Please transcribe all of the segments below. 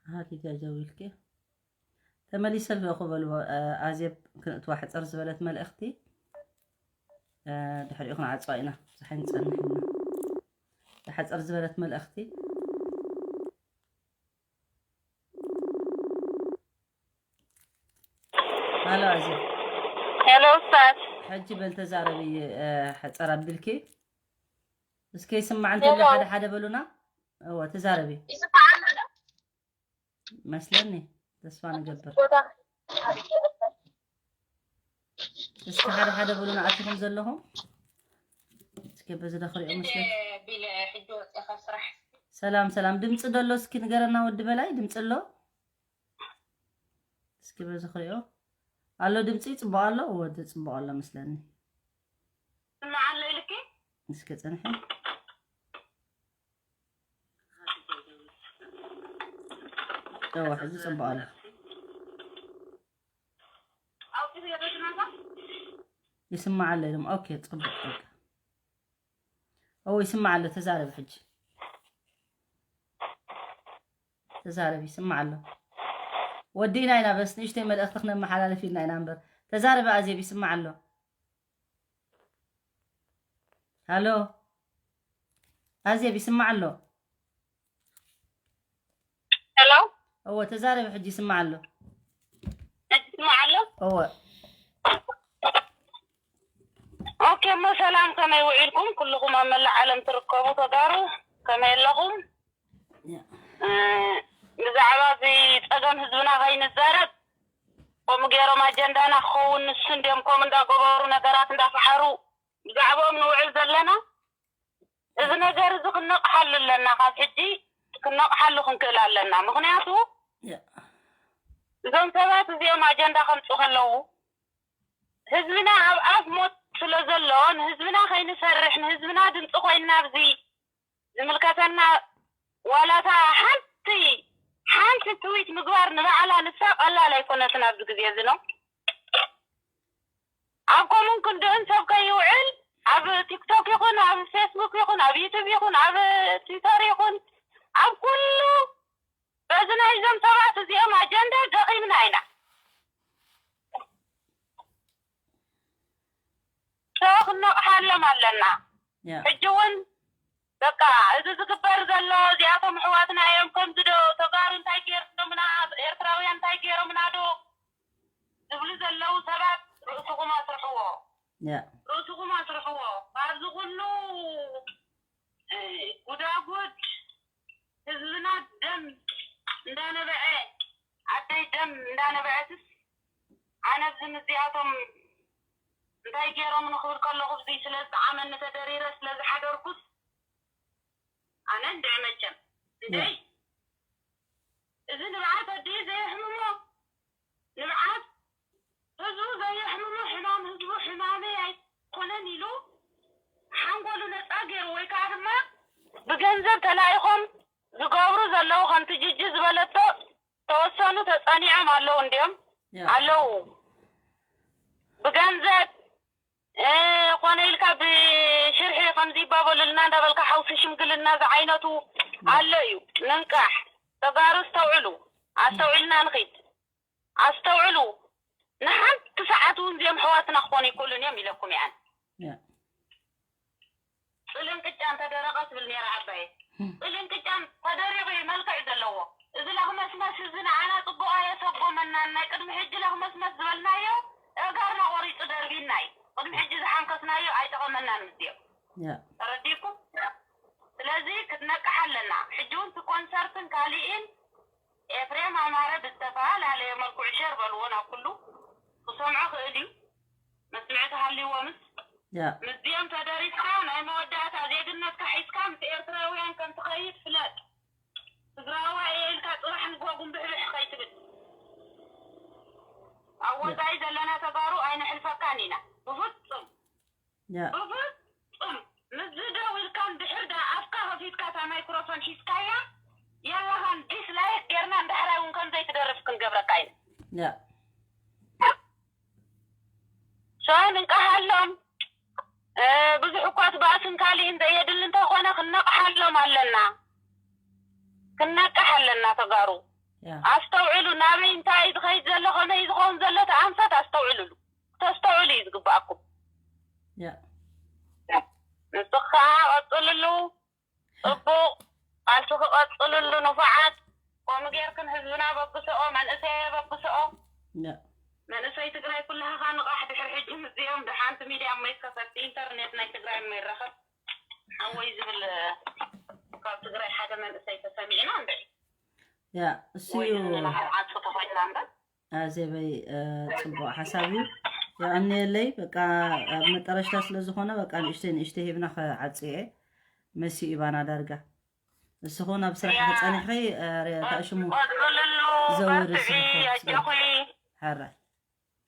ሃ ሊድያ ጀዊልኪ ተመሊሰ ኣለኹ በልዎ። ኣዜብ ክንእትዋ ሕፅር ዝበለት መልእኽቲ ድሕሪኡ ክንዓፅዋ ኢና። ብዙሕ ኣይንፀንሕና። ሓፅር ዝበለት መልእኽቲ። ሃሎ ኣዜብ። ሄሎ ኡስታዝ። ሕጂ በል ተዛረቢ። ሕፀር ኣቢልኪ እስከ ይስማዕ እንተሎ ሓደ ሓደ በሉና። እወ ተዛረቢ። መስለኒ ተስፋ ንገብር። እስኪ ሓደ ሓደ በሉና ኣቲኹም ዘለኹም። እስኪ በዚ ዶ ክሪኦ መስለኒ። ሰላም ሰላም፣ ድምፂ ዶ ኣሎ? እስኪ ንገረና ወዲ በላይ፣ ድምፂ ኣሎ? እስኪ በዚ ክሪኦ ኣሎ። ድምፂ ፅቡቕ ኣሎ? ወዲ ፅቡቕ ኣሎ መስለኒ። ስማዕ ኣሎ ኢልኪ? እስኪ ፅንሒ። እወ ሕጂ ፅቡቕ ኣሎ። ይስማዕ ኣሎ ኢሎም። ኦኬ ፅቡቕ በቃ። እወ ይስማዕ ኣሎ። ተዛረቢ ሕጂ። ተዛረቢ፣ ይስማዕ ኣሎ። ወዲእና ኢና፣ በስ ንእሽተይ መልእኽቲ ክነመሓላልፍ ኢልና ኢና እምበር። ተዛረቢ ኣዜብ፣ ይስማዕ ኣሎ። ሃሎ ኣዜብ፣ ይስማዕ ኣሎ። ሄሎ እወ ተዛረቢ፣ ሕጂ ይስማዕ ኣሎ። ሕጂ ይስማዕ ኣሎ። እወ ኦኬ እሞ ሰላም፣ ከመይ ውዒልኩም ኩልኹም ኣብ መላእ ዓለም ትርከቡ ተጋሩ? ከመይ ኣለኹም? ብዛዕባ እዚ ፀገም ህዝብና ከይንዛረብ ከምኡ ገይሮም ኣጀንዳና ክኸውን ንሱ እንዲም ከምኡ እንዳገበሩ ነገራት እንዳፈሓሩ ብዛዕባኦም ንውዕል ዘለና። እዚ ነገር እዚ ክነቕሓሉ ኣለና። ካብ ሕጂ ክነቕሓሉ ክንክእል ኣለና። ምኽንያቱ እዞም ሰባት እዚኦም ኣጀንዳ ከምፁ ከለዉ ህዝብና ኣብ ኣፍ ሞት ስለ ዘሎ ንህዝብና ከይንሰርሕ ንህዝብና ድምፂ ኮይንና ኣብዚ ዝምልከተና ዋላታ ሓንቲ ሓንቲ ትዊት ምግባር ንባዕላ ንሳ ቀላል ኣይኮነትን ኣብዚ ግዜ እዚ ነው። ኣብ ኮሙን ክንድእን ሰብ ከይውዕል ኣብ ቲክቶክ ይኹን ኣብ ፌስቡክ ይኹን ኣብ ዩቱብ ይኹን ኣብ ትዊተር ይኹን ኣብ ኩሉ በዚ ናይዞም ሰባት እዚኦም ኣጀንዳ ደኺምና ኢና። ሰው ክነቕሓሎም ኣለና። ሕጂ እውን በቃ እዚ ዝግበር ዘሎ እዚኣቶም ኣሕዋትና እዮም ከምዚ ዶ ተጋሩ እንታይ ገይሮምና ኤርትራውያን እንታይ ገይሮምና ዶ ዝብሉ ዘለዉ ሰባት ርእስኹም ኣስርሕዎ። ርእስኹም ኣስርሕዎ። ካብዚ ኩሉ ጉዳጉድ ህዝብና ደም እንዳነበዐ ኣደይ ደም እንዳነበዐትስ ኣነ ኣብዚ ምስዚኣቶም እንታይ ገይሮም ንኽብል ከለኹ እዚ ስለ ዝጠዓመኒ ተደሪረ ስለ ዝሓደርኩስ ኣነ እንድዒ መቸም እንድዒ እዚ ንብዓት ኣዲኡ ዘየሕምሞ ንብዓት ህዝቡ ዘየሕምሞ ሕማም ህዝቡ ሕማመይ ኣይኮነን ኢሉ ሓንጎሉ ነፃ ገይሩ ወይ ከዓ ድማ ብገንዘብ ተላኢኾም ዝገብሩ ዘለዉ ከምቲ ጅጂ ዝበለቶ ተወሰኑ ተፀኒዖም ኣለዉ እንዲዮም ኣለዉ ብገንዘብ ኮነ ኢልካ ብሽርሒ ከምዚ ይባበሉልና እንዳበልካ ሓውሲ ሽምግልና ዝዓይነቱ ኣሎ እዩ። ንንቃሕ ተጋሩ ኣስተውዕሉ፣ ኣስተውዒልና ንኺድ። ኣስተውዕሉ ንሓንቲ ሰዓት እውን እዚኦም ኣሕዋትና ክኾኑ ኣይክእሉን እዮም ኢለኩም እየ ኣነ። ጽልእን ቅጫን ተደረቐ ትብል ነይራ ዓባየ። ጽልእን ቅጫን ተደሪቑ እዩ መልክዕ ዘለዎ። እዚ ለኽመስመስ እዚ ንዓና ጽቡቕ ኣየሰጎመናን። ናይ ቅድሚ ሕጂ ለኽመስመስ ዝበልናዮ ኣእጋርና ቆሪጹ ደርቢና እዩ። ቅድሚ ሕጂ ዝሓንከስናዮ ኣይጠቐመናን ምስዚኦም። ተረዲእኩም? ስለዚ ክትነቅሕ ኣለና። ሕጂ እውን እቲ ኮንሰርትን ካሊእን ኤፍሬም ኣማረ ብዝተፈላለየ መልክዑ ሸር በልዎ ናብ ኩሉ ክሰምዖ ክእል እዩ። መስምዒ ተሃልይዎምስ ምስዚኦም ተደሪስካ ናይ መወዳእታ ዜግነትካ ሒዝካ ምስ ኤርትራውያን ከም ትኸይድ ፍለጥ። ትግራዋይ እየ ኢልካ ፅባሕ ንግሆ ጉንብሕብሕ ከይትብል። ኣብ ወፃኢ ዘለና ተጋሩ ኣይነሕልፈካን ኢና ብፍፁም። ብፍፁም ምስዚ ደው ኢልካ እንድሕር ደኣ ኣፍካ ከፊትካ እታ ማይክሮፎን ሒዝካያ የለኻን ዲስላይክ ጌርና እንድሕራይ እውን ከምዘይትደርፍ ክንገብረካ ኢና። ሰው ንንቀሃሎም። ብዙሕ እኳ እቲ ባእስን ካሊእን ዘየድሊ እንተኾነ ክንነቕሓሎም ኣለና። ክንነቅሕ ኣለና ተጋሩ። ኣስተውዕሉ። ናበይ እንታይ እዩ ዝኸይድ ዘሎ፣ ከመይ እዩ ዝኸውን ዘሎ፣ እቲ ኣንፈት ኣስተውዕልሉ። ክተስተውዕሉ እዩ ዝግባኣኩም። ንስኻ ቀፅልሉ። ፅቡቕ ቃልሲ ክቐፅልሉ። ንፉዓት። ከምኡ ጌርክን ህዝብና በግስኦ፣ መንእሰይ በግስኦ። መንእሰይ ትግራይ ኩላኻ ንቓሕ። ድሕሪ ሕጂ ምዝዮም ደሓንቲ ሚድያ እሞ ይከፈት፣ ኢንተርኔት ናይ ትግራይ እሞ ይረኸብ። ሓወይ ዝብል ካብ ትግራይ ሓደ መንእሰይ ተሰሚዕና እንድዒ። እሱ ወይ እዩ። ንመሃር ዓንሱ ተኾይና እምበር። ኣዜበይ፣ ጽቡቕ ሓሳብ እዩ። የቐንየለይ። በቃ ኣብ መጠረሽታ ስለ ዝኾነ በቃ ንእሽተይ ንእሽተይ ሂብና ክዓጽዮ እየ። መሲኡ ይባና ዳርጋ። ንስኹን ኣብ ስራሕ ያ። ተጸኒሕኺ፣ እ፣ ሪኣ እታ ሽሙ ቀጽልሉ፣ ዘውሪ በርትዒ፣ ስርሑ ኣጆኺ። ሓራይ።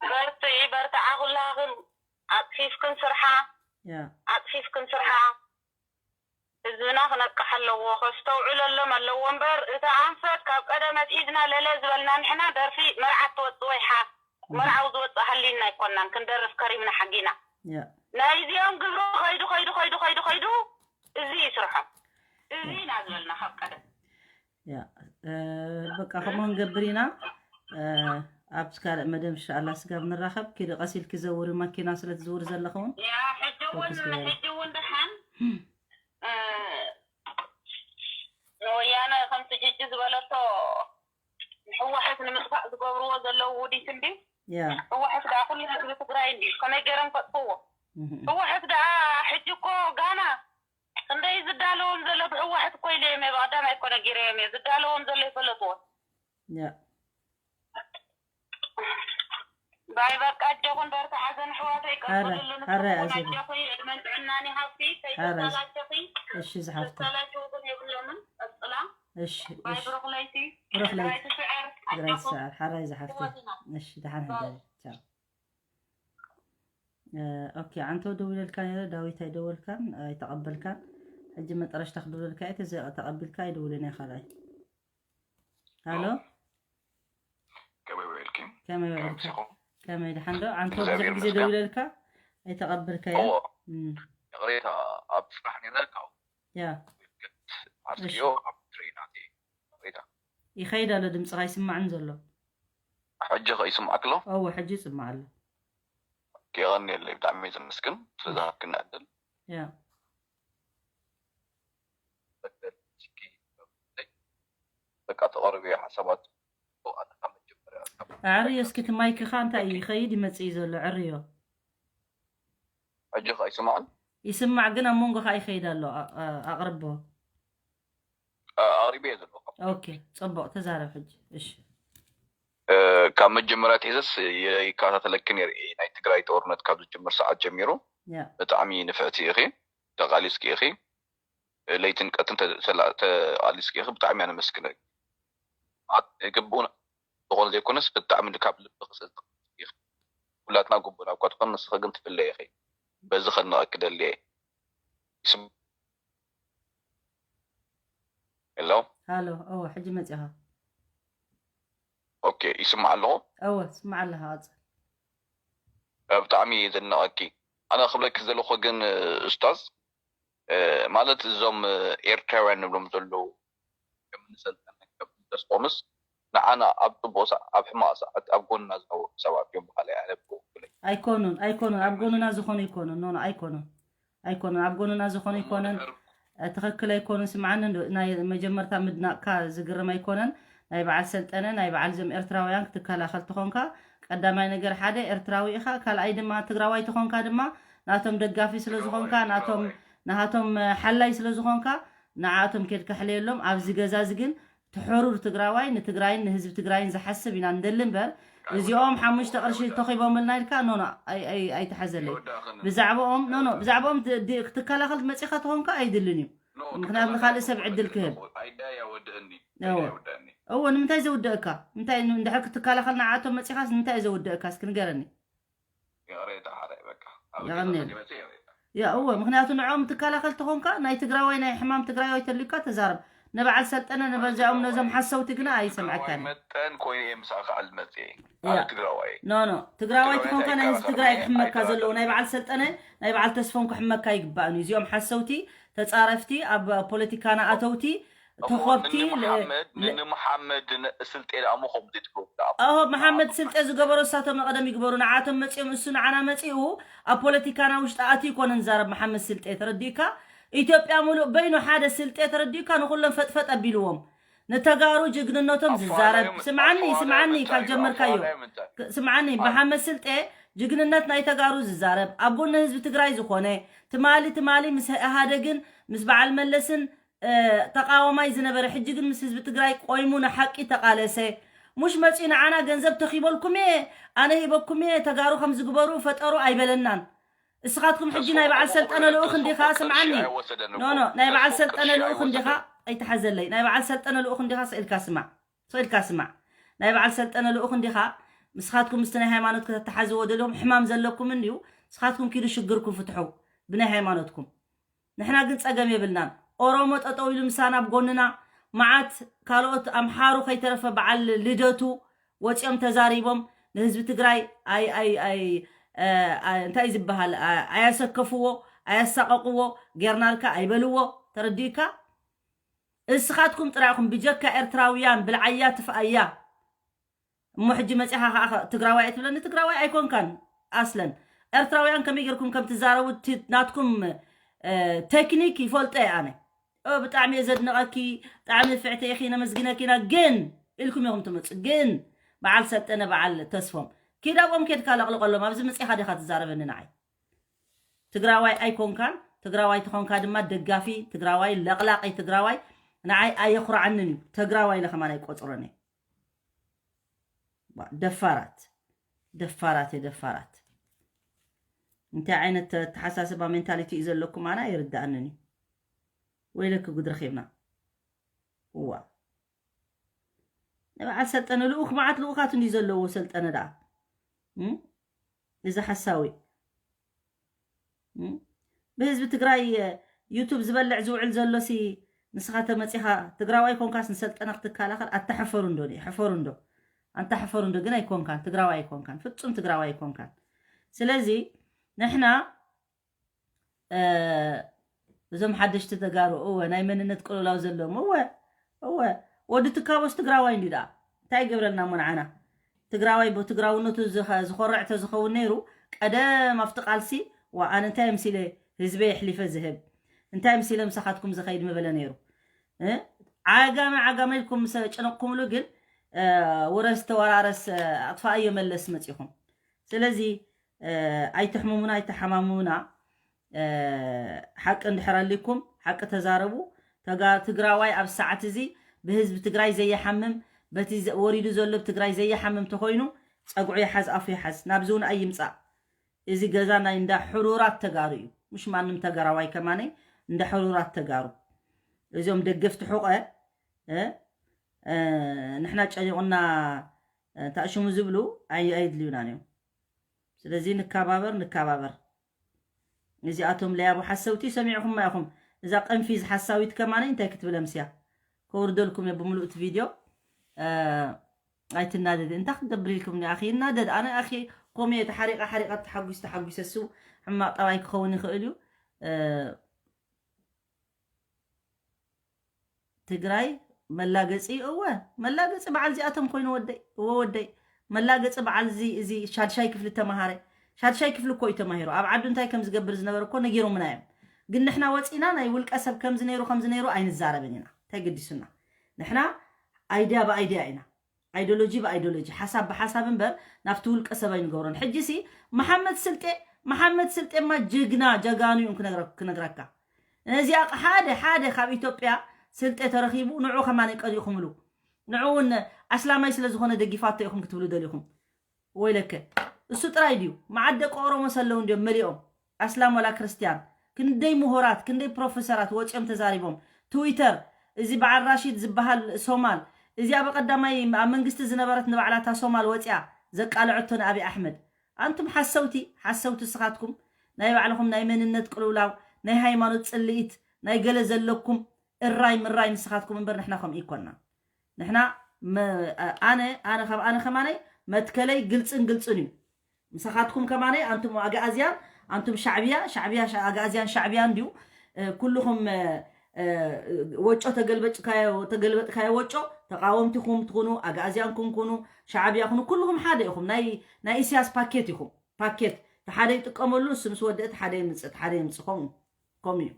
በርትዒ፣ በርትዓ ኩላኽን ኣጽፊፍክን ስርሓ፣ ያ። ኣጽፊፍክን ስርሓ። ህዝብና ክነቅሕ ኣለዎ፣ ከስተውዕለሎም ኣለዎ እምበር፣ እቲ ኣንፈት ካብ ቀደም ኣትሒዝና ለለ ዝበልና ንሕና ደርፊ መርዓት ትወጽእ ወይ ሓ-፣ መርዓዊ ዝወጽእ ሃሊና ኣይኮናን፣ ክንደርፍ ከሪምና ሓጊና። ያ። ናይዚኦም ግብሪ ኸይዱ፣ ኸይዱ፣ ኸይዱ፣ ኸይዱ፣ ኸይዱ፣ እዚ እዩ ስርሖም። እዚ ኢና ዝበልና ካብ ቀደም። ያ፣ እ፣ በቃ ከምኡ ክንገብር ኢና። እ፣ ኣብ ካልእ መደብ እንሻኣላ ስጋብ ንራኸብ። ኪዲ ቀስ ኢልኪ ዘውሪ፣ ማኪና ስለ ትዝውሪ ዘለኺ እውን ያ፣ ሕጂ እውን፣ ፎከስ ግበሪ። ሕጂ እውን ደሓን፣ እ፣ ንወያነ ከምቲ ጅጂ ዝበለቶ ንህወሓት ንምጥፋእ ዝገብርዎ ዘለዉ ውዲት እንዲ ያ። ህወሓት ደኣ ኩሉ ህዝቢ ትግራይ እንዲ ከመይ ገይሮም ከጥፍዎ? እህ። ህወሓት ደኣ ሕጂ እኮ ጋና ክንደይ ዝዳለዎም ዘሎ ብህወሓት እኮ ኢለዮም እየ፣ ብቐዳማይ እኮ ነጊረዮም እየ። ዝዳለዎም ዘሎ ይፈለጥዎ። ያ። ባይ በቃ ኣጆኹን በርትዓ ዘን ኣሕዋተይ፣ ሓረ፣ ቀጽልሉ፣ ሓረ ንስኹም ኣዜበ። ኣጆኺ፣ ዕድመን ጥዕናን ይሃብኪ፣ ሓረ። ከይተሳላቸኺ። እሺ ዝሓፍተይ። ዘሳላቸው ግን የብሎምን፣ ቀጽላ። እሺ፣ ባይ እሺ። ብሩኽ ለይቲ፣ ብሩኽ ለይቲ። ትግራይ ትስዕር፣ ትግራይ ኣጆኹም። ትስዕር፣ ሓራይ ዝሓፍተይ። ህይወትና። እሺ፣ ደሓን ባይ። ሕደሪ። ቻው። እ፣ ኦኬ፣ ዓንቶ ደዊለልካ ነይረ፣ ዳዊት ኣይደወልካን፣ ኣይተቐበልካን። ሕጂ መጠረሽታ ክድውለልካ እየ፣ ተዘ-፣ ተቐቢልካ ኣይድውልን እየ ካልኣይ። ሃሎ? ከመይ ውዒልኪ? ከመይ ውዒልካ? ከምሲኹም? ከመይ ደሓን ዶ? ዓንቶ ብዙሕ እግዚኣብሔር ግዜ ይመስገን። ደዊለልካ፣ ኣይተቐበልካዮ። እዎ። እም። ይቕሬታ፣ ኣብ ስራሕ ነይረ፣ ካብኡ ያ። ዓርኪዮ እሺ። ኣብ ትሬናት ይቕሬታ። ይኸይድ ኣሎ፣ ድምፅኻ ኣይስማዕን ዘሎ። ሕጂ ኸ ይስማዕክ ኣሎ? እዎ፣ ሕጂ ይስማዕ ኣሎ። የቐንየለይ፣ ብጣዕሚ እየ ዘመስግን፣ ስለዛ ያ። ክትክን ዕድል። ያ። በቃ ተቐርብዮ ሓሳባት፣ ኣታ ካብ መጀመርያ ካብ ኣዕርዮ እስኪ እቲ ማይክኻ እንታይ እዩ ይኸይድ ይመጽእ እዩ ዘሎ? ዕርዮ። ሕጂ ኸ ይስማዕን? ይስማዕ፣ ግን ኣብ መንጎ ኸኣ ይኸይድ ኣሎ። ኣ-፣ ኣ-፣ ኣቕርቦ። ኣ-፣ ኣቕሪበዮ ዘለኹ። ኦኬ፣ ጽቡቕ፣ ተዛረብ ሕጂ። እሺ። እ፣ ካብ መጀመርያ ኣትሒዘስ የ-፣ ይከታተለኪ ነይረ እየ። ናይ ትግራይ ጦርነት ካብ ዝጅምር ሰዓት ጀሚሩ ያ። ብጣዕሚ ንፍዕቲ ኢኺ፣ ተቓሊስኪ ኢኺ። ለይትን ቀትርን ተ-፣ ተላ-፣ ተቓሊስኪ ኢኺ፣ ብጣዕሚ እያ ነመስግነኪ። ኣት-፣ ግቡእና ዝኾነ ዘይኮነስ ብጣዕሚ ካብ ልቢ ክስእልቲ ኢኺ። ኩላትና ግቡእና እኳ ትኾን፣ ንስኺ ግን ትፍለይ ኢኺ። በዚ ከድንቐኪ ደልየ። ይስም-፣ ሄሎ? ሃሎ፣ እወ፣ ሕጂ መጺኻ። ኦኬ፣ ይስማዕ ኣለኹ? እወ፣ ስማዕ ኣለኻ፣ ቀጽል። እ፣ ብጣዕሚ እየ ዘድንቐኪ። ኣነ ክብለኪ ዘለኹ ግን፣ ኡስታዝ፣ እ፣ ማለት እዞም፣ እ፣ ኤርትራውያን ንብሎም ዘለዉ፣ ከም ንሰልጠነ፣ ከም ንተስፎምስ፣ ንዓና ኣብ ጽቡቕ ሰዓ-፣ ኣብ ሕማቕ ሰዓት ኣብ ጎንና ዝነበሩ ሰባት እዮም ብኻልኣይ ኣነ ብወግለይ። ኣይኮኑን፣ ኣይኮኑን። ኣብ ጎንና ዝኾኑ ኣይኮኑን። ኖ፣ ኖ፣ ኣይኮኑን። ኣይኮኑን። ኣብ ጎንና ዝኾኑ ኣይኮነን። እ፣ ትኽክል ኣይኮኑን። ስምዓኒ፣ እንዶ-፣ ናይ መጀመርታ ምድናቕካ ዝግርም ኣይኮነን። ናይ በዓል ሰልጠነ፣ ናይ በዓል እዞም ኤርትራውያን ክትከላኸል ተኾንካ፣ ቀዳማይ ነገር ሓደ ኤርትራዊ ኢኻ፣ ካልኣይ ድማ ትግራዋይ ተኾንካ ድማ ናቶም ደጋፊ ስለ ዝኾንካ፣ ናቶም፣ ናሃቶም፣ እ፣ ሓላይ ስለ ዝኾንካ፣ ንዓኣቶም ኬድካ ሕለየሎም። ኣብዚ ገዛ እዚ ግን እቲ ሕሩር ትግራዋይ ንትግራይን ንህዝቢ ትግራይን ዝሓስብ ኢና ንደሊ እምበር፣ እዚኦም ሓሙሽተ ቅርሺ ተኺቦምልና ኢልካ፣ ኖ፣ ኖ፣ ኣይ-፣ ኣይ-፣ ኣይትሓዘለይ። ብዛዕባኦም፣ ኖ፣ ኖ፣ ብዛዕባኦም ድ-፣ ድ-፣ ክትከላኸል መጺኻ ተኾንካ ኣይድልን እዩ። ምክንያቱ ንኻልእ ሰብ ዕድል ክህብ። ኣይዳይ ኣወድእኒ። እወ። ኣይዳይ ኣወድእኒ። እወ፣ ንምንታይ ዘውድእካ? እንታይ ን-፣ እንድሕር ክትከላኸል ንዓኣቶም መጺኻስ ንምንታይ እዩ ዘውድእካ? እስኪ ንገረኒ። ይቕሬታ ሓራይ በቃ። ኣብ ይቕኒ። ገዛ ተቐሚጠ ይቕሬታ። ያ፣ እወ፣ ምክንያቱ ንዕኦም ትከላኸል ተኾንካ፣ ናይ ትግራዋይ፣ ናይ ሕማም ትግራዋይ ተልዩካ ተዛረብ። ንበዓል ሰልጠነ፣ ንበዚኦም፣ ነዞም ሓሰውቲ ግና ኣይሰምዐካን። ትግራዋይ መጠን ኮይኑ እየ ምሳኻ ልመጽእ። ያ። ኣብ ትግራዋይ። ኖ፣ ኖ። ትግራዋይ ትግራዋይ ትኾንካ ናይ ህዝቢ ትግራይ ኣይከላኸልን ክሕመካ እየ። ዘለዎ፣ ናይ በዓል ሰልጠነ፣ ናይ በዓል ተስፎም ክሕመካ ይግባእን እዩ። እዚኦም ሓሰውቲ፣ ተጻረፍቲ፣ ኣብ ፖለቲካና ኣተውቲ፣ ተኾብቲ ንመሓመድ ንመሓመድ ስልጤ ደኣ እሞ ከምኡ ዘይትገብሩ ደኣ። ኦሆ፣ መሓመድ ስልጤ ዝገበሮ እሳቶም ንቐደም ይግበሩ። ንዓቶም መጺኦም፣ እሱ ንዓና መጺኡ ኣብ ፖለቲካና ውሽጢ ኣትዩ ይኮነ ዝዛረብ መሓመድ ስልጤ፣ ተረዲእካ? ኢትዮጵያ ሙሉእ በይኑ ሓደ ስልጤ፣ ተረዲእካ? ንኹሎም ፈጥፈጥ ኣቢልዎም። ንተጋሩ ጅግንነቶም ዝዛረብ። ስምዓኒ፣ ስምዓኒ፣ ካብ ጀመርካዮ። ስምዓኒ፣ መሓመድ ስልጤ ጅግንነት ናይ ተጋሩ ዝዛረብ፣ ኣብ ጎኒ ህዝቢ ትግራይ ዝኾነ፣ ትማሊ፣ ትማሊ ምስ ኢህኣደግን ምስ በዓል መለስን ተቃዋማይ ዝነበረ፣ ሕጂ ግን ምስ ህዝቢ ትግራይ ቆይሙ ንሓቂ ተቃለሰ። ሙሽ መፂኡ ንዓና ገንዘብ ተኺበልኩም እየ፣ ኣነ ሂበኩም እየ፣ ተጋሩ ከም ዝግበሩ ፈጠሩ ኣይበለናን። እስኻትኩም ሕጂ ናይ በዓል ሰልጠነ ልኡኽ እንዲኻ፣ ስምዓኒ። ኖ፣ ኖ፣ ናይ በዓል ሰልጠነ ልኡኽ እንዲኻ፣ ኣይትሓዘለይ። ናይ በዓል ሰልጠነ ልኡኽ እንዲኻ፣ ስኢልካ ስማዕ። ስኢልካ ስማዕ። ናይ በዓል ሰልጠነ ልኡኽ እንዲኻ፣ ንስኻትኩም ምስቲ ናይ ሃይማኖት ከተተሓዝዎ ደልዮም ሕማም ዘለኩም እንድዩ፣ ንስኻትኩም ኪዱ ሽግርኩም ፍትሑ ብናይ ሃይማኖትኩም። ንሕና ግን ጸገም የብልናን። ኦሮሞ ጠጠው ኢሉ ምሳና ኣብ ጎንና፣ መዓት ካልኦት ኣምሓሩ ከይተረፈ በዓል ልደቱ ወጺኦም ተዛሪቦም ንህዝቢ ትግራይ ኣይ-፣ ኣይ-፣ ኣይ-፣ እ፣ ኣ-፣ እንታይ ዝበሃል፣ ኣ-፣ ኣያሰከፍዎ፣ ኣያሳቀቅዎ፣ ጌርናልካ ኣይበልዎ። ተረዲእካ? እስኻትኩም ጥራይ ኢኹም ብጀካ ኤርትራውያን ብልዓያ ትፍኣያ። እሞ ሕጂ መጺኻ ከኣ ትግራዋይ ኣይትብለኒ፣ ትግራዋይ ኣይኮንካን ኣስለን። ኤርትራውያን ከመይ ጌርኩም ከም ትዛረቡ እቲ ናትኩም፣ እ፣ ቴክኒክ ይፈልጦ እየ ኣነ። ኦ፣ ብጣዕሚ እየ ዘድንቐኪ፣ ብጣዕሚ ንፍዕቲ ኢኺ፣ ነመስግነኪ ኢና፣ ግን ኢልኩም ኢኹም ትመጹ። ግን በዓል ሰልጠነ፣ በዓል ተስፎም፣ ኪድ ኣብኦም ኬድካ ለቕልቐሎም። ኣብዚ መጺኻ ዲኻ ትዛረበኒ ንዓይ? ትግራዋይ ኣይኮንካን። ትግራዋይ ተኾንካ ድማ ደጋፊ ትግራዋይ፣ ለቕላቂ ትግራዋይ ንዓይ ኣየኹርዓንን እዩ። ትግራዋይ ኢለ ከማን ኣይቆጽሮን እየ። ዋ፣ ደፋራት፣ ደፋራት እየ፣ ደፋራት። እንታይ ዓይነት ኣተሓሳስባ፣ ሜንታሊቲ እዩ ዘለኩም? ኣነ ኣይርድኣንን እዩ። ወይለኪ ጉድ ረኺብና። እዋ። ንበዓል ሰልጠነ ልኡኽ፣ መዓት ልኡኻት እንድዩ ዘለዎ ሰልጠነ ደኣ። እም? እዚ ሓሳዊ። እም? ብህዝቢ ትግራይ፣ እ፣ ዩቱብ ዝበልዕ ዝውዕል ዘሎሲ ንስኻ ተመጺኻ ትግራዋይ ኮንካስ ንሰልጠነ ክትከላኸል? ኣታ ሕፈሩ እንዶ፣ ሕፈሩ እንዶ። ኣንታ ሕፈሩ እንዶ፣ ግን ኣይኮንካን፣ ትግራዋይ ኣይኮንካን፣ ፍጹም ትግራዋይ ኣይኮንካን። ስለዚ ንሕና፣ እ፣ እዞም ሓደሽቲ ተጋሩ፣ እወ፣ ናይ መንነት ቅልውላው ዘለዎም፣ እወ፣ እወ፣ ወዲ ትካቦስ ትግራዋይ እንዲ ደኣ። እንታይ ይገብረልና እሞ ንዓና? ትግራዋይ ብትግራውነቱ ዝኸ-፣ ዝኾርዕ ተዝኸውን ነይሩ፣ ቀደም ኣብቲ ቃልሲ፣ ዋ፣ ኣነ እንታይ ምሲለ ህዝበይ የሕሊፈ ዝህብ? እንታይ ምሲለ ምሳኻትኩም ዝኸይድ ምበለ ነይሩ? እ? ዓጋመ፣ ዓጋመ ኢልኩም ምስ ጨነቕኩምሉ ግን፣ እ፣ ውረስ ተወራረስ፣ እ፣ ኣጥፋኣዮ መለስ መጺኹም። ስለዚ፣ እ፣ ኣይትሕምሙና፣ ኣይተሓማምሙና። እ፣ ሓቂ እንድሕር ኣሊኩም፣ ሓቂ ተዛረቡ። ተጋ-፣ ትግራዋይ ኣብ ሰዓት እዚ ብህዝቢ ትግራይ ዘየሓምም፣ በቲ ዘ-፣ ወሪዱ ዘሎ ብትግራይ ዘየሓምም ተኾይኑ፣ ጸጉዑ ይሓዝ፣ ኣፉ ይሓዝ፣ ናብዚ እውን ኣይምጻእ። እዚ ገዛ ናይ እንዳ ሕሩራት ተጋሩ እዩ። ምሽ ማንም ተጋራዋይ ከማነይ፣ እንዳ ሕሩራት ተጋሩ። እዚኦም ደገፍቲ ሑቐ፣ እ፣ እ፣ ንሕና ጨኒቑና፣ እ፣ ታእሽሙ ዝብሉ ኣይ-፣ ኣይድልዩናን እዮም። ስለዚ ንከባበር፣ ንከባበር። እዚኣቶም ለያቡ ሓሰውቲ ሰሚዕኹማ ኢኹም። እዛ ቅንፊዝ ሓሳዊት ከማነይ እንታይ ክትብል ኣምስያ? ከውርደልኩም እየ ብምሉእ እቲ ቪድዮ። እ፣ ኣይትናደድ። እንታይ ክትገብር ኢልኩም? ኣኺ ይናደድ። ኣነ ኣኺ ኮሜ ተሓሪቐ፣ ሓሪቐ ተሓጒስ፣ ተሓጒሰ፣ እሱ ሕማቕ ጠባይ ክኸውን ይኽእል እዩ። እ፣ ትግራይ መላገፂ፣ እወ፣ መላገፂ በዓል እዚኣቶም ኮይኑ ወደይ፣ እወ ወደይ፣ መላገፂ በዓል እዚ፣ እዚ ሻድሻይ ክፍሊ ተማሃረ፣ ሻድሻይ ክፍሊ እኮ እዩ ተማሂሩ። ኣብ ዓዱ እንታይ ከም ዝገብር ዝነበረ እኮ ነጊሮምና እዮም። ግን ንሕና ወፂና ናይ ውልቀ ሰብ ከምዚ ነይሩ፣ ከምዚ ነይሩ ኣይንዛረብን ኢና። እንታይ ገዲሱና? ንሕና ኣይድያ ብኣይድያ ኢና። ኣይዶሎጂ ብኣይዶሎጂ፣ ሓሳብ ብሓሳብ እምበር ናብቲ ውልቀ ሰብ ኣይንገብሮን። ሕጂሲ መሓመድ ስልጤ፣ መሓመድ ስልጤማ ጅግና ጀጋኑ እዮም ክነግረ-፣ ክነግረካ። ነዚኣ ሓደ፣ ሓደ ካብ ኢትዮጵያ ስልጤ ተረኺቡ ንዑ ከማን ቀዲእኹምሉ። ንዑ እውን ኣስላማይ ስለ ዝኾነ ደጊፋቶ ኢኹም ክትብሉ ደሊኹም። ወይለከ። እሱ ጥራይ ድዩ? መዓት ደቂ ኦሮሞስ ኣለዉ እንድዮም መሊኦም። ኣስላም ወላ ክርስትያን። ክንደይ ምሁራት፣ ክንደይ ፕሮፌሰራት ወጺኦም ተዛሪቦም። ትዊተር፣ እዚ በዓል ራሺድ ዝበሃል ሶማል፣ እዚኣ ብቐዳማይ ኣብ መንግስቲ ዝነበረት ንባዕላታ ሶማል ወጺኣ ዘቃለዐቶ ንኣብይ ኣሕመድ። ኣንቱም ሓሰውቲ፣ ሓሰውቲ እስኻትኩም ናይ ባዕልኹም ናይ መንነት ቅልውላው፣ ናይ ሃይማኖት ጽልኢት፣ ናይ ገለ ዘለኩም እራይ ምራይ ንስኻትኩም እምበር ንሕና ከምኡ ይኮንና። ንሕና መ-፣ ኣነ፣ ኣነ ካብ ኣነ ከማነይ መትከለይ ግልጽን ግልጽን እዩ። ምሳኻትኩም ከማነይ ኣንቱም ኣግኣዝያን፣ ኣንቱም ሻዕብያ፣ ሻዕብያ፣ ሻ-፣ ኣግኣዝያን ሻዕብያ እንድዩ፣ እ፣ ኩልኹም፣ እ፣ ወጮ ተገልበጥካዮ ተገልበጥካዮ ወጮ፣ ተቃወምቲ ኹም ትኹኑ፣ ኣግኣዝያን ኩም ኩኑ፣ ሻዕብያ ኩኑ፣ ኩልኹም ሓደ ኢኹም። ናይ ናይ ኢሳያስ ፓኬት ኢኹም። ፓኬት ሓደ ይጥቀመሉ፣ ንሱ ምስ ወደእ ሓደ ይምጽእ ሓደ ይምጽእ። ከምኡ ከምኡ እዩ።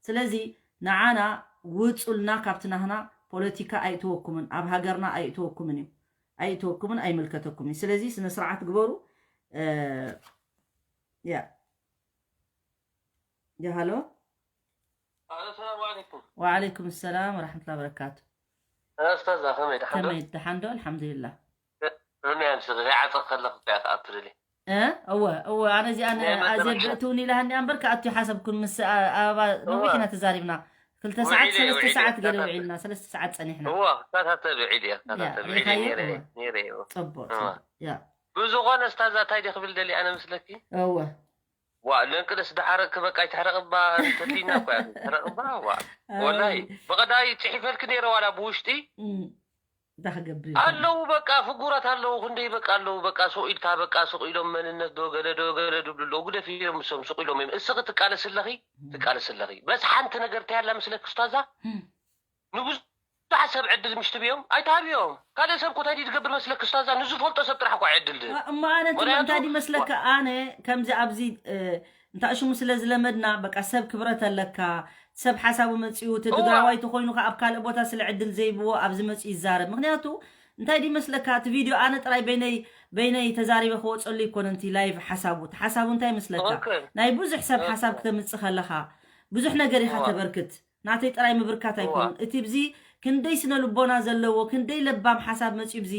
ስለዚ ንዓና ውጹልና ካብቲ ናህና ፖለቲካ ኣይእትወኩምን፣ ኣብ ሃገርና ኣይእትወኩምን እዩ። ኣይእትወኩምን፣ ኣይምልከተኩም እዩ። ስለዚ ስነ ስርዓት ግበሩ። ያ ያ ሃሎ። ኣሰላሙ ዓለይኩም። ወዓለይኩም ሰላም ወራሕመቱላ በረካቱ። ኣስታዛ ከመይ ደሓን ዶ? ከመይ ደሓን ዶ? ኣልሓምዱሊላ። ከመይ ኣምሲ ከይዓፀ ከለኹ እያ ክኣቱ ደልየ። እ እወ እወ ኣነ እዚኣ ኣዘብ ብእትውን ኢላ ሃኒ ኣንበር ክኣቱ ሓሰብኩን ምስ ኣበባ ነዊሕ ኢና ተዛሪብና። ክልተ ሰዓት ሰለስተ ሰዓት ገለ ውዒልና ሰለስተ ሰዓት ፀኒሕና። እወ ክከታተል ውዒል እየ ክከታተል ውዒል እየ ነይረ ነይረ እየ። ፅቡቅ ያ ብዝኾነ እስታዛ እንታይ ዲ ክብል ደሊ ኣነ ምስለኪ እወ ዋ ለንቅደስ ደሓረቅኪ በቃ ይትሕረቅባ እንተሊና እኳ እያ ትሕረቅባ ዋ ወላይ ብቀዳይ ፅሒፈልኪ ነይረ ዋላ ብውሽጢ እንታይ ክገብር ኣለዉ በቃ ፍጉራት ኣለዉ ክንደይ በቃ ኣለዉ በቃ ሱቅ ኢልካ በቃ ሱቅ ኢሎም መንነት ዶ ገለ ዶ ገለ ድብሉ ኣለዉ ግደፍ እዮም ምሶም ሱቅ ኢሎም እዮም እስኺ ትቃለስ ኣለኺ ትቃለስ ኣለኺ በስ ሓንቲ ነገር እንታይ ኣላ ምስለኪ ስታዛ ንብዙሓት ሰብ ዕድል ምሽ ትብዮም ኣይትሃብዮም ካልእ ሰብ ኮታይ ድዩ ዝገብር መስለኪ ስታዛ ንዝፈልጦ ሰብ ጥራሕ እኳ ዕድል ድህብ እሞ ኣነ ትብሎ እንታይ ድዩ መስለካ ኣነ ከምዚ ኣብዚ እንታይ ሽሙ ስለ ዝለመድና በቃ ሰብ ክብረት ኣለካ ሰብ ሓሳቡ መፂኡ እቲ ትግራዋይ ተኮይኑ ከዓ ኣብ ካልእ ቦታ ስለ ዕድል ዘይብዎ ኣብዚ መፂኡ ይዛረብ ምክንያቱ እንታይ ድዩ መስለካ እቲ ቪድዮ ኣነ ጥራይ በይነይ በይነይ ተዛሪበ ክወፀሉ ይኮነ ንቲ ላይቭ ሓሳቡ እቲ ሓሳቡ እንታይ መስለካ ናይ ብዙሕ ሰብ ሓሳብ ክተምፅእ ከለካ ብዙሕ ነገር ኢካ ተበርክት ናተይ ጥራይ ምብርካት ኣይኮኑን። እቲ ብዚ ክንደይ ስነ ልቦና ዘለዎ ክንደይ ለባም ሓሳብ መፅዩ ብዚ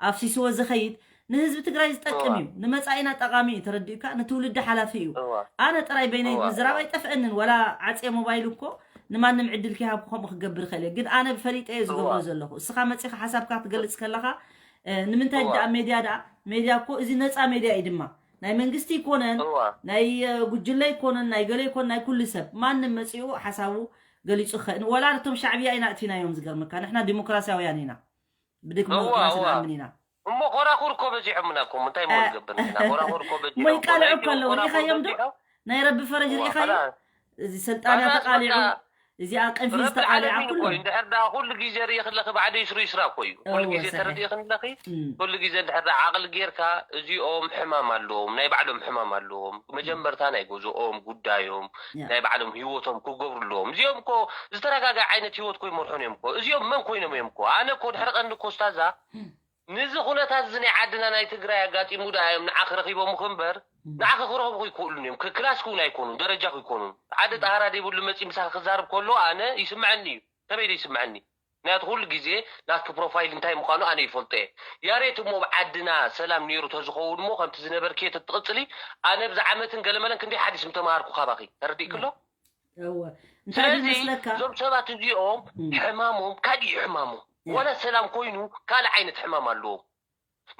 ኣፍሲስዎ ዝኸይድ ንህዝቢ ትግራይ ዝጠቅም እዩ። ንመፃኢና ጠቃሚ እዩ። ተረዲኡካ? ንትውልዲ ሓላፊ እዩ። ኣነ ጥራይ በይነይ ምዝራብ ኣይጠፍአንን። ወላ ዓፅየ ሞባይል እኮ ንማንም ዕድል ከይሃብኩ ከምኡ ክገብር ይኽእል እየ። ግን ኣነ ብፈሊጠ እየ ዝገብሮ ዘለኹ። እስኻ መፂኻ ሓሳብካ ክትገልፅ ከለኻ ንምንታይ ደኣ ሜድያ ደኣ ሜድያ እኮ እዚ ነፃ ሜድያ እዩ ድማ ናይ መንግስቲ ይኮነን ናይ ጉጅለ ይኮነን ናይ ገለ ይኮን ናይ ኩሉ ሰብ ማንም መፂኡ ሓሳቡ ገሊፁ ክኸእል ወላ ነቶም ሻዕብያ ኢና እቲናዮም ዝገርመካ ንሕና ዲሞክራሲያውያን ኢና ብድግሞ ንኣምን ኢና እሞ ኮራኩር እኮ በዚሖምና እኮ እንታይ ሞ ንገብር ንሕና ኮራኩር እኮ በዚሖም እሞ ይቃልዑ እኮ ኣለዉ ሪኢኻዮም ዶ ናይ ረቢ ፈረጅ ሪኢኻዮ እዚ ሰልጣንያ ተቃሊዑ እዚኣ ቀንፊዝ ተቃሊዓ ኩሉ እንድሕር ዳ ኩሉ ግዜ ርኢ ክለኺ ባዕደ ይስሩ ይስራ እኮ እዩ ኩሉ ግዜ ተረዲእ ክንለኺ ኩሉ ግዜ እንድሕር ዳ ዓቕሊ ጌርካ እዚኦም ሕማም ኣለዎም ናይ ባዕሎም ሕማም ኣለዎም መጀመርታ ናይ ገዝኦም ጉዳዮም ናይ ባዕሎም ህይወቶም ክገብሩ ኣለዎም እዚኦም እኮ ዝተረጋጋ ዓይነት ህይወት ኮይ መርሖን እዮም እኮ እዚኦም መን ኮይኖም እዮም እኮ ኣነ እኮ ድሕሪ ቀንዲ እኮ ስታዛ ንዚ ኩነታት እዚ ናይ ዓድና ናይ ትግራይ ኣጋጢሙ ደኣ እዮም ንዓኺ ረኺቦምኺ እምበር ንዓኺ ክረኽቡኺ ኣይክእሉን እዮም። ክላስኪ እውን ኣይኮኑን፣ ደረጃኺ ኣይኮኑን። ሓደ ጠሃራ ዘይብሉ መፂኡ ምሳኺ ክዛረብ ከሎ ኣነ ይስምዐኒ እዩ። ከመይ ዘይስምዐኒ? ምክንያቱ ኩሉ ግዜ ናትኪ ፕሮፋይል እንታይ ምዃኑ ኣነ ይፈልጦ እየ። ያሬት እሞ ኣብ ዓድና ሰላም ነይሩ ተዝኸውን እሞ ከምቲ ዝነበርክዮ ተትቕፅሊ ኣነ ብዚ ዓመትን ገለመለን ክንደይ ሓዲስ ምተምሃርኩ ካባኺ። ተረዲእኪ ኣሎ? እወ እንታይ ስለዚ ይመስለካ እዞም ሰባት እዚኦም ሕማሞም ካልእ እዩ ሕማሞም ዋላ ሰላም ኮይኑ ካልእ ዓይነት ሕማም ኣለዎም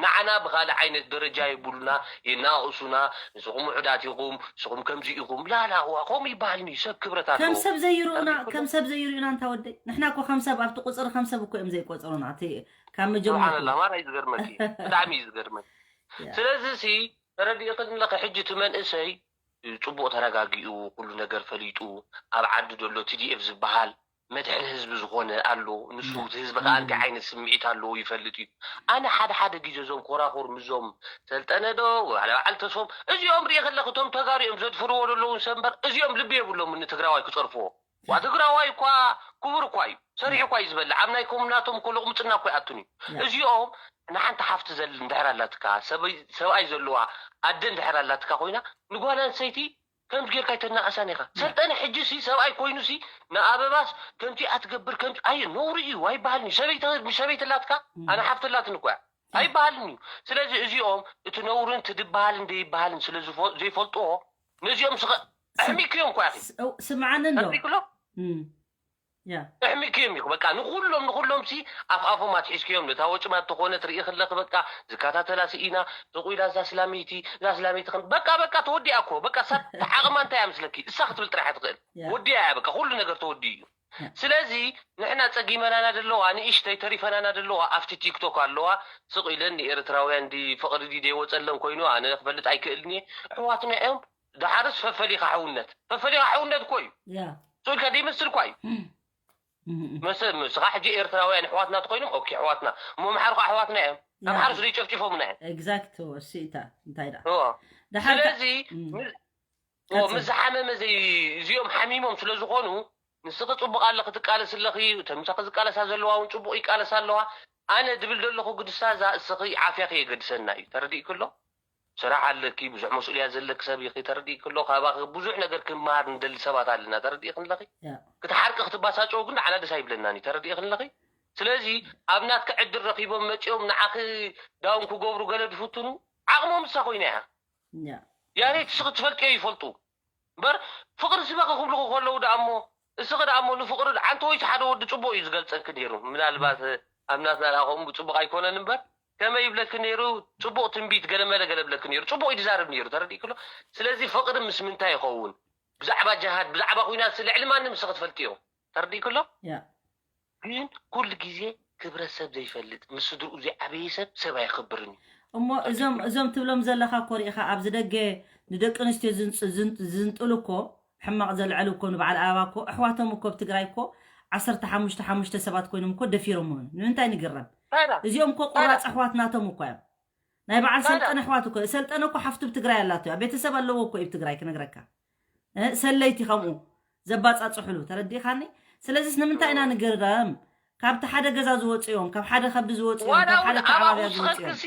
ንዓና ብካልእ ዓይነት ደረጃ የብሉና የናእሱና ንስኹም ውሑዳት ኢኹም ንስኹም ከምዚ ኢኹም ላላ ዋ ከምኡ ይበሃል ንዩ ሰብ ክብረት ኣለዎ ከም ሰብ ዘይርኡና ከም ሰብ ዘይርኡና እንታ ወደይ ንሕና እኮ ከም ሰብ ኣብቲ ቁፅሪ ከም ሰብ እኮ እዮም ዘይቆፅሩና እቲ ካብ መጀመርያ ስብሓንላ ማራ እዩ ዝገርመኪ ብጣዕሚ እዩ ዝገርመኪ ስለዚ ሲ ተረዲእኽን ኣለኺ ሕጂ እቲ መንእሰይ ፅቡቕ ተረጋጊኡ ኩሉ ነገር ፈሊጡ ኣብ ዓዲ ዘሎ ቲ ዲ ኤፍ ዝበሃል መድሕን ህዝቢ ዝኾነ ኣሎ ንሱ እቲ ህዝቢ ከዓ እንታይ ዓይነት ስምዒት ኣለዎ ይፈልጥ እዩ ኣነ ሓደ ሓደ ግዜ እዞም ኮራኹር ምዞም ሰልጠነ ዶ ዋላ በዓል ተስፎም እዚኦም ርኢ ከለኺ እቶም ተጋሩ እዮም ዘድፍርዎ ዘለዉ ሰምበር እዚኦም ልቢ የብሎምን ንትግራዋይ ክፀርፍዎ ዋ ትግራዋይ እኳ ክቡር እኳ እዩ ሰሪሑ እኳ እዩ ዝበልዕ ኣብ ናይ ኮምናቶም እኮ ሎቕምፅና እኮ ይኣቱን እዩ እዚኦም ንሓንቲ ሓፍቲ ዘል እንድሕር ኣላትካ ሰብኣይ ዘለዋ ኣደ እንድሕር ኣላትካ ኮይና ንጓል ኣንሰይቲ ከምዚ ጌርካ ኣይተናእሳን ኢኻ ሰልጠነ ሕጂ ሲ ሰብኣይ ኮይኑ ሲ ንኣበባስ ከምቲ ኣትገብር ከምቲ ኣየ ነውሪ እዩ ኣይበሃልን እዩ ሰበይቲ ሰበይቲ ኣላትካ ኣነ ሓፍቲ ኣላትን እኮ እያ ኣይበሃልን እዩ ስለዚ እዚኦም እቲ ነውርን እቲ ድበሃልን ደይበሃልን ስለ ዘይፈልጥዎ ነዚኦም ስኸ ኣሕሚክዮም እኳ ኢኺ ስምዓኒ እንዶ ኣሕሚክሎ እሕሚክዮም ኢኹ በቃ ንኩሎም ንኩሎም ሲ ኣፍኣፎም ኣትሒዝክዮም ነታ ወጭማት ተኾነ ትርኢ ክለክ በቃ ዝከታተላ ስኢና ተቑኢላ እዛ ስላመይቲ እዛ ስላመይቲ ከም በቃ በቃ ተወዲኣ እኮ በቃ እሳ ዓቕማ እንታይ እያ ምስለኪ እሳ ክትብል ጥራሕ ትኽእል ወዲኣ እያ በቃ ኩሉ ነገር ተወዲኡ እዩ ስለዚ ንሕና ጸጊመናና ደለዋ ንእሽተይ ተሪፈናና ደለዋ ኣብቲ ቲክቶክ ኣለዋ ስቕ ኢለን ንኤርትራውያን ዲ ፍቕሪ ዲ ደይወጸለን ኮይኑ ኣነ ክፈልጥ ኣይክእልን እየ ኣሕዋትና እዮም ደሓርስ ፈፈሊኻ ሕውነት ፈፈሊኻ ሕውነት እኮ እዩ ስኡልካ ደይመስል እኳ እዩ መሰ ንስኻ ሕጂ ኤርትራውያን ኣሕዋትና ተኮይኖም ኦኬ ኣሕዋትና እሞ ኣምሓሩ ከዓ ኣሕዋትና እዮም። ኣምሓሩ ስለ ይጨፍጭፎምና እዮም። ኤግዛክት እሱ ኢታ እንታይ ደኣ እዎ። ደሓር ከ- ስለዚ እም፣ ም- እዎ፣ ቀጽል። ምስ ዝሓመመ ዘይ እዚኦም ሓሚሞም ስለ ዝኾኑ ንስኺ ፅቡቅ ኣለኺ ትቃለስ ኣለኺ፣ እተን ምሳኺ ዝቃለሳ ዘለዋ እውን ፅቡቅ ይቃለሳ ኣለዋ። ኣነ ድብል ዘለኹ ግድሳዛ እስኺ ዓፍያኺ የገድሰና እዩ። ተረዲእኪ ኣሎ? ስራሕ ኣለኪ፣ ብዙሕ መስኡልያ ዘለኪ ሰብ ኢኺ። ተረዲእኪ ኣሎ? ካባኺ ብዙሕ ነገር ክመሃር ንደሊ ሰባት ኣለና። ተረዲእኪ ኣለኺ? ያ። ክትሓርቂ ክትባሳጨው ግን ንዓና ደስ ኣይብለናን እዩ። ተረዲእኪ ኣለኺ? ስለዚ ኣብ ናትኪ ዕድል ረኺቦም መፂኦም ንዓኺ ዳውን ክገብሩ ገለ ድፍትኑ ዓቕሞም እሳ ኮይና እያ። ያ። ያሬት እስኺ ትፈልጥዮ ይፈልጡ እምበር ፍቕሪ ስበኺ ክብልኹ ከለዉ ደኣ እሞ እስኺ ደኣ እሞ ንፍቕሪ ዓንተ ወይስ ሓደ ወዲ ፅቡቕ እዩ ዝገልፀልኪ ነይሩ። ምናልባት ኣብ ናትና ደኣ ከምኡ ብፅቡቕ ኣይኮነን እምበር ከመይ ይብለኪ ነይሩ? ፅቡቕ ትንቢት ገለመለ ገለ ብለኪ ነይሩ። ፅቡቕ እዩ ዝዛረብ ነይሩ። ተረዲእክሎ? ስለዚ ፍቕሪ ምስ ምንታይ ይኸውን? ብዛዕባ ጅሃድ ብዛዕባ ኩናት ልዕሊ ማንም እስኺ ትፈልጥዮ። ተረዲእክሎ? ያ። ግን ኩሉ ግዜ ክብረት ሰብ ዘይፈልጥ ምስ ስድርኡ ዘይዓበየ ሰብ ሰብ ኣየኽብርን እዩ። እሞ እዞም እዞም ትብሎም ዘለኻ እኮ ርኢኻ ኣብዚ ደገ ንደቂ ኣንስትዮ ዝንጽ- ዝን- ዝንጥሉ እኮ ሕማቕ ዘልዐሉ እኮ ንበዓል ኣበባ እኮ ኣሕዋቶም እኮ ኣብ ትግራይ እኮ ዓሰርተ ሓሙሽተ ሓሙሽተ ሰባት ኮይኖም እኮ ደፊሮም ሆኑ ንምንታይ ንግረም ታዲያ እዚኦም እኮ ቆራፅ ኣሕዋት ናቶም እኮ እዮም ናይ በዓል ታዲያ ሰልጠነ ኣሕዋት እኮ ሰልጠነ እኮ ሓፍቱ ብ ትግራይ ኣላቶ እያ ቤተሰብ ኣለዎ እኮ እዩ ብ ትግራይ ክነግረካ እ፣ ሰለይቲ ከምኡ ዘባፃፅሕሉ ተረዲእኻኒ ስለዚስ ንምንታይ ኢና ንግረም ካብቲ ሓደ ገዛ ዝወፅኦም ካብ ሓደ ከብዲ ዝወፅኦም ዋላ ካብ ሓደ እውን ኣብኣ ተዓባብያ ዝወፅኦም ክውስኸልክሲ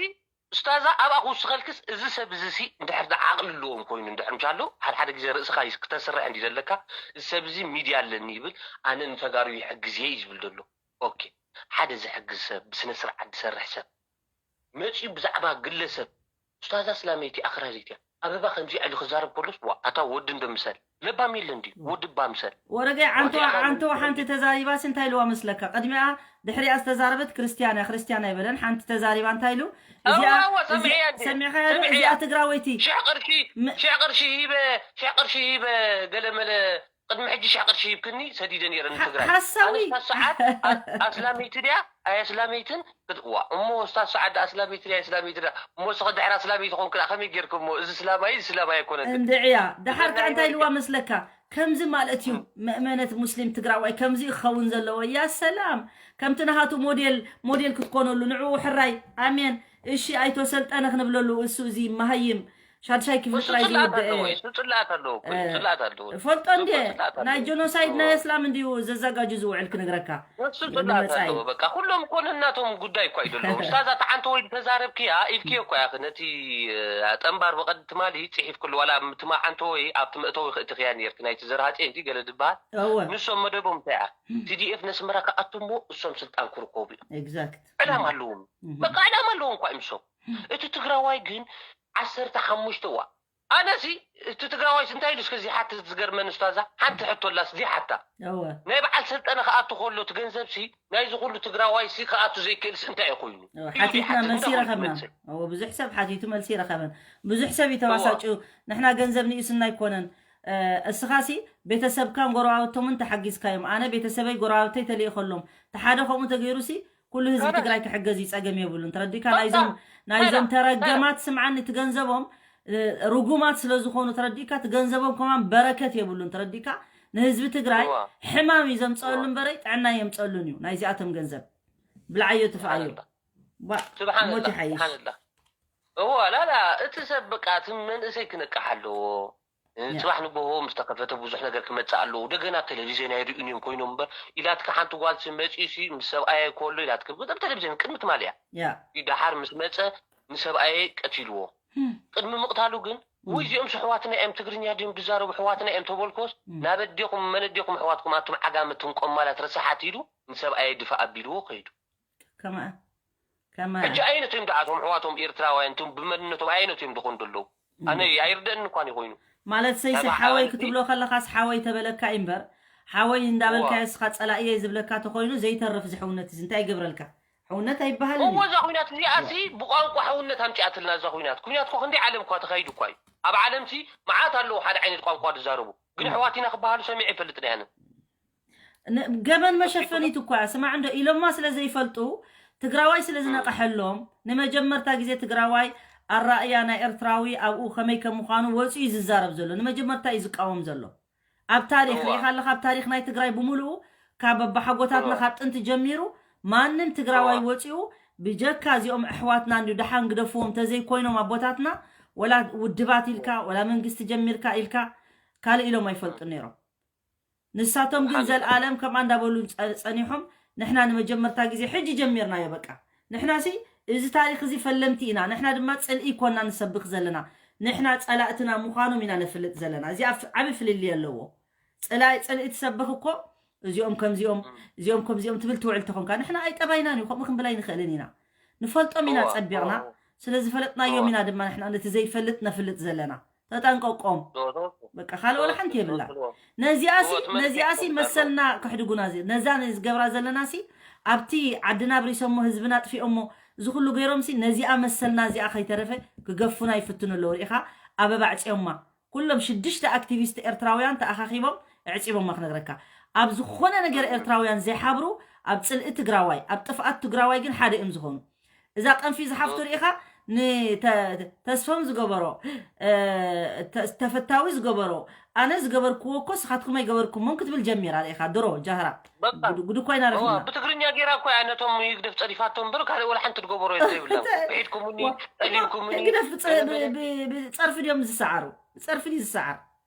ስታዛ ኣብኣ ክውስኸልክስ እዚ ሰብ እዚ ሲ እንድሕር ዓቕሊ ኣለዎም ኮይኑ እንድሕር ምሻሎ ሓደ ሓደ ግዜ ርእስኻ እዩ ክተስርሕ እንዲ ዘለካ እዚ ሰብ እዚ ሚድያ ኣለኒ ይብል ኣነ ንተጋሩ ይሕግዝ እየ እዩ ዝብል ዘሎ ኦኬ ሓደ ዝሕግዝ ሰብ ብስነ ስርዓት ዝሰርሕ ሰብ መፂኡ ብዛዕባ ግለሰብ ስታዛ ስላመይቲ ኣኽራሪት እያ ኣበባ ከምዚ ዕሊ ክዛረብ ከሎስ ዋ ኣታ ወዲ እንዶ ምሰል ለባም የለ እንዲ ወዲ ባ ምሰል ወረገይ ዓንተዋ ወዲእኻ ዓንተዋ ምሰል ሓንቲ ተዛሪባሲ እንታይ ኢልዋ መስለካ ቅድሚኣ ድሕሪኣ ዝተዛረበት ክርስትያን እያ ክርስትያን ኣይበለን ሓንቲ ተዛሪባ እንታይ ኢሉ እዚኣ እዋ፣ እዋ፣ እዚኣ- ሰሚዐያ እንዴ? ሰሚዕኻያ ዶ ሰሚዐያ። እዚኣ ትግራወይቲ ሽሕ ቅርሺ ም- ሽሕ ቅርሺ ሂበ ሽሕ ቅርሺ ሂበ ገለመለ ቅድሚ ሕጂ ሽሕ ቅርሺ ሂብክኒ ሰዲደ ነይረ ሓ- ንትግራይ ሓሳዊ ኣነስታ ሰዓት ኣ- ኣስላመይቲ ድያ ኣይ ኣስላመይትን ክትዋ እሞ ስታ ሰዓት ኣስላመይቲ ድያ ኣስላመይቲ ድያ እሞ ስኸ ድሕር ኣስላመይቲ ኾንክ ደኣ ከመይ ጌርክ እሞ እዚ ስላማይ እዚ ስላማይ ኣይኮነን እንድዕያ ደሓር ከ እንድዕያ እንታይ ኢልዋ ይወድቅ። መስለካ ከምዚ ማለት እዩ መእመነት ሙስሊም ትግራዋይ ከምዚ ክኸውን ዘለዎ ያ ሰላም ከምቲ ናሃቱ ሞዴል ሞዴል ክትኮነሉ ንዕኡ ሕራይ ኣሜን እሺ ኣይቶ ሰልጠነ ክንብለሉ እሱ እዚ መሃይም ሻድሻይ ክፍሊ እሱ ጥራይ ጽላኣት ዝወደአ ኣለዎ እሱ ጽላኣት ኣለዎ እኮ እዩ፣ እ፣ ጽላኣት ኣለዎ ፈልጦ እንዴ እኮ ጽላኣት ናይ ኣለዎ። ጀኖሳይድ እዎ። ናይ እስላም እንድዩ ዘዘጋጁ ዝውዕል ክነግረካ እሱ ጽላኣት ንመጻኢ ኣለዎ በቃ ኩሎም እኮ ነናቶም ጉዳይ እኳ እዩ ዘለዎም ስታዛ ተዓንተ ወይ ተዛረብክያ ኢልክዮ እኳ ያኺ ነቲ እ፣ ጠንባር ብቐድ ትማሊ ጽሒፍክሉ ዋላ ትማ ዓንተ ወይ ኣብቲ መእተዊ ክእትኽያ ነርክ ናይቲ ዘርሃጼ እንዲ ገለ ዝበሃል እወ ንሶም መደቦም እንታይ እያ ቲዲኤፍ ነስመራ ክኣቱ እሞ እሶም ስልጣን ክርከቡ እዮም ኤግዛክት ዕላማ ኣለዎም በቃ ዕላማ ኣለዎም እኳ እዮም እሶም እቲ ትግራዋይ ግን ዓሰርተ ሓሙሽተ ዋ ኣነሲ እቲ ትግራዋይስ እንታይ ኢሉ እስከ ዝሓትት ዝገርመኒ ስታዛ ሓንቲ ሕቶ ኣላስ ዝሓታ እወ ናይ በዓል ሰልጠነ ክኣቱ ከሎ እቲ ገንዘብሲ ናይዚ ኩሉ ትግራዋይሲ ክኣቱ ዘይክእልስ እንታይ እዩ ኮይኑ እወ፣ ሓቲትና መልሲ ረኸብና እወ ብዙሕ ሰብ ሓቲቱ መልሲ ረኸበን ብዙሕ ሰብ ይተባሳጭ ንሕና ገንዘብ ንእስና ኣይኮነን እስኻሲ ቤተሰብካን ጎረባብቶምን ተሓጊዝካዮም ኣነ ቤተሰበይ ጎረባብተይ ተልኢኸሎም ተሓደ ከምኡ ተገይሩሲ ኩሉ ህዝቢ ትግራይ ክሕገዝ ይፀገም የብሉን ተረዲካ ናይዞም ናይዞም ተረገማት ስምዓኒ ትገንዘቦም ርጉማት ስለ ዝኾኑ ተረዲካ ትገንዘቦም ከማን በረከት የብሉን ተረዲካ ንህዝቢ ትግራይ ሕማም እዩ ዘምፀሉ እምበረይ ጥዕና የምፀሉን እዩ ናይዚኣቶም ገንዘብ ብልዓዮ ትፍኣዮ ሞት ይሓይሽ እዎ ላላ እቲ ሰብ በቃ እቲ መንእሰይ ክነቅሕ ኣለዎ ፅባሕ ንጎሆ ምስ ተኸፈተ ብዙሕ ነገር ክመፅእ ኣለዎ ደገና ቴሌቪዝን ኣይርእዩን እዮም ኮይኖም እምበር ኢላትካ ሓንቲ ጓል ሲ መፂኡ ሲ ምስ ሰብኣይ ኣይኮሎ ኢላትክ ብቅድም ቴሌቪዝን ቅድሚ ትማሊ እያ ያ እዩ ደሓር ምስ መፀ ንሰብኣየ ቀቲልዎ ቅድሚ ምቕታሉ ግን ውይ እዚኦም ስሕዋትና እዮም ትግርኛ ድዮም ዝዛረቡ ኣሕዋትና እዮም ተበልኮስ ናብ ኣዴኹም መን ኣዴኹም ኣሕዋትኩም ኣቱም ዓጋመ ትንቆማላት ረሳሓት ኢሉ ንሰብኣየ ድፋእ ኣቢልዎ ከይዱ ከማን ከማን ሕጂ ኣየነቶም እዮም ደኣ እቶም ኣሕዋቶም ኤርትራውያን እቶም ብመንነቶም ኣየነቶም እዮም ዝኾኑ ዘለዉ ኣነ ኣይርደእኒ እኳ እዩ ኮይኑ ማለት ሰይሲ ሓወይ ክትብሎ ከለኻስ ሓወይ ተበለካ እዩ እምበር ሓወይ እንዳበልካዮ እስኻ ጸላእየ ዝብለካ ተኾይኑ ዘይተርፍ እዚ ሕውነት እዚ እንታይ ይገብረልካ ሕውነት ኣይበሃልን እዎ እዛ ኩናት እዚኣሲ ብቋንቋ ሕውነት ኣምፂኣትልና እዛ ኩናት ኩናት ኮ ክንደይ ዓለም እኳ ተኻይዱ እኳ እዩ ኣብ ዓለምሲ መዓት ኣለዉ ሓደ ዓይነት ቋንቋ ዝዛረቡ ግን ኣሕዋት ኢና ክበሃሉ ሰሚዐ ይፈልጥ ናያንን ገበን መሸፈኒት እኳ ስማዕ እንዶ ኢሎማ ስለ ዘይፈልጡ ትግራዋይ ስለ ዝነቀሐሎም ንመጀመርታ ግዜ ትግራዋይ ኣራእያ ናይ ኤርትራዊ ኣብኡ ከመይ ከም ምዃኑ ወፂኡ እዩ ዝዛረብ ዘሎ ንመጀመርታ እዩ ዝቃወም ዘሎ ኣብ ታሪክ ሪኢካ ኣለካ ኣብ ታሪክ ናይ ትግራይ ብምሉኡ ካብ ኣባሓጎታትና ካብ ጥንቲ ጀሚሩ ማንም ትግራዋይ ወፂኡ ብጀካ እዚኦም ኣሕዋትና እንዲ ደሓን ግደፍዎም ተዘይኮይኖም ኣቦታትና፣ ወላ ውድባት ኢልካ፣ ወላ መንግስቲ ጀሚርካ ኢልካ ካልእ ኢሎም ኣይፈልጡን ነይሮም። ንሳቶም ግን ዘልኣለም ከምኣ እንዳበሉ ጸ-፣ ጸኒሖም። ንሕና ንመጀመርታ ግዜ ሕጂ ጀሚርናዮ። በቃ ንሕና ሲ እዚ ታሪኽ እዚ ፈለምቲ ኢና። ንሕና ድማ ጽልኢ ኮና ንሰብኽ ዘለና፣ ንሕና ጸላእትና ምዃኖም ኢና ነፍልጥ ዘለና። እዚኣ ፍ-፣ ዓቢ ፍልልይ ኣለዎ። ጸላኢ ጽልኢ ትሰብኽ እኮ እዚኦም ከምዚኦም፣ እዚኦም ከምዚኦም ትብል ትውዕል ተኾንካ፣ ንሕና ኣይጠባይናን እዩ፣ ከምኡ ክንብል ኣይንኽእልን ኢና። ንፈልጦም ኢና ጸቢቕና፣ ስለ ዝፈለጥናዮም ኢና ድማ ንሕና ነቲ ዘይፈልጥ ነፍልጥ ዘለና። ተጠንቀቆም። በቃ ካልእ ወላ ሓንቲ የብላ። ነዚኣሲ ነዚኣሲ መሰልና ክሕድጉና፣ ነዛ ዝገብራ ዘለናሲ ኣብቲ ዓድና ኣብሪሶሞ ህዝብና ኣጥፊኦሞ፣ እዚ ኩሉ ገይሮምሲ ነዚኣ መሰልና እዚኣ ከይተረፈ ክገፉና ይፍትኑ ኣለዉ። ርኢኻ ኣበባ ኣዕፅዮማ። ኩሎም ሽዱሽተ ኣክቲቪስት ኤርትራውያን ተኣኻኺቦም ኣዕፂቦማ ክነግረካ። ኣብ ዝኾነ ነገር ኤርትራውያን ዘይሓብሩ፣ ኣብ ፅልኢ ትግራዋይ፣ ኣብ ጥፍኣት ትግራዋይ ግን ሓደ እዮም ዝኾኑ። እዛ ቀንፊ ዝሓፍቱ ርኢኻ ንተ-፣ ተስፎም ዝገበሮ፣ እ፣ ተ-፣ ተፈታዊ ዝገበሮ፣ ኣነ ዝገበርክዎ እኮ ስኻትኩም ኣይገበርኩሞን ክትብል ጀሚራ ርኢኻ። ድሮ ጃህራ በቃ። ጉድ-፣ ጉድ እኮ ኣይናረፍና። ብትግርኛ ጌራ እኮ እያ ነቶም ይግደፍ ጸሪፋቶም እምበር ካልእ ወላ ሓንቲ ትገበሮ የብላ። ብሒድኩምኒ፣ ዋ-፣ ጸሊምኩምኒ፣ ግደፍ ብጸ-፣ ብ-፣ ብ-፣ ብጸርፊ ድዮም ዝሰዓሩ? ብጸርፊ ድዩ ዝሰዓር?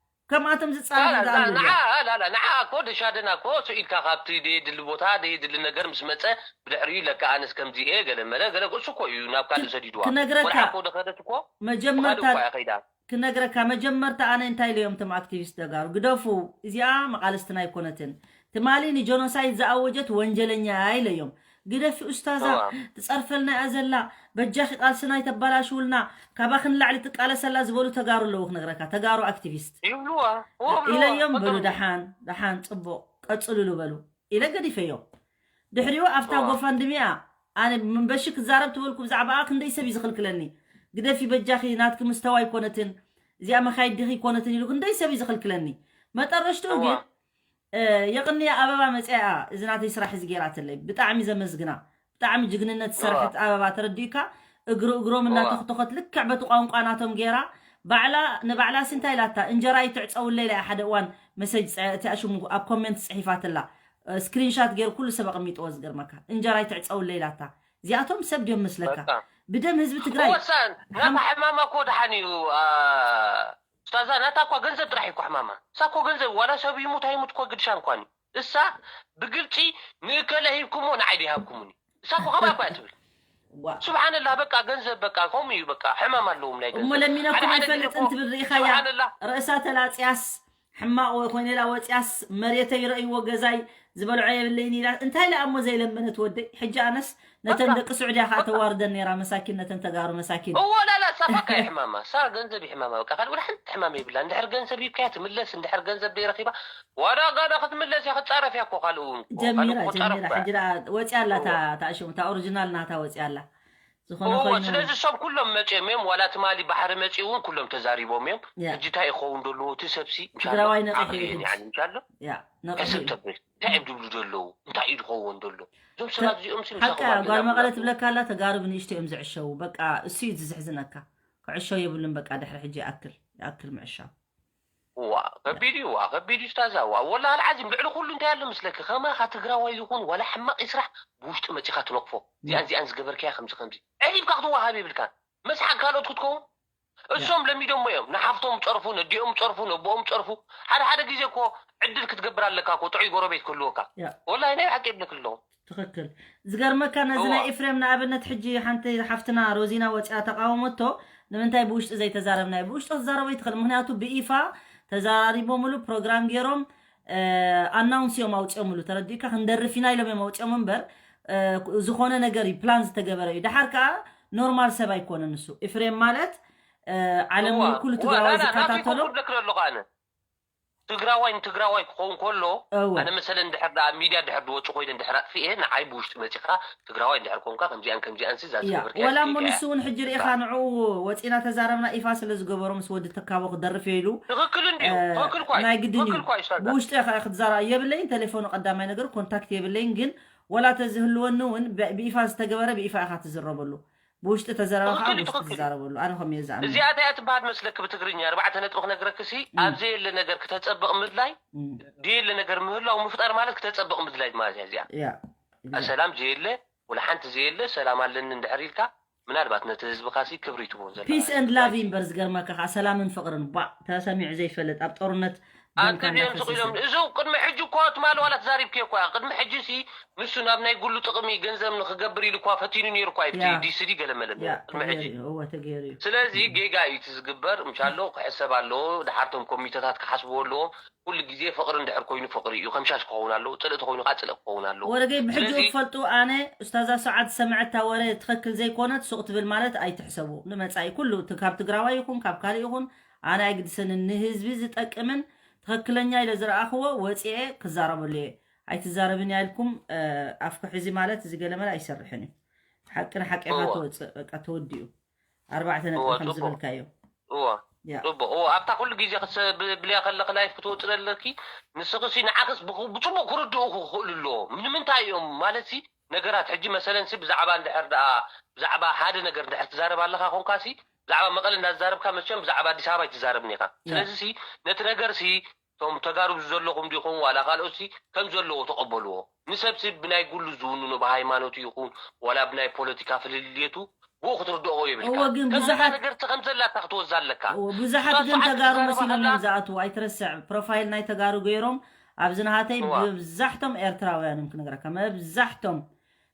ከምኣቶም ዝጻረሩ ላላ፣ ደኣ ኣለዉ ላ-፣ ድዮም? ንዓ፣ ላላ፣ ንዓ እኮ ደሻደና እኮ ስኢልካ ካብቲ ደየድሊ ቦታ ደየድሊ ነገር ምስ መጸ ብድሕሪኡ ኢለካ ኣነስ ከምዚ እየ ገለ መለ ገለ እሱ እኮ እዩ ናብ ካልእ ሰዲድዋ። ክነግረካ፣ ወላ እኮ ደኸደት እኮ መጀመርታ ብኻልእ እኮ እያ ከይዳ። ክነግረካ መጀመርታ ኣነ እንታይ ኢለዮም እቶም ኣክቲቪስት ተጋሩ፣ ግደፉ፣ እዚኣ መቓልስትና ኣይኮነትን። ትማሊ ንጀኖሳይድ ዝኣወጀት ወንጀለኛ እያ ኢለዮም። ግደፊ ኡስታዛ፣ እዋ። ትጸርፈልና እያ ዘላ፣ በጃኺ ቃልስና ኣይተባላሽውልና፣ ካባኺ ንላዕሊ ትቃለሰላ ዝበሉ ተጋሩ ኣለዉ ክነግረካ፣ ተጋሩ ኣክቲቪስት። ይብልዋ፣ እዎ፣ ይብልዋ፣ ኢለዮም በሉ፣ ይፈልጥዎ። ደሓን፣ ደሓን፣ ጽቡቕ፣ ቀጽሉሉ በሉ። ኢለ ገዲፈዮም። ድሕሪኡ ኣብታ እዋ። ጎፋንድሚኣ፣ ኣነ ምንበሺ ክዛረብ ትበልኩ ብዛዕባኣ ክንደይ ሰብ እዩ ዝኽልክለኒ። ግደፊ በጃኺ፣ ናትኪ ምስተዋ ኣይኮነትን፣ እዚኣ መኻይድ ዲኺ ኣይኮነትን ኢሉ ክንደይ ሰብ እዩ ዝኽልክለኒ። መጠረሽትኡ እዋ። ግን እ፣ የቕንያ ኣበባ መጺኣ እዚ ናተይ ስራሕ እዚ ገይራትለይ። ብጣዕሚ ዘመስግና። ብጣዕሚ ጅግንነት ዝሰርሐት እዋ። ኣበባ ተረዲእካ፣ እግሪ እግሮም እዋ። እናተኽተኸት ልክዕ በቲ ቋንቋ ናቶም ገይራ፣ ባዕላ፣ ንባዕላሲ እንታይ ኢላታ፣ እንጀራ ይትዕጸውለይ ኢላ እያ ሓደ እዋን መሰጅ ጽ-፣ እቲኣ ሽሙ ኣብ ኮሜንት ጽሒፋትላ። እ፣ ስክሪንሻት ገይሩ ኩሉ ሰብ ኣቐሚጥዎ ዝገርመካ። እንጀራ ይትዕጸውለይ ኢላታ። እዚኣቶም ሰብ ድዮም መስለካ? በቃ። ብደም ህዝቢ ትግራይ እወ፣ እሳ ናታ ሓም- ሕማማ እኮ ደሓን እዩ። አ፣ ኡስታዛ፣ ናታ እኳ ገንዘብ ጥራሕ እዩ እኮ ሕማማ። እሳ እኮ ገንዘብ፣ ዋላ ሰብ ይሙት ኣይሙት እኮ ግድሻ እንኳን እዩ። እሳ ብግልፂ ንእከለ ሂብኩሞ ንዓይ ዘይሃብኩሙኒ። እሳ እኮ ከምኣ እኮ እያ ትብል። ዋ። ሱብሓነላህ፣ በቃ ገንዘብ በቃ ከምኡ እዩ፣ በቃ ሕማም ኣለዎም ናይ እሞ ገንዘብ። ለሚነኩም ሓደ ሓደ ግዜ ኣይፈልጥን እኮ ትብል ርኢኻያ? ሱብሓነላህ። ርእሳ ተላፅያስ ሕማቕ ወ-፣ ኮይነ ኢላ ወፅያስ መሬተይ ረእይዎ ገዛይ ዝበልዖ የብለይን ኢላ። እንታይ ኢላ እሞ ዘይለመነት ወደይ? ሕጂ ኣነስ ነተን በቃ። ደቂ ስዑድያ ከዓ በቃ። ተዋርደን ነይራ፣ መሳኪን፣ ነተን ተጋሩ መሳኪን። እዎ፣ ላላ፣ እሳ በቃ ይሕማማ። እሳ ገንዘብ ይሕማማ። በቃ ካልእ ወላ ሓንቲ ሕማም የብላ። እንድሕር ገንዘብ ሂብካያ ትምለስ፣ እንድሕር ገንዘብ ደይረኺባ፣ ዋላ ጋዳ ክትምለስ እያ፣ ክትጻረፍ እያ እኮ ካልእ እውን እኮ። ካልእ ጀሚራ፣ እኮ ጻረፍ ጀሚራ። እኮ እያ። ሕጂ ደኣ ወፅያ ኣላ፣ እታ፣ እዋ። እታ ሽሙ፣ እታ ኦሪጂናል ናታ ወፅያ ኣላ። ዝኾነ እዎ፣ ኮይኑ ስለዚ እሶም ኩሎም መጺኦም እዮም፣ ዋላ ትማሊ ባሕሪ መጺኡ እውን ኩሎም ተዛሪቦም እዮም። ያ። ሕጂ እንታይ ይኸውን ደለዎ እቲ ሰብሲ? ምሻሎ ትግራዋይ ነቒሑ ዓቕሊ እዩ የን ሕጂ። ያኒ፣ ምሻሎ? ያ፣ ነቒሑ ሕስብ እዩ። ተብል። እንታይ እዮም ዝብሉ ደለዉ? እንታይ እዩ ዝኸውን ደሎ? እዞም ተ-፣ ሰባት እዚኦም ሲ ሓቃ ምሳኹም እያ፣ ጓል ኣለና መቐለ ብላኩም። ትብለካ ኣላ፣ ተጋሩ ብንእሽቶ እዮም ዝዕሸዉ። በቃ፣ እሱ እዩ ዝዝሕዝነካ። ክዕሸው የብሉን፣ በቃ፣ ድሕሪ ሕጂ ይኣክል፣ ይኣክል ምዕሻው። ዋ፣ ከቢድ እዩ፣ ዋ፣ ከቢድ እዩ፣ ስታዛ፣ ዋ፣ ወላሂ ኣልዓዚም፣ ልዕሊ ኩሉ እንታይ ኣሎ መስለኪ? ከማኻ ትግራዋይ ይኹን ዋላ ሕማቕ ይስራሕ፣ ብውሽጢ መጺኻ ትነቕፎ። እዚኣን፣ እዚኣን ዝገበርካያ ከምዚ፣ ከምዚ። ዕሊብካ ክትወሃብ የብልካን። መስሓቅ ካልኦት ክትከውን። እሶም ለሚዶሞ እዮም። ንሓፍቶም ጸርፉ፣ ነዲኦም ጸርፉ፣ ነቦኦም ጸርፉ። ሓደ፣ ሓደ ግዜ እኮ ዕድል ክትገብር ኣለካ እኮ፣ ጥዑይ ጎረቤት ክህልወካ። ያ። ወላሂ ናይ ሓቂ ይብለክ ኣለኹ። ትኽክል። ዝገርመካ፣ ነዚ እዋ። ናይ ኤፍሬም ንኣብነት፣ ሕጂ ሓንቲ ሓፍትና ሮዚና ወፂኣ ተቃወመቶ። ንምንታይ ብውሽጢ ዘይተዛረብናዮ? ብውሽጢ ክትዛረቦ ይትኽእል። ምኽንያቱ ብይፋ ተዘራሪቦምሉ፣ ፕሮግራም ገይሮም፣ እ፣ ኣናውንስ እዮም ኣውፂኦምሉ። ተረዲእካ? ክንደርፍ ኢና ኢሎም እዮም ኣውፂኦም እምበር፣ እ፣ ዝኾነ ነገር እዩ፣ ፕላን ዝተገበረ እዩ። ደሓር ከዓ ኖርማል ሰብ ኣይኮነን ንሱ። ኤፍሬም ማለት፣ እ፣ ዓለም እዋ። ኩሉ እዋ፣ ትግራዋይ ናና፣ ናተይ ዝከታተሎ። ኮንኩር ብለክ ኣለኹ ኣነ። ትግራዋይ ንትግራዋይ ክኸውን ከሎ፣ እወ። ኣነ መሰለ እንድሕር ደኣ ኣብ ሚድያ እንድሕር ዝወፁ ኮይነ እንድሕር ኣጥፊኤ፣ ንዓይ ብውሽጢ መፂኻ ትግራዋይ እንድሕር ኮንካ፣ ከምዚኣን ከምዚኣንሲ እዛ ያ፣ ዝገበርካያ ወላ እሞ ስይከያ። ንሱ እውን ሕጂ ርኢኻ በቃ። ንዕኡ ወፂና ተዛረብና፣ ኢፋ ስለ ዝገበሮ ምስ ወዲ ተካቦ ክደርፍ ኢሉ፣ ትኽክል እንድዩ፣ እ፣ ትኽክል እኳ እዩ፣ ናይ ግድን እዩ። ትኽክል እኳ እዩ፣ ስታዛ። ብውሽጢ ኢኻ ክትዛራ-፣ የብለይን፣ ቴሌፎኑ ቀዳማይ ነገር ኮንታክት የብለይን፣ ግን ወላ ተዝህልወኒ እውን ብ-፣ ብኢፋ ዝተገበረ ብኢፋ ኢኻ ትዝረበሉ። ብውሽጢ ተዘረባ ከዓ ትኽክል እዩ፣ ብውሽጢ ትኽክል እዩ። ትዛረበሉ። ኣነ ከምኡ እየ ዝኣምን። እዚኣ እንታይ እያ ትበሃል መስለኪ ብትግርኛ? ኣርባዕተ ነጥቢ ክነግረክሲ፣ እም፣ ኣብ ዘየለ ነገር ክተጸብቕ ምድላይ፣ እም። ዘየለ ነገር ምህላው ምፍጣር ማለት ክተጸብቕ ምድላይ ማለት እያ እዚኣ። ያ፣ exactly። ሰላም ዘየለ፣ ወላ ሓንቲ ዘየለ፣ ሰላም ኣለኒ እንድሕር ኢልካ፣ ምናልባት ነቲ ህዝብኻሲ ክብሪ ትቦ ዘለኻ ፒስ ኤንድ ህዝቢ ላቭ ኣይትዩ። እምበር ዝገርመካ ከዓ ሰላምን ፍቕርን ባ ተሰሚዑ ዘይፈልጥ ኣብ ጦርነት ደምካ ኣንተ ድዮም ስቕ ኢሎም እንዳፈሰሰ። እዞ ቅድሚ ሕጂ እኮ ትማል ዋላ ተዛሪብኪ እኳ ቅድሚ ሕጂ ሲ ንሱ ናብ ናይ ጉሉ ጥቕሚ ገንዘብ ንክገብር ኢሉ እኳ ፈቲኑ ነይሩ እኳ ይብቲ ያ። ዲስዲ ገለመለ ያ ቅድሚ ሕጂ ተገይሩ እዩ፣ እወ ተገይሩ እዩ። ስለዚ ጌጋ እዩ እቲ ዝግበር ምሻሎ ክሕሰብ ኣለዎ። ድሓርቶም ኮሚተታት ክሓስብዎ ኣለዎም። ኩሉ ግዜ ፍቕሪ እንድሕር ኮይኑ ፍቕሪ እዩ፣ ከም ሻሽ ክኸውን ኣለዎ፣ ጽልእቲ ኮይኑ ከዓ ጽልእ ክኸውን ኣለዎ። ወረገይ ብሕጂ ስለዚ ትፈልጡ ኣነ ኡስታዛ ሰዓድ ዝሰምዐታ ወረ ትኸክል ዘይኮነት ሱቕ ትብል ማለት ኣይትሕሰቡ። ንመጻኢ ኩሉ እቲ ካብ ትግራዋይ ይኹን ካብ ካልእ ይኹን ኣነ ኣይግድሰንን። ንህዝቢ ዝጠቅምን ትኽክለኛ ኢለ ዝረኣኽዎ ወፂኤ ክዛረበሉ እየ። ኣይትዛረብን እያ ኢልኩም ኣፍኩ ሕዚ ማለት እዚ ገለመለ ኣይሰርሕን እዩ። ሓቂ ንሓቂ ኢኻ እዋ ትወፅእ በቃ ተወዲኡ። ኣርባዕተ ነጥቢ እዋ ከም ጽቡቅ ዝበልካዮ እዋ ያ ጽቡቅ እዋ ኣብታ ኩሉ ግዜ ክሰብልያ ከለኺ ላይፍ ክትወፅእ ኣለኪ። ንስኺ ሲ ንዓኽስ ብኹ- ብጽቡቅ ክርድኡ ክኽእሉ ኣለዎም። ንምንታይ እዮም ማለት ሲ ነገራት ሕጂ መሰለን ሲ ብዛዕባ እንድሕር ደኣ ብዛዕባ ሓደ ነገር እንድሕር ትዛረብ ኣለኻ ኮንካ ሲ ብዛዕባ መቐለ እንዳዛረብካ መቸም ብዛዕባ ኣዲስ ኣበባ ኣይትዛረብን ኢኻ። ያ ስለዚ ሲ ነቲ ነገር ሲ እቶም ተጋሩ ዘለኹም ዲኹም ዋላ ካልኦት ሲ ከም ዘለዎ ተቐበልዎ። ንሰብ ሲ ብናይ ጉሉ ዝውንኖ ብሃይማኖቱ ይኹን ዋላ ብናይ ፖለቲካ ፍልልየቱ ብኡ ክትርድኦ የብልካ። እወ ግን ከምዛ ብዙሓት ነገር ሲ ከምዘላ እታ ክትወዛ ኣለካ። እወ ብዙሓት እሷ ግን ሰዓት ተጋሩ ትዛረባ መሲሎም ከላ እዮም ዝኣትዉ። ኣይትረስዕ ፕሮፋይል ናይ ተጋሩ ገይሮም ኣብዚ ናሃተይ እዋ ብብዛሕቶም ኤርትራውያን እዮም ክነግረካ መብዛሕቶም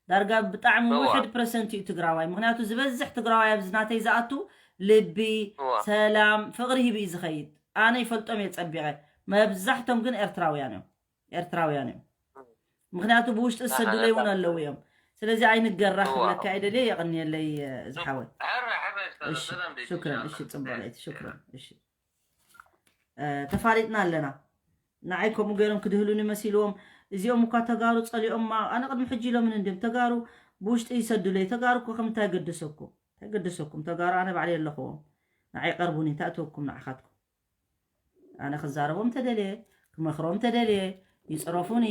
ዳርጋ ብጣዕሚ እዋ ውሕድ ፐርሰንት እዩ ትግራዋይ። ምክንያቱ ዝበዝሕ ትግራዋይ ኣብዚ ናተይ ዝኣቱ ልቢ እዋ ሰላም ፍቕሪ ሂቡ እዩ ዝኸይድ። ኣነ ይፈልጦም እየ ጸቢቐ። መብዛሕቶም ግን ኤርትራውያን እዮም ኤርትራውያን እዮም። ምክንያቱ ብውሽጢ ዝሰድለይ እውን ኣለዉ እዮም። ስለዚ ኣይንገራህ እዋ ክብለካ እየ ደልየ። የቐንየለይ ዝሓወይ። ሕረ ሕረ ይስታለ እሺ ሰላም ደይ ሽክረን። ትሽናለ እሺ ጽቡቕ ለይቲ ሽክረን። እሺ እ፣ ተፋሊጥና ኣለና። ንዓይ ከምኡ ገይሮም ክድህሉኒ መሲልዎም እዚኦም እኳ ተጋሩ ጸሊኦማ። ኣነ ቅድሚ ሕጂ ኢሎምን እንድዮም ተጋሩ ብውሽጢ ይሰዱለይ። ተጋሩ እኮ ከም እንታይ ገደሰኩም እንታይ ገደሰኩም? ተጋሩ ኣነ ባዕለይ ኣለኽዎም። ንዓይ ቀርቡኒ እንታይ እተወኩም ንዓኻትኩም? ኣነ ክዛረቦም ተደልየ ክመኽሮም ተደልየ ይፅረፉኒ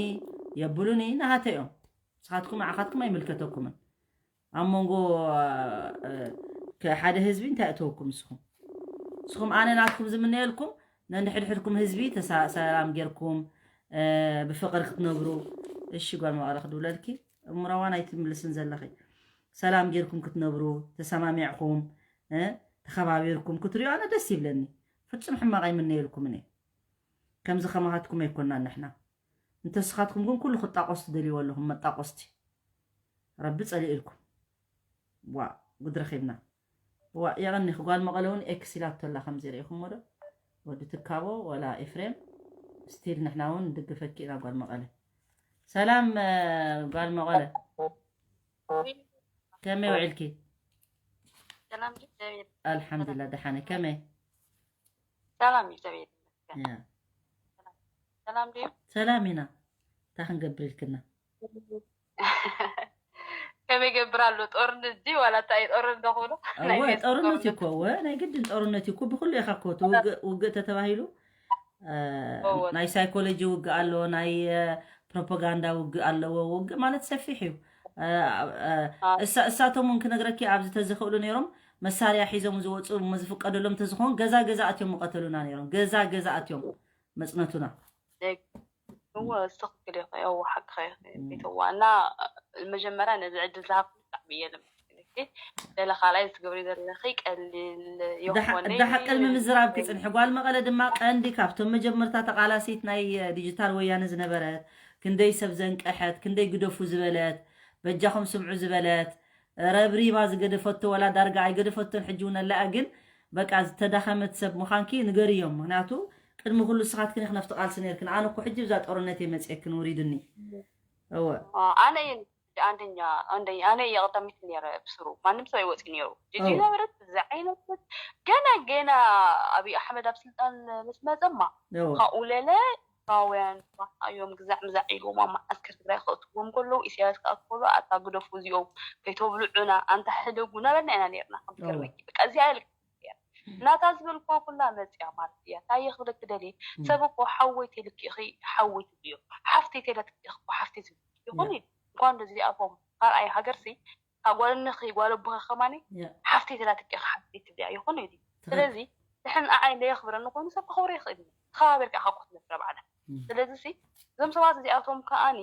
የብሉኒ ናሃተይ እዮም። ንስኻትኩም ንዓኻትኩም ኣይምልከተኩምን። ኣብ መንጎ እ፣ ከ- ሓደ ህዝቢ እንታይ እተወኩም ንስኹም? ንስኹም ኣነ ናትኩም ዝምነየልኩም ነንድሕድሕድኩም ህዝቢ ተሳ- ሰላም ጌርኩም እ፣ ብፍቕሪ ክትነብሩ። እሺ ጓል መቐለ ክድውለልኪ እምረዋን ኣይትምልስን ዘለኺ ሰላም ጌርኩም ክትነብሩ ተሰማሚዕኹም እ፣ ተኸባቢርኩም ክትሪኦ ኣነ ደስ ይብለኒ። ፍጹም ሕማቕ ኣይምነየልኩምን እየ። ከምዚ ከማኻትኩም ኣይኮናን ንሕና። እንተስኻትኩም ግን ኩሉ ክጣቆስ ትደልይዎ ኣለኹም መጣቆስቲ። ረቢ ጸሊእልኩም። ዋ ጉድ ረኺብና። ዋ የቐኒኺ ጓል መቐለ እውን ኤክስ ኢላቶ ኣላ ከምዚ ርኢኹሞ ዶ? ወዲ ትካቦ ወላ ኤፍሬም ስቲል ንሕና እውን ንድግፈኪ ኢና ጓል መቐለ። ሰላም እ፣ ጓል መቐለ ከመይ ውዒልኪ? ሰላም ድዩ? እግዚኣቢሔር ኣልሓምዱሊላ ደሓነ ከመይ? ሰላም እዩ። እግዚኣቢሔር ይመስገን። ያ ሰላም ድዩ? ሰላም ኢና። እንታይ ክንገብር ኢልክና? ከመይ ገብር ኣሎ ጦርነት እዚ ዋላ እንታይ እዩ ጦርነት ደኾሎ? ናይ እወ ፌስቡክ ጦርነት እዩ ጦርነት እኮ እወ ናይ ግድን ጦርነት እዩ እኮ ብኩሉ ኢኻ እኮ እቲ ውግእ ውግእ ተተባሂሉ እ፣ እወ ናይ ሳይኮሎጂ ውግእ ኣሎ ናይ እ፣ ፕሮፓጋንዳ ውግእ ኣለዎ ውግእ ማለት ሰፊሕ እዩ እ፣ እ፣ አ- እሳ- እሳቶም እውን ክነግረኪ ኣብዚ ተዝኽእሉ ነይሮም መሳርያ ሒዞም ዝወፁ እሞ ዝፍቀደሎም ተዝኸውን ገዛ ገዛ ኣትዮም ምቐተሉና ነይሮም ገዛ ገዛ ኣትዮም መፅነቱና ደግ- እወ ትኽክል ኢኺ እወ ሓቅኺ ኢኺ እም። ቤተዋ እና መጀመርያ ነዚ ዕድል ዝሃብኩ ብጣዕሚ እየ ለመስግነኪ ገለ ካልኣይ ዝትገብሪ ዘለኺ ቀሊል ደሓ- የኾነ ደሓ ቅድሚ ምዝራብ ክፅንሒ ጓል መቐለ ድማ ቀንዲ ካብቶም መጀመርታ ተቓላሲት ናይ እ፣ ዲጂታል ወያነ ዝነበረት ክንደይ ሰብ ዘንቀሐት ክንደይ ግደፉ ዝበለት በጃኹም ስምዑ ዝበለት ረብሪባ ዝገደፈቶ ወላ ዳርጋ ኣይገደፈቶን ሕጂ እውን ኣላ እያ ግን በቃ ዝተዳኸመት ሰብ ምዃንኪ ንገርዮም ምክንያቱ ቅድሚ ኩሉ ስኻትክን ኢኽን ኣብቲ ቃልሲ ነርክን ኣነ እኮ ሕጂ ብዛ ጦርነት እየ መፅየክን ውሪድኒ እወ ኣነ እየ አንደኛ አንደኛ እኔ የቀዳሚት ነረ ብስሩ ማንም ሰው ይወፂ ነሩ ጅጂ እወ ነበረት ብዛ ዓይነት ገና ገና ኣብይ ኣሕመድ ኣብ ስልጣን ምስ መፀማ እወ ካብኡ ለለ ካውያን እዮም ግዛዕ ምዛዕ ኢልዎም ኣብ መዓስከር ትግራይ ከእትዎም ከለዉ ኢሳያስ ክኣትወሉ ኣታ ግደፉ እዚኦም ከይተብልዑና ኣንታ ሕደጉ እናበልና ኢና ነርና ከም እወ ትገርመኪ በቃ እዚኣ ኢለ ናታ ዝበልኩዋ ኩላ መፅያ ማለት እያ። እንታይ እየ ክብለኪ ደልየ፣ እም፣ ሰብ እኮ ሓወይ ተይልኪ ኢኺ ሓወይ ትብልዮ፣ ሓፍተይ ተይላትኪ ኢኺ እኮ ሓፍተይ ትብልዮ። ይኹን ያ እዩ እንኳን እንደዚኣቶም ካልኣይ ሃገርሲ ጓል እነኺ ጓል ኣቦኺ ከማኒ ሓፍተይ ተላትኪ ኢኻ ሓፍተይ ትብልያ ይኹን እዩ። ስለዚ ድሕን ንዓይ እንደ የኽብረኒ ኮይኑ ሰብ ክኸብሮ ይኽእል እዩ። ተኸባቢርካ ኢኻ እኮ ትነብር ኣብ ዓለም። ስለዚ ሲ እዞም ሰባት እዚኣቶም ከኣኒ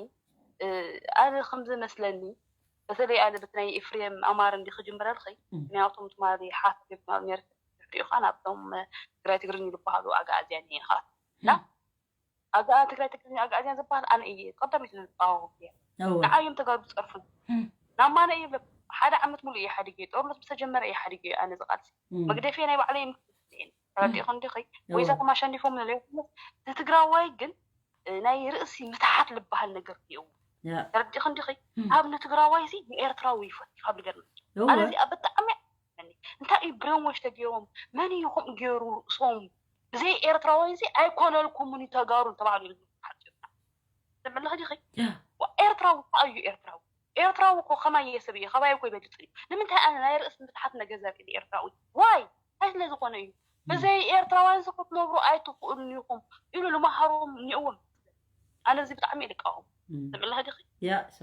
ኣነ ከም ዝመስለኒ በተለይ ኣነ በቲ ናይ ኤፍሬም ኣማር እንዲ ክጅምረልኺ ምክንያቱም ትማሊ ሓፍ ጀምር ነርክ ድሕሪኡ ከዓ ናብቶም ትግራይ ትግርኝ ዝበሃሉ ኣጋኣዝያን እየ ከዓ እና ኣጋኣ ትግራይ ትግርኝ ኣጋኣዝያን ዝበሃል ኣነ እየ ቀዳሚት ዝቃወሙ እየ። ንዓዮም ተጋሩ ዝፀርፉን ናብ ማነ እየ ሓደ ዓመት ሙሉ እየ ሓዲገ ጦርነት ምስተጀመረ እየ ሓዲገ ኣነ ዝቃልሲ መግደፊ ናይ ባዕለይ ተረዲእኹ እንዲኺ ወይዛ ተማሻ እንዲፎም ንለይኩምስ ንትግራዋይ ግን ናይ ርእሲ ምትሓት ዝበሃል ነገር እኒአዎ። ተረዲእኹ እንዲኺ ካብ ንትግራዋይ ሲ ንኤርትራዊ ይፈቱ ካብ ልገርመኪ ኣነ እዚኣ ብጣዕሚ ኣኒ እንታይ እዩ ብሬንዎሽ ተገይሮም መን እዩ ከምኡ ገይሩ ርእሶም ብዘይ ኤርትራዊ እዚ ኣይኮነልኩምን እዩ ተጋሩ ተባዕሉ ኢሉ ሓፂሩና ትምልኽ ዲኺ ኤርትራዊ እንታይ እዩ ኤርትራዊ ኤርትራዊ እኮ ከማየ ሰብ እየ ካባይ እኮ ይበልፅ እዩ ንምንታይ ኣነ ናይ ርእሲ ምትሓት ነገዘር ኢሉ ኤርትራዊ ዋይ እንታይ ስለ ዝኾነ እዩ ብዘይ ኤርትራውያን እዚ ክትነብሩ ኣይትኽእሉን ኢኹም ኢሉ ልመሃሮም እኒእዎም ኣነ እዚ ብጣዕሚ እየ ልቃወም ትምልኽ ዲኺ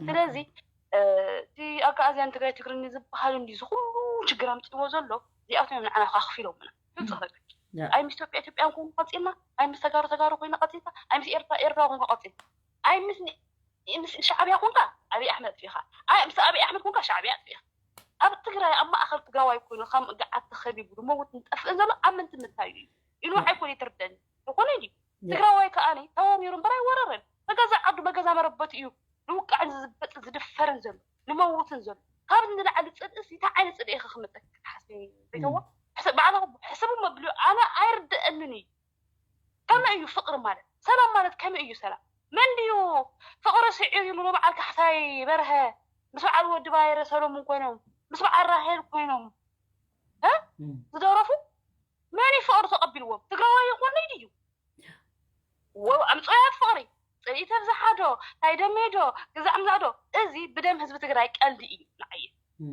ስለዚ እቲ ኣጋኣዝያን ትግራይ ትግርኒ ዝበሃል እንዲ ዝኩሉ ችግር ኣምፅዎ ዘሎ እዚኣቶም እዮም ንዓና ካክፊሎምና ግልፂ ክነግረኪ ኣይ ምስ ኢትዮጵያ ኢትዮጵያ ኮይኑ ቀፂልና ኣይ ምስ ተጋሩ ተጋሩ ኮይኑ ቀፂልና ኣይ ምስ ኤርትራ ኤርትራ ኮይኑ ቀፂልና ኣይ ምስ ምስ ሻዕብያ ኮንካ ኣብይ ኣሕመድ ኣጥፊኻ ኣይ ምስ ኣብይ ኣሕመድ ኮንካ ሻዕብያ ኣጥፊኻ ኣብ ትግራይ ኣብ ማእኸል ትግራዋይ ኮይኑ ከም ገዓት ተኸቢቡ ዝመውት ንጠፍእን ዘሎ ኣብ ምንትምታዩ እዩ ኢሉ ኣይኮነ ይትርደኒ ዝኾነ እዩ ትግራዋይ ከኣኒ ተወሪሩ እምበር ኣይወረረን በገዛ ዓዱ በገዛ መረበቱ እዩ ዝውቃዕን ዝዝበጥ ዝድፈርን ዘሎ ዝመውትን ዘሎ ካብ ንላዕሊ ፅልእስ እንታይ ዓይነት ፅልኢ ኢኺ ክምጠኪ ክትሓስቢ ቤተዋ ባዕልኹ ሕሰቡ መብልኡ ኣነ ኣይርድአንን እዩ ከመይ እዩ ፍቅሪ ማለት ሰላም ማለት ከመይ እዩ ሰላም መን ድዩ ፍቅሪ ስዒሩ ኢሉ ንበዓል ካሕሳይ በርሀ ምስ በዓል ወዲ ባይረ ሰሎሙን ኮይኖም ምስ በዓል ራሄል ኮይኖም ዝደረፉ መን እዩ ፍቅሪ ተቀቢልዎም ትግራዋይ ይኮነ ድዩ ኣምፅኦያት ፍቅሪ ፅልኢ ተብዝሓ ዶ ናይ ደሜ ዶ ግዛዕ ምዛዕ ዶ እዚ ብደም ህዝቢ ትግራይ ቀልዲ እዩ ንዓየ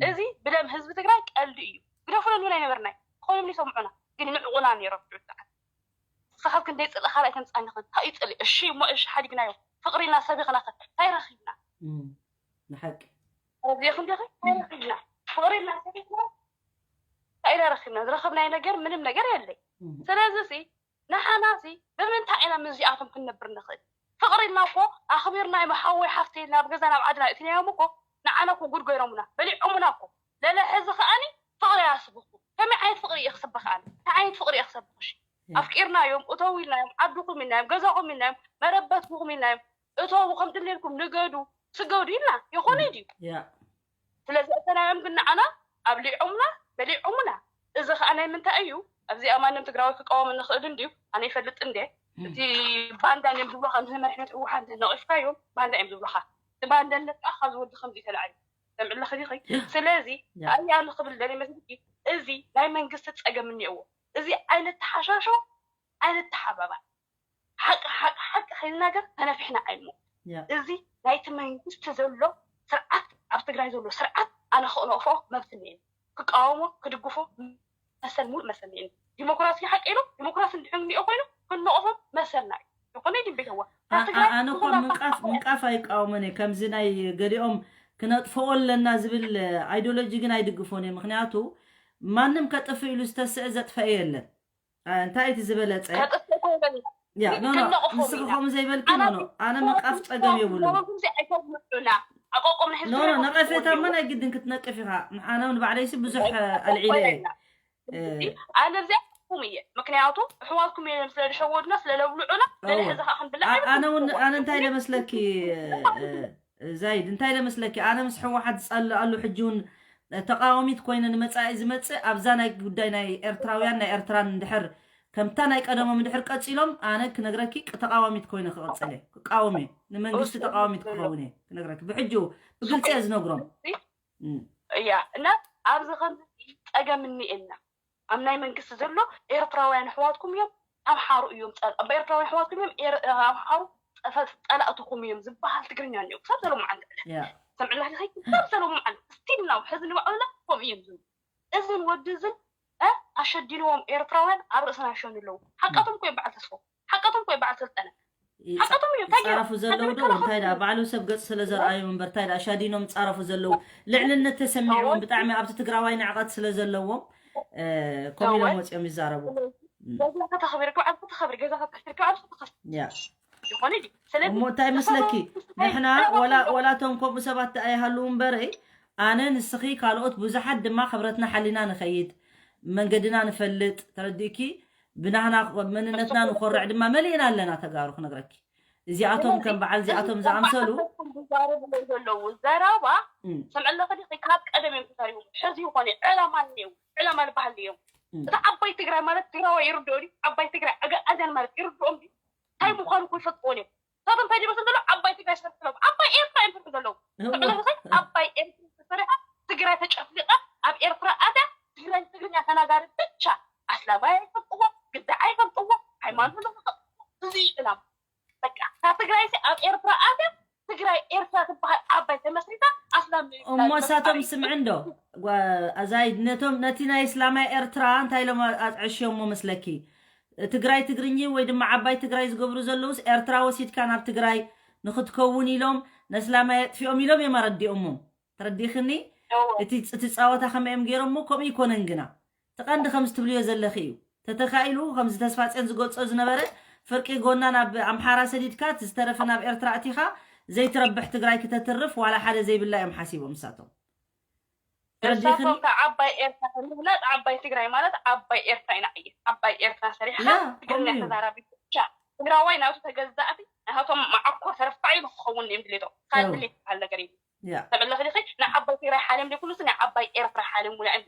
እዚ ብደም ህዝቢ ትግራይ ቀልዲ እዩ ግደፉለሉ ናይ ነበርናይ ክኾኑ ይሰምዑና ግን ንዕቁና ነይሮም ትብዓት ንስኻ ክንደይ ፅልኢ ካልኣይ ተምፃኒ ኸን እንታይ እዩ ፅልኢ እሺ እሞ እሺ ሓዲግናዮ ፍቅሪ ኢልና ሰብ ይኽናኸ እንታይ ረኺብና ንሓቂ ረዚእኹም ዲኺ እንታይ ረኺብና ፍቅሪ ኢልና ሰብ ይኽና እንታይ ኢና ረኺብና ዝረኸብናዮ ነገር ምንም ነገር የለይ ስለዚ ሲ ንሓና ሲ ብምንታይ ኢና ምስዚኣቶም ክንነብር ንኽእል ፍቅሪ ኢልና እኮ ኣኽቢርናዮም ሓወይ ሓፍተይ ኢልና ኣብ ገዛና ኣብ ዓድና እትናዮም እኮ ንዓና እኮ ጉድ ገይሮምና በሊዖምና እኮ ለለ ሕዚ ከኣኒ ፍቅሪ እያ ስብኹ ከመይ ዓይነት ፍቅሪ እየ ክስበኽ ኣነ እንታይ ዓይነት ፍቅሪ እየ ክሰብኽሽ ኣፍቂርናዮም እተው ኢልናዮም ዓድኹም ኢልናዮም ገዛኹም ኢልናዮም መረበትኩም ኢልናዮም እተው ከም ድሌልኩም ንገዱ ስገዱ ኢልና ይኾነ ድዩ ስለዚ እተናዮም ግን ንዓና ኣብሊዖምና በሊዖምና እዚ ከዓ ናይ ምንታይ እዩ ኣብዚኣ ማንም ትግራዊ ክቃወም ንኽእል እንድዩ ኣነ ይፈልጥ እንደ እቲ ባንዳን እዮም ዝብሎ ከምዚ መሪሕነት ህወሓት ነቂፍካዮም ባንዳ እዮም ዝብሉኻ እቲ ባንዳነት ከዓ ካብ ዝወዲ ከምዚ ተላዕዩ ተምዕልኺ ዲኺ ስለዚ ኣያ ንኽብል ደሊ መስልኪ እዚ ናይ መንግስቲ ፀገም እኒአዎ እዚ ኣይንተሓሻሾ ኣይንተሓባባል ሓቂ ሓቂ ሓቂ ከይንናገር ተነፊሕና ኣይንሞ እዚ ናይቲ መንግስቲ ዘሎ ስርዓት ኣብ ትግራይ ዘሎ ስርዓት ኣነ ክእነቕፎ መብት እኒአኒ ክቃወሞ ክድግፎ መሰል ሙሉእ መሰል እኒአኒ ዲሞክራሲ ሓቂ ኢሉ ዲሞክራሲ እንድሕር እኒኦ ኮይኑ ክንነቕፎም መሰልና እዩ ዝኾነ ድም ቤተዋ ኣነ እኮ ምንቃፍ ምንቃፍ ኣይቃወመን እየ ከምዚ ናይ ገሊኦም ክነጥፍኦ ኣለና ዝብል ኣይዲዮሎጂ ግን ኣይድግፎን እየ ምክንያቱ ማንም ከጥፍእ ኢሉ ዝተስአ ዘጥፈአ የለን እንታይ እቲ ዝበለፀ ንስኺ ከምኡ ዘይበልኪ ኖ ኣነ ምንቃፍ ፀገም የብሉ ኖ ነቀፌታ እማ ናይ ግድን ክትነቅፍ ኢኻ ንሓና ንባዕለይሲ ብዙሕ ኣልዒለ እየ ኣነ ብዚኣ ኩም እየ ምክንያቱ ኣሕዋትኩም እዮም ስለ ዝሸወዱና ስለ ለብልዑና ነዚ ሕዚ ከዓ ክንብላ ኣነ እውን ኣነ እንታይ ለመስለኪ ዛይድ እንታይ ለመስለኪ ኣነ ምስ ሕወሓት ዝፀልኣሉ ሕጂ እውን ተቃዋሚት ኮይነ ንመፃኢ ዝመፅእ ኣብዛ ናይ ጉዳይ ናይ ኤርትራውያን ናይ ኤርትራን እንድሕር ከምታ ናይ ቀደሞም እንድሕር ቀፂሎም ኣነ ክነግረኪ ተቃዋሚት ኮይነ ክቐፅል እየ ክቃወም እየ ንመንግስቲ ተቃዋሚት ክኸውን እየ ክነግረኪ ብሕጂ ብግልፂ እየ ዝነግሮም እያ እና ኣብዚ ከምዚ ፀገም እኒኤና ኣብ ናይ መንግስቲ ዘሎ ኤርትራውያን ኣሕዋትኩም እዮም ኣምሓሩ እዮም ጸል ኣብ ኤርትራውያን ኣሕዋትኩም እዮም ኤር- ኣምሓሩ ጸፈ- ጸላእትኹም እዮም ዝበሃል ትግርኛ እኒኦ ክሳብ ዘለሙ ዓንዲ ዕለት ያ ሰምዕላ ዲኺ ክሳብ ዘለሙ ዓንዲ ስቲል ናው ሕዚ ንባዕሉና ከምኡ እዮም ዝብሉ እዝን ወዲ እዝን እ ኣሸዲንዎም ኤርትራውያን ኣብ ርእስና ይሸኑ ኣለዉ ሓቃቶም እኮ እዮም በዓል ተስፎ ሓቃቶም እኮ እዮም በዓል ሰልጠነ ሓቀቶም እዩ። እንታይ ይፃረፉ ዘለዉ ዶ እንታይ ዳ ባዕሉ ሰብ ገፅ ስለ ዘርኣዮም እምበር እንታይ ዳ ሻዲኖም ይፃረፉ ዘለዉ? ልዕልነት ተሰሚዕዎም ብጣዕሚ ኣብቲ ትግራዋይ ንዕቐት ስለ ዘለዎም ከምኡ ኢሎም ወፂኦም ይዛረቡ። ገዛ ከተኽብር እኮ ዓርኩ ተኸብር ገዛ ከተኽብር እኮ ዓርኩ ተኸብር ያ ዝኾነ ድዩ? ስለዚ እሞ እንታይ መስለኪ? ንሕና ወላ ወላቶም ከምኡ ሰባት ኣይሃልዉ እምበረይ ኣነ ንስኺ ካልኦት ብዙሓት ድማ ክብረትና ሓሊና ንኸይድ መንገድና ንፈልጥ ተረዲእኪ ብናህና መንነትና ንኾርዕ ድማ መሊእና ኣለና ተጋሩ ክነግረኪ እዚኣቶም ከም በዓል እዚኣቶም ዝኣምሰሉ ዘለዉ ዘረባ ሰምዐለኸ ዲ ካብ ቀደም እዮም ተዛሪቦም ሕዚ ይኾነ ዕላማ እኒው ዕላማ ዝበሃል እዮም እቲ ዓባይ ትግራይ ማለት ትግራዋይ ይርድኦ ድዩ ዓባይ ትግራይ ኣጋኣዝያን ማለት ይርድኦም ድዩ እንታይ ምዃኑ እኮ ይፈልጥዎን እዮም ንሳቶም እንታይ ድመሰል ዘሎ ዓባይ ትግራይ ሰርሕሎም ዓባይ ኤርትራ እዮም ሰርሑ ዘለዉ ሰምዐለኸ ዓባይ ኤርትራ ተሰሪሓ ትግራይ ተጨፍሊቃ ኣብ ኤርትራ ኣትያ ትግራይ ትግርኛ ተናጋሪ ብቻ ኣስላማይ ኣይፈልጥዎ ግዳ ኣይፈልጥዎ ሃይማኖት እዚ እዩ ዕላማ በቃ ካብ ትግራይ ሲ ኣብ ኤርትራ ኣትያ ትግራይ ኤርትራ ትበሃል ዓባይ ተመስሪታ ኣስላም እሞ ንሳቶም ስምዕ እንዶ ዛይድ ነቶም ነቲ ናይ እስላማይ ኤርትራ እንታይ ኢሎም ኣጥዕሽዮሞ መስለኪ ትግራይ ትግርኚ ወይ ድማ ዓባይ ትግራይ ዝገብሩ ዘለውስ ኤርትራ ወሲድካ ናብ ትግራይ ንክትከውን ኢሎም ነስላማይ ኣጥፊኦም ኢሎም እዮም ኣረዲኦሞም ተረዲኽኒ እቲ ፃወታ ከመይ እዮም ገይሮሞ ከምኡ ይኮነን ግና እቲ ቀንዲ ከምዚ ትብልዮ ዘለኺ እዩ ተተኻኢሉ ከምዚ ተስፋፅዮን ዝገልፆ ዝነበረ ፍርቂ ጎና ናብ ኣምሓራ ሰዲድካ እቲ ዝተረፈ ናብ ኤርትራ ኣቲኻ ዘይትረብሕ ትግራይ ክተትርፍ ዋላ ሓደ ዘይብላ እዮም ሓሲቦም ንሳቶም እሳቶም ዓባይ ኤርትራ ንብላት ዓባይ ትግራይ ማለት ዓባይ ኤርትራ ኢና ዕየ ዓባይ ኤርትራ ሰሪሕካ ትግርኛ ተዛራቢ ብቻ ትግራዋይ ናቱ ተገዛእቲ ናቶም መዓኮር ተረፋዒ ክኸውን እዮም ድሌቶም ካልእ ድሌት ዝበሃል ነገር የለን ተበለኺ ዲኺ ንዓባይ ትግራይ ሓልዮም ዘይኮኑስ ንዓባይ ኤርትራ ሓልዮም ውልዕን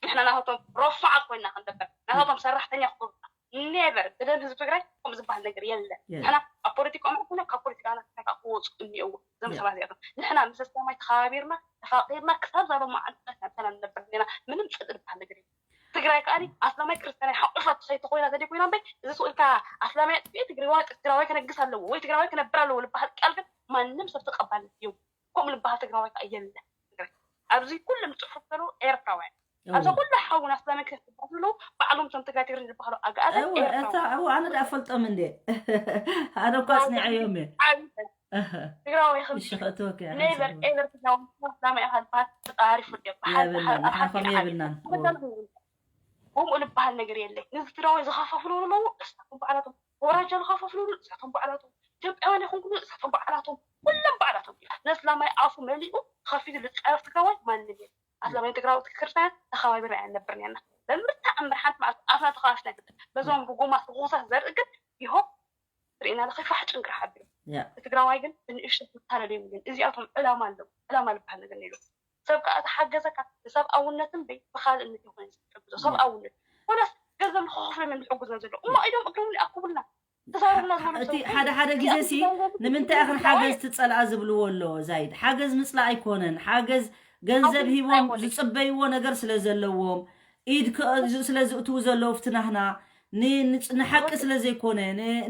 ንሕና ናታቶም ረፋዓት ኮይና ክንደበር ናታቶም ሰራሕተኛ ክገብሩና ኔቨር ብደም ህዝቢ ትግራይ ከም ዝበሃል ነገር የለን ንሕና ኣብ ፖለቲካ ኦምዕኩነ ካብ ፖለቲካ ክወፁ እኒኦዎ እዞም ሰባት እዚኣቶም ንሕና ምስ ኣስላማይ ተኸባቢርና ተፋቂርና ክሳብ ዛሎም መዓልትታት ናብ ሰላም ንነበር ና ምንም ፅልኢ ዝበሃል ነገር የለን ትግራይ ከዓ ኣስላማይ ክርስትያናይ ሓቁፋት ትኸይድ ተኮይና ተደይኮይና እምበይ እዚ ስኡልካ ኣስላማይ ኣጥፊኤ ትግራዋይ ትግራዋይ ከነግስ ኣለዎ ወይ ትግራዋይ ክነብር ኣለዎ ዝበሃል ቃል ግን ማንም ሰብ ተቀባልነት የብሉ ከምኡ ዝበሃል ትግራዋይ ከዓ የለን ትግራይ ኣብዚ ኩሎም ዝፅሑፍ ዘለዉ ኤርትራውያን ኣብዛ ኩላ ሓውና ስላመ ክፍትባት ዘለዉ ባዕሎም እቶም ትግራይ ትግርኝ ዝበሃሉ ኣግኣዘ ኤርትራውያን ኣነ ዳ ፈልጦም እንዴ ኣነ እኳ ኣፅኒዐዮም እየ ትግራዋይ ከም never ever ትግራዋይ ስላመ ኢኻ ዝበሃል ተፃሪፉ ድዮም ብሓደ ሓደ ኣኻኪ የብልናን ከምኡ ዝበሃል ነገር የለይ ነዚ ትግራዋይ ዝኸፋፍሉ ኣለዉ እሳቶም ባዕላቶም ወራጃ ዝኸፋፍሉ እሳቶም ባዕላቶም ኢትዮጵያውያን ይኹን ኩሉ እሳቶም ባዕላቶም ኩሎም ባዕላቶም ነስላማይ ኣፉ መሊኡ ከፊቱ ዝፃረፍ ትግራዋይ ማንም የለ ኣስላማይ ትግራዊ ትክክርና ተኸባቢርና እያ ነብር ነርና በምርታ እምበር ሓንቲ መዓልቲ ኣፍና ተኸፋፍና ይፈልጥ በዞም ርጉማት ርኹሳት ዘርኢ ግን ይሆ ርኢና ለኸ ፋሕ ጭንቅር ሓቢሩ ትግራዋይ ግን ብንእሽቶ ትታለሉ እዮም ግን እዚኣቶም ዕላማ ኣለዉ ዕላማ ዝበሃል ነገር ነይሩ ሰብ ከዓ ተሓገዘካ ንሰብኣውነትን በይ ብካልእነት ይኮነ ዝሕግዞ ሰብኣውነት ኮነስ ገንዘብ ንክኸፍሎም እዮም ዝሕግዞ ዘሎ እሞ ኢዶም እግሮም ይኣክቡልና ተዛሩብና ዝበሉ እቲ ሓደ ሓደ ግዜ ሲ ንምንታይ ኢኽን ሓገዝ ትፀልኣ ዝብልዎ ኣሎ ዛይድ ሓገዝ ምፅላእ ኣይኮነን ሓገዝ ገንዘብ ሂቦም ዝፅበይዎ ነገር ስለ ዘለዎም ኢድ ስለ ዝእትዉ ዘለዉ ኣብቲ ናህና ንሓቂ ስለ ዘይኮነ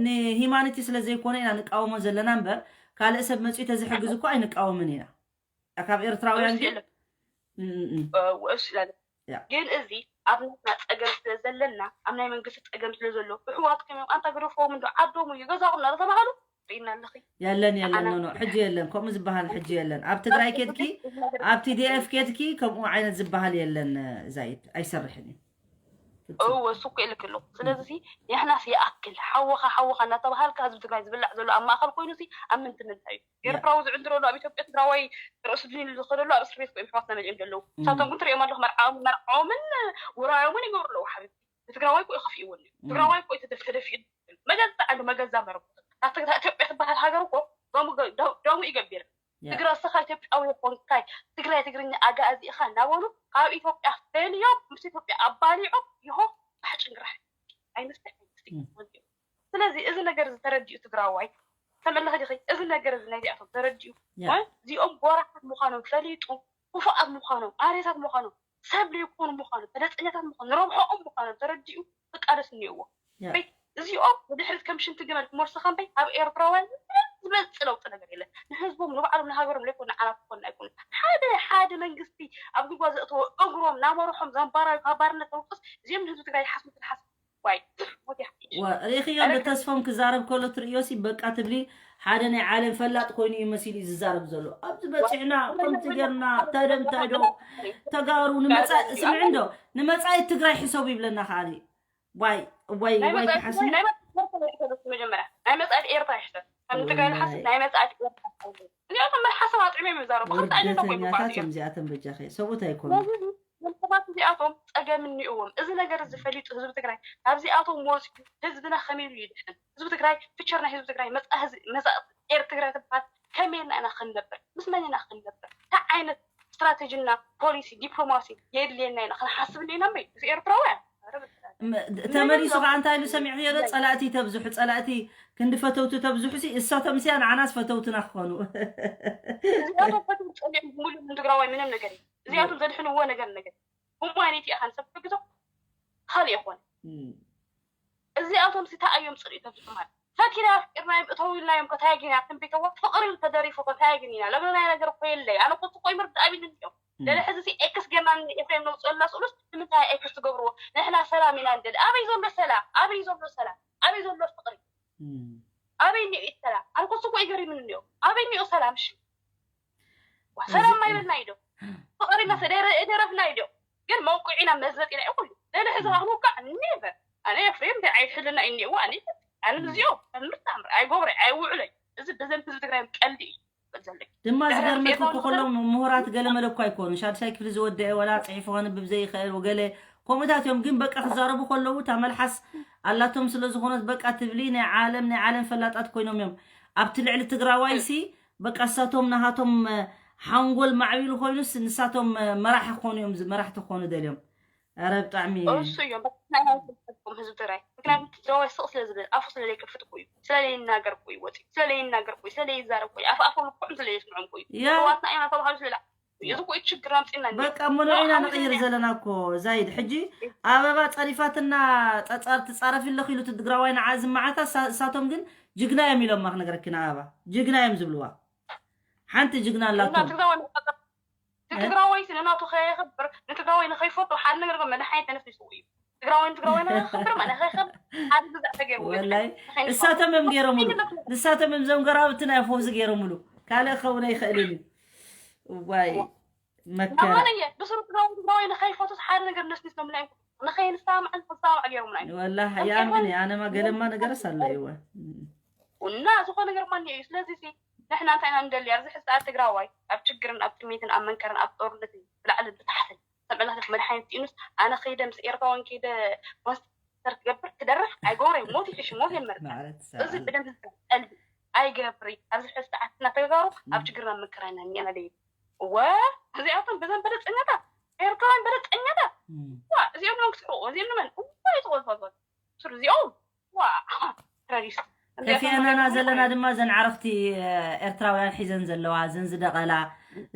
ንሂማኒቲ ስለ ዘይኮነ ኢና ንቃወሞ ዘለና እምበር ካልእ ሰብ መፅኡ ተዝሕግዝ እኮ ኣይንቃወምን ኢና ካብ ኤርትራውያን ግን ውእስ ይላል ግን እዚ ኣብ ናትና ፀገም ስለ ዘለና ኣብ ናይ መንግስቲ ፀገም ስለ ዘሎ ብሕዋት ከሚም ኣንታ ገደፍዎም እንዶ ዓዶም እዩ ገዛኹም እናተባሃሉ ርኢና ኣለኺ የለን የለን ኖ ሕጂ የለን ከምኡ ዝበሃል ሕጂ የለን ኣብ ትግራይ ኬድኪ ኣብ ቲዲኤፍ ኬድኪ ከምኡ ዓይነት ዝበሃል የለን ዛይድ ኣይሰርሕን እዩ እወ እሱ እኮ ኢልክ ኣለኹ ስለዚ ንሕናስ ይኣክል ሓወኻ ሓወኻ እናተባሃልካ ህዝቢ ትግራይ ዝብላዕ ዘሎ ኣብ ማእኸል ኮይኑ ሲ ኣብ ምንትንንታይ እዩ ኤርትራዊ ዝዕንድረሉ ኣብ ኢትዮጵያ ትግራዋይ ርእሱ ድልሉ ዝኸደሉ ኣብ እስር ቤት እዮም ኣሕዋትና መሊኦም ዘለዉ ንሳቶም ግን ትሪኦም ኣለኹ መርዓኦም መርዓኦምን ውራዮምን ይገብሩ ኣለዉ ሓቢብቲ ንትግራዋይ እኮ ይኸፍእዎ ኣለዉ ትግራዋይ እኮ ተደፊኡ መገዛ ዓዱ መገዛ መረቡ ናብታ ኢትዮጵያ ትበሃል ሃገር እኮ ደሙ ይገቢር ትግረ እስኻ ኢትዮጵያዊ ኾንካይ ትግራይ ትግርኛ ኣጋኣዚ ኢኻ እናበሉ ካብ ኢትዮጵያ ፈልዮም ምስ ኢትዮጵያ ኣባሊዖም ይሆ ፋሕ ጭንግራሕ ኣይመስለኝ ስለዚ እዚ ነገር ዝተረዲኡ ትግራዋይ ተመለኸ ዲኺ እዚ ነገር እዚ ናይዚኣቶም ተረዲኡ እዚኦም ጎራሓት ምዃኖም ፈሊጡ ክፉኣት ምዃኖም ኣሬታት ምዃኖም ሰብ ዘይኮኑ ምዃኖም ፈለጠኛታት ምዃኖም ረብሖኦም ምዃኖም ተረዲኡ ክቃለስ እኒኦዎ እዚኦም ንድሕሪት ከም ሽንቲ ግመል ክመልሱኻ እምበይ ኣብ ኤርትራውያን ምንም ዝመፅእ ለውጢ ነገር የለን ንህዝቦም ንባዕሎም ንሃገሮም ለይኮኑ ንዓና ክኾኑ ኣይኮኑ ሓደ ሓደ መንግስቲ ኣብ ጉድጓድ ዘእተዎ እግሮም ናመርሖም ዘንባራዊ ካብ ባርነት ተውፅስ እዚኦም ንህዝቢ ትግራይ ይሓስቡ ትሓስ ዋይ ሞት ይሓ ዋ፣ ርኢኽዮ እንዶ ተስፎም ክዛረብ ከሎ ትርእዮሲ በቃ ትብሊ። ሓደ ናይ ዓለም ፈላጥ ኮይኑ እዩ መሲሉ እዩ ዝዛረብ ዘሎ። ኣብዚ በፂሕና ከምዚ ጌርና እንታይ ዶ እንታይ ዶ ተጋሩ ንመፃኢ ስምዒ እንዶ ንመፃኢ ትግራይ ሕሰቡ ይብለና ከዓ ዋይ ዋይ ናይ ዋይ መፃኢ ክሓስቡ ትግራይ ናይ መፃኢ ኤርትራ ይሕሰብ መጀመርያ ናይ መፃኢ ኤርትራ ይሕሰብ ከም ትግራይ ንሓስብ ናይ መፃኢ ኤርትራ ይሕሰብ እዚኣቶም መልሓሶም ኣጥዕሞም ይዛረቡ ከምቲ ዓይነት ኮይኖም ውርደተኛታት እዮም እዚኣቶም በጃኸ ሰብኡት ኣይኮኑ። ሰባት እዚኣቶም ፀገም እኒእዎም። እዚ ነገር እዚ ፈሊጡ ህዝቢ ትግራይ ካብዚኣቶም ወፂኡ ህዝብና ከመይ ኢሉ ይድሕን? ህዝቢ ትግራይ ፊቸር ናይ ህዝቢ ትግራይ መፃኢ ኤር ትግራይ ትበሃል ከመይ ኢልና ኢና ክንነብር? ምስ መን ኢና ክንነብር? እንታይ ዓይነት ስትራቴጂና ፖሊሲ ዲፕሎማሲ የድልየና ኢና ክንሓስብ እኒና እምበይ ምስ ኤርትራውያን ተመሊሱ ከዓ እንታይ ኢሉ ሰሚዕክዮ ዶ ፀላእቲ ተብዝሑ ፀላእቲ ክንዲ ፈተውቲ ተብዝሑ ሲ እሳቶም ሲያ ንዓናስ ፈተውትና ክኾኑ እዚኣቶም ፈትው ፀሊኦም ዝምሉ ንትግራዋይ ምንም ነገር እዩ እዚኣቶም ዘድሕንዎ ነገር ነገር ሁማኒቲ ኢኻ ንሰብ ትሕግዞ ካልእ ይኾነ እዚኣቶም ሲ እንታይ እዮም ፅሪእቶም ዝጥማር ፈኪና ኣፍቂርናዮም እተው ኢልናዮም ከ እንታይ ግን እያ ትንቢተዋ ፍቅሪ ተደሪፉ ከ እንታይ ግን ኢና ለምንናይ ነገር እኮ የለይ ኣነ ኮቱ ቆይ ምርዳእ ቢልኒ እዮም ደለ ሕዚ ሲ ኤክስ ገርና ኤፍሬም ነውፅአልና ስእሉስ ንምንታይ ኤክስ ትገብርዎ ንሕና ሰላም ኢና ንደሊ ኣበይ ዘሎ ሰላም ኣበይ ዘሎ ሰላም ኣበይ ዘሎ ፍቅሪ ኣበይ እኒኦ እዩ ሰላም ኣነ ኮቱ ቆይ ገሪምኒ እኒኦ ኣበይ እኒኦ ሰላም እሺ ሰላም ማይበልና እዩ ዶ ፍቅሪ እና ደረፍና እዩ ዶ ግን መውቅዒና መዝለጢና እዩ ኩሉ ደለ ሕዚ ክንውቃዕ ኔቨር ኣነ ኤፍሬም እንታይ ዓይነት ሕልና እዩ እኒእዎ ኣነ ኣነ ምስዚኦ ምርታምር ኣይጎብረ ኣይውዕለይ እዚ በዘን ህዝቢ ትግራይ ቀልዲ እዩ ዘለኝ ድማ ዝገርመኪ እኮ ከሎም ምሁራት ገለ መለ እኮ ኣይኮኑ ሻድሻይ ክፍሊ ዝወደአ ወላ ፅሒፉ ከንብብ ዘይኽእል ወገለ ከምኡታት እዮም ግን በቃ ክዛረቡ ከለዉ እታ መልሓስ ኣላቶም ስለ ዝኾነት በቃ ትብሊ ናይ ዓለም ናይ ዓለም ፈላጣት ኮይኖም እዮም ኣብቲ ልዕሊ ትግራዋይ ሲ በቃ እሳቶም ናሃቶም ሓንጎል ማዕቢሉ ኮይኑስ ንሳቶም መራሕ ክኾኑ እዮም መራሕቲ ክኾኑ ደልዮም ኧረ ብጣዕሚ እሱ እዮም ህዝቢ ትግራይ ምክንያቱ ትግራዋይ ስቕ ስለ ዝብል ኣፉ ስለ ዘይከፍት እኮ እዩ ስለ ዘይናገር እኮ እዩ ወፂ ስለ ዘይናገር እኮ እዩ ስለ ዘይዛረብ እኮ እዩ ኣፍ ኣፎም ልክዑም ስለ ዘይስምዖም እኮ እዩ ዋትና ኢና ተባሃሉ ስለ እዚ እኮ እዩ ችግር ኣምፂና በቃ እሞ ንዕና ንቕይር ዘለና እኮ ዛይድ ሕጂ ኣበባ ፀሪፋትና ፀፃር ትፃረፊ ኣለኺ ኢሉ ትግራዋይ ንዓ ዝመዓታ እሳቶም ግን ጅግና እዮም ኢሎማ ክነግረኪ ንኣበባ ጅግና እዮም ዝብልዋ ሓንቲ ጅግና ኣላቶም ትግራዋይ ንናቱ ከየኽብር ንትግራዋይ ንኸይፈቱ ሓደ ነገር መድሓኒት ተነፊስዎ እዩ ትግራዋይ ንትግራዋይ ንኸይኽብር መነ ከይኽብር ሓደ ግዛዕ ተገይሩ ወላይ እሳቶም እዮም ገይሮምሉ ንሳቶም እዮም ዘም ገራብቲ ናይ ፈውዚ ገይሮምሉ ካልእ ክኸውን ኣይኽእልን እዩ ዋይ መከራ ብስሩ ትግራዋይ ትግራዋይ ንኸይፈቱስ ሓደ ነገር ነስኒሶምና እዩ ንኸይንሰማማዕን ክንሰማማዕ ገይሮምና እዩ ወላ ያምን ኣነማ ገለማ ነገርስ ኣሎ ይወ እና ዝኾነ ነገር ማ እዩ ስለዚ ንሕና እንታይ ኢና ንደሊ ኣብዚ ሕዚ ሰዓት ትግራዋይ ኣብ ችግርን ኣብ ጥሜትን ኣብ መንከርን ኣብ ጦርነትን ብላዕልን ብታሕትን ሰብዕና መድሓኒት ኢኑስ ኣነ ከይደ ምስ ኤርትራውን ከይደ ኮንሰርት ክገብር ክደርፍ ኣይገብረ ሞት ይሕሽ ሞት የመርታ እዚ ብደንብ ቀልቢ ኣይገብሪ ኣብዚ ሕዚ ሰዓት እና ተጋሩ ኣብ ችግርና መከራና እኒአና ደይ እወ እዚኣቶም በዘን በለፀኛታት ኤርትራውያን በለፀኛታት ዋ እዚኦም ሎም ክስሕቁ እዚኦም ንመን እዋ ይፅቆልፋ ስሩ እዚኦም ዋ ተረጊስ ከፊአናና ዘለና ድማ ዘን ዓረኽቲ ኤርትራውያን ሒዘን ዘለዋ ዘን ዝደቐላ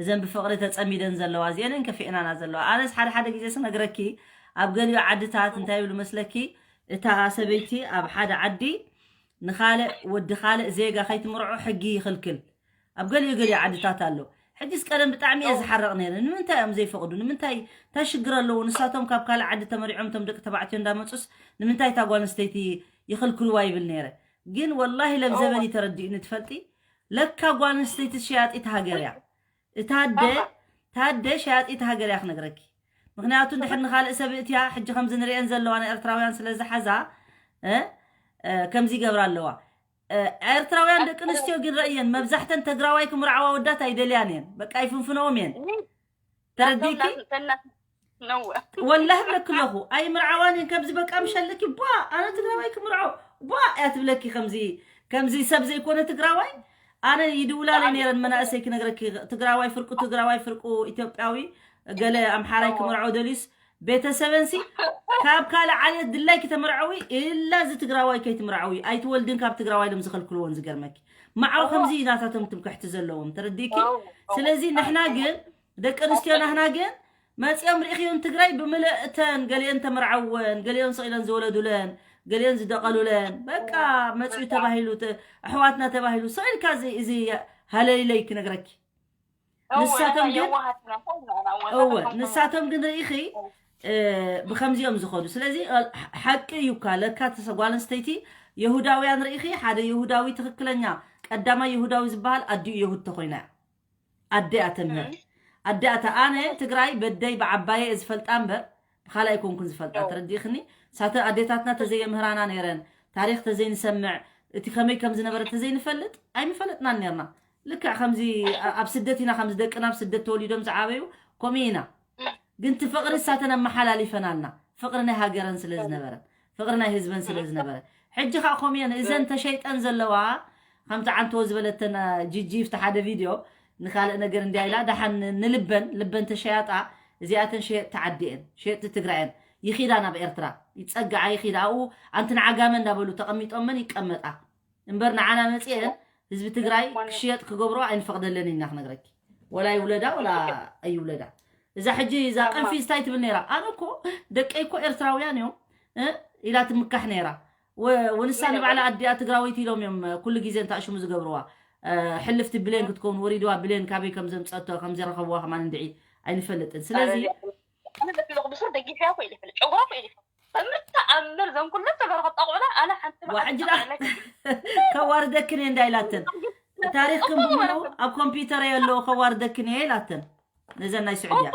እዘን ብፍቕሪ ተፀሚደን ዘለዋ እዚአንን ከፊአናና ዘለዋ ኣነስ ሓደ ሓደ ግዜ ስነግረኪ ኣብ ገሊኡ ዓድታት እንታይ ይብሉ መስለኪ እታ ሰበይቲ ኣብ ሓደ ዓዲ ንኻልእ ወዲ ካልእ ዜጋ ከይትምርዖ ሕጊ ይኽልክል ኣብ ገሊኡ ገሊኡ ዓድታት ኣሎ ሕጂስ ቀደም ብጣዕሚ እየ ዝሓረቕ ነይረ ንምንታይ እዮም ዘይፈቕዱ ንምንታይ እንታይ ሽግር ኣለዎ ንሳቶም ካብ ካልእ ዓዲ ተመሪዖም እቶም ደቂ ተባዕትዮ እንዳመፁስ ንምንታይ እታ ጓል ኣንስተይቲ ይኽልክልዋ ይብል ነይረ ግን ወላሂ ለም ዘበን እዩ ተረዲኡኒ ትፈልጢ ለካ ጓል ኣንስተይቲ ሸያጢት ሃገር እያ እታ ኣደ እታ ኣደ ሸያጢት ሃገር እያ ክነግረኪ ምክንያቱ እንድሕር ንካልእ ሰብ እትያ ሕጂ ከምዚ ንሪአን ዘለዋ ንኤርትራውያን ስለ ዝሓዛ ከምዚ ይገብራ ኣለዋ ኤርትራውያን ደቂ ኣንስትዮ ግን ረእየን መብዛሕተን ተግራዋይ ክምርዓዋ ወዳት ኣይደልያን እየን በቃ ይፍንፍነዎም እየን ተረዲኪ ወላሂ ብለኪ ኣለኹ ኣይምርዓዋን እየን ከምዚ በቃ ምሸልኪ ቧ ኣነ ትግራዋይ ክምርዖ ቧ እያ ትብለኪ ከምዚ ከምዚ ሰብ ዘይኮነ ትግራዋይ ኣነ ይድውላለይ ነይረን መናእሰይ ክነግረኪ ትግራዋይ ፍርቁ ትግራዋይ ፍርቁ ኢትዮጵያዊ ገለ ኣምሓራይ ክምርዖ ደልዩስ ቤተሰበንሲ ካብ ካልእ ዓሌት ድላይኪ ተመርዐዊ ኢላ እዚ ትግራዋይ ከይትምርዐዊ ኣይትወልድን ካብ ትግራዋይ ሎም ዝኸልክልዎን ዝገርመኪ ማዕው ከምዚ እዩ ናታቶም ትምክሕቲ ዘለዎም ተረዲእኪ ስለዚ ንሕና ግን ደቂ ኣንስትዮ ናህና ግን መፂኦም ሪእኽዮን ትግራይ ብምልእተን ገሊኦን ተመርዓወን ገሊኦን ስቕ ኢለን ዝወለዱለን ገሊኦን ዝደቐሉለን በቃ መፅዩ ተባሂሉ ኣሕዋትና ተባሂሉ ስቕ ኢልካ እዚ ሃለይለይ ክነግረኪ ንሳቶም ግን እወ ንሳቶም ግን ርኢኺ እ፣ ብኸምዚኦም ዝኸዱ። ስለዚ፣ እ፣ ሓቂ እዩ እኳ ለካ፣ ተሰ-፣ ጓል ኣንስተይቲ የሁዳውያን ርኢኺ፣ ሓደ የሁዳዊ ትኽክለኛ ቀዳማይ የሁዳዊ ዝበሃል ኣዲኡ የሁድ ተኾይና እያ። ኣዲኣ ተምህር። ኣዲኣ ተ-፣ ኣነ ትግራይ በደይ ብዓባየ እየ ዝፈልጣ እምበር ብኻልእ ኣይኮንኩን ዝፈልጣ። ተረዲእኽኒ? ሳተ ኣዴታትና ተዘየምህራና ነይረን፣ ታሪኽ ተዘይንሰምዕ፣ እቲ ከመይ ከም ዝነበረ ተዘይንፈልጥ ኣይምፈለጥናን ነይርና። ልክዕ ከምዚ ኣ-፣ ኣብ ስደት ኢና፣ ከምዚ ደቅና ኣብ ስደት ተወሊዶም ዝዓበዩ ከምኡ ኢና። ግን እቲ ፍቕሪ እሳተን ኣመሓላሊፈናልና፣ ፍቕሪ ናይ ሃገረን ስለ ዝነበረ፣ ፍቕሪ ናይ ህዝበን ስለ ዝነበረ። ሕጂ ከዓ ከምኡ እየን፣ እዘን ተሸይጠን ዘለዋ፣ ከምቲ ዓንተዎ ዝበለተን፣ እ፣ ጂጂ፣ ኣብቲ ሓደ ቪድዮ፣ ንኻልእ ነገር እንድያ ኢላ፣ ደሓን ን-፣ ንልበን፣ ልበን ተሸያጣ፣ እዚኣተን ሸየጥቲ ዓዲ እየን፣ ሸየጥቲ ትግራይ እየን። ይኺዳ ናብ ኤርትራ፣ ይጸግዓ ይኺዳ፣ ኣብኡ ኣንቲ ንዓጋመ እንዳበሉ ተቐሚጦመን ይቀመጣ። እምበር ንዓና መጺኤን ህዝቢ ትግራይ ክሽየጥ ክገብሮ ኣይንፈቕደለን ኢና ክነግረኪ። ወላ ይውለዳ ወላ ኣይውለዳ። እዛ ሕጂ እዛ ቀንፊዝ እንታይ ትብል ነይራ? ኣነ እኮ ደቀይ እኮ ኤርትራውያን እዮም፣ እ፣ ኢላ ትምካሕ ነይራ። ወ-፣ ወንሳ ንባዕላ ኣዲኣ ትግራወይቲ ኢሎም እዮም ኩሉ ግዜ እንታሽሙ ዝገብርዋ። እ፣ ሕልፍቲ ብሌን ክትከውን ወሪድዋ፣ ብሌን ካበይ ከም ዘምጸቶ ከም ዘረኸብዋ ከማን እንድዒ ኣይንፈልጥን። ስለዚ ኣነ ደቂ ኣለኹ ብሱር ደጊፈያ እኮ ኢለ ይፈልጥ። ጨጉራ እኮ ኢለ ይፈልጥ። በምርታ ኣምር ዘም ኩሉ ተጋሩ ከጣቑዕላ ኣነ ሓንቲ ዋ፣ ሕጂ ዳ-፣ ከዋርደክን እየ እንዳ ኢላተን። ታሪኽክን ብምሉኡ ኣብ ኮምፒውተር የሎ፣ ከዋርደክን እየ ኢላተን። ነዘን ናይ ስዑድያ።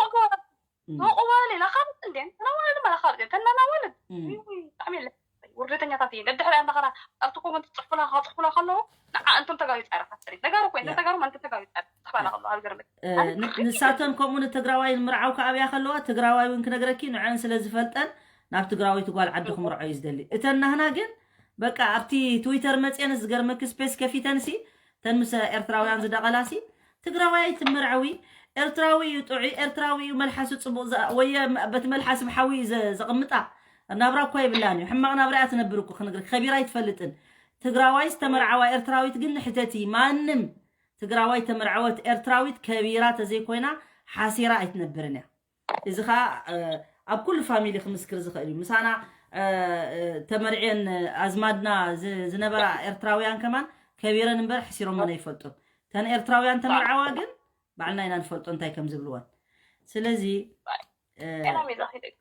እም። መቑባል ኢላ ካብ እንዴ? ተናዋልድ መላ ካብ እንዴ? ተናዋልድ። እም። ውይ፣ ውይ፣ ብጣዕሚ የለ። ውርደተኛታት እየን። ደድሕሪኣ እንዳኸዳ ኣብቲ ኮመንት ትጽሕፉላ፣ ክጽሕፉላ ከለዉ ንዓ እንቶም ተጋሩ ይጻረፋ ትጸሪ። ተጋሩ እኮ እየን። እያ። ተጋሩ ማለት ተጋሩ ይጻረፋ። ትጽሕፋላ ከለዉ ኣብ ገርመት። እ፣ ኣነ ን-፣ ንሳተን ከምኡ ንትግራዋይ ምርዓው ከኣብያ ከለዋ፣ ትግራዋይ እውን ክነግረኪ ንዐን ስለ ዝፈልጠን ናብ ትግራወይቲ ጓል ዓዲ ክምርዖ እዩ ዝደሊ። እተን ናህና ግን በቃ ኣብቲ ትዊተር መጽየን ዝገርመኪ ስፔስ ከፊተንሲ፣ እተን ምስ ኤርትራውያን ዝደቐላሲ፣ ትግራዋይ ትምርዐዊ፣ ኤርትራዊ እዩ ጥዑይ፣ ኤርትራዊ እዩ መልሓሱ ጽቡቕ ዘ-፣ ወየ መ-፣ በቲ መልሓስ ብሓዊ እዩ ዘ-፣ ዘቕምጣ። ናብራ እኳ የብላን እዩ። ሕማቕ ናብራ እያ ትነብር እኮ ክነግርክ። ከቢራ ኣይትፈልጥን። ትግራዋይ ዝተመርዓዋ ኤርትራዊት ግን ንሕተቲ። ማንም ትግራዋይ ተመርዐወት ኤርትራዊት ከቢራ ተዘይኮይና ሓሲራ ኣይትነብርን እያ። እዚ ኸኣ፣ እ፣ ኣብ ኩሉ ፋሚሊ ክምስክር ዝኽእል እዩ። ምሳና፣ እ፣ እ፣ ተመርዕየን ኣዝማድና ዝ-፣ ዝነበራ ኤርትራውያን ከማን ከቢረን እምበር ሕሲሮመን ኣይፈልጡን። እተን ኤርትራውያን ተመርዓዋ ግን ባዕልና ኢና ንፈልጦ እንታይ ከም ዝብልወን። ስለዚ፣ እ፣ ሰላም ይዛኺ ደቂ።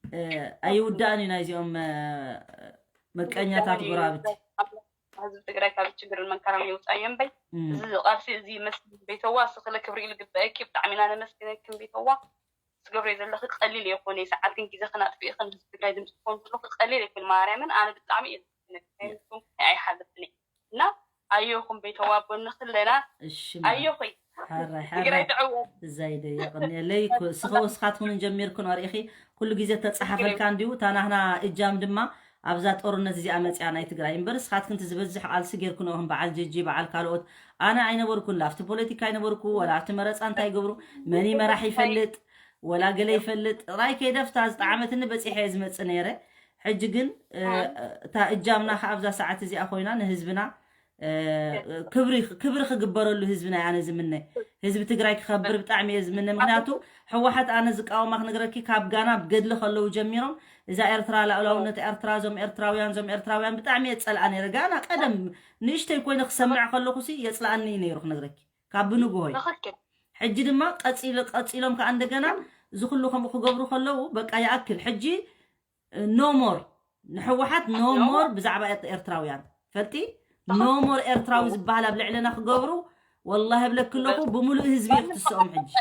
እ፣ ኣይውዳእን እዩ ናይዚኦም፣ እ፣ መቀኛታት ጎራብቲ። ህዝቢ ትግራይ ካብ ችግርን መንከራን የውፃእ እምበይ። እም። እዚ ቃልሲ እዚ ይመስል ቤተዋ፣ እስኺ ክብሪ ኢሉ ግበአኪ። ብጣዕሚ ኢና ነመስግነኪ ቤተዋ። ትገብርዮ ዘለኺ ቀሊል ኣይኮነ። ሰዓትክን ግዜኽን ኣጥፊእኽን ህዝቢ ትግራይ ድምፂ ትኾን ዘለኺ ቀሊል ኣይኮነ። ማርያምን ኣነ ብጣዕሚ እየ ዘመስግነኪ። ያ። ኣይሓልፍን እየ። እና ኣዮኹም ቤተዋ፣ ኣብ ጎንኺ ኣለና። እሺ፣ ኣዮኺ። ሓራይ፣ ትግራይ ሓራይ። ትዕወት። እዛይ ደ የቕንየለይ። ኩ-፣ ስኸ-፣ ስኻትኩን ጀሚርኩን ኣርእኺ። ኩሉ ግዜ ተጻሓፈልካ እንዲዩ። እታ ናህና እጃም ድማ ኣብዛ ጦርነት እዚኣ መጽያ ናይ ትግራይ። እምበር ስኻትክን እቲ ዝበዝሕ ቃልሲ ጌርኩን ኢኹም፣ በዓል ጀጂ፣ በዓል ካልኦት። ኣነ ኣይነበርኩን፣ ላፍቲ ፖለቲካ ኣይነበርኩ፣ ወላ ኣብቲ መረጻ እንታይ ይገብሩ፣ መን ይመራሕ ይፈልጥ፣ ወላ ገለ ይፈልጥ። ጥራይ ከይደፍታ ዝጠዓመትኒ በጺሐ እየ ዝመጽእ ነይረ። ሕጂ ግን፣ እ፣ እታ እጃምና ከኣ ኣብዛ ሰዓት እዚኣ ኮይና ንህዝብና፣ እ፣ ክብሪ፣ ክብሪ ክግበረሉ ህዝብና እየ ኣነ ዝምነ። ህዝቢ ትግራይ ክኸብር ብጣዕሚ እየ ዝምነ። ምክንያቱ ህወሓት ኣነ ዝቃወማ ክነግረኪ ካብ ጋና ብገድሊ ከለዉ ጀሚሮም እዛ ኤርትራ፣ ላኡላውነት ኤርትራ፣ እዞም ኤርትራውያን፣ እዞም ኤርትራውያን ብጣዕሚ እየ ዝጸልኣ ነይረ። ጋና ቀደም ንእሽተይ ኮይነ ክሰምዕ ከለኹሲ የጽልኣኒ እዩ ነይሩ ክነግረኪ። ካብ ብንግሆይ። ትኽክል። ሕጂ ድማ ቀጺሉ-፣ ቀጺሎም ከኣ እንደገና እዚ ኩሉ ከምኡ ክገብሩ ከለዉ በቃ ይኣክል። ሕጂ ኖ ሞር ንሕወሓት፣ ኖ ኖ ሞር ሞር። ብዛዕባ ኤር-፣ ኤርትራውያን ፈልጢ፣ ትኽክል። ኖ ሞር ኤርትራዊ ዝበሃል ኣብ ልዕለና ክገብሩ፣ ወላሂ እብለኪ ኣለኹ፣ ብምሉእ ህዝቢ እዩ ክትስኦም ሕጂ።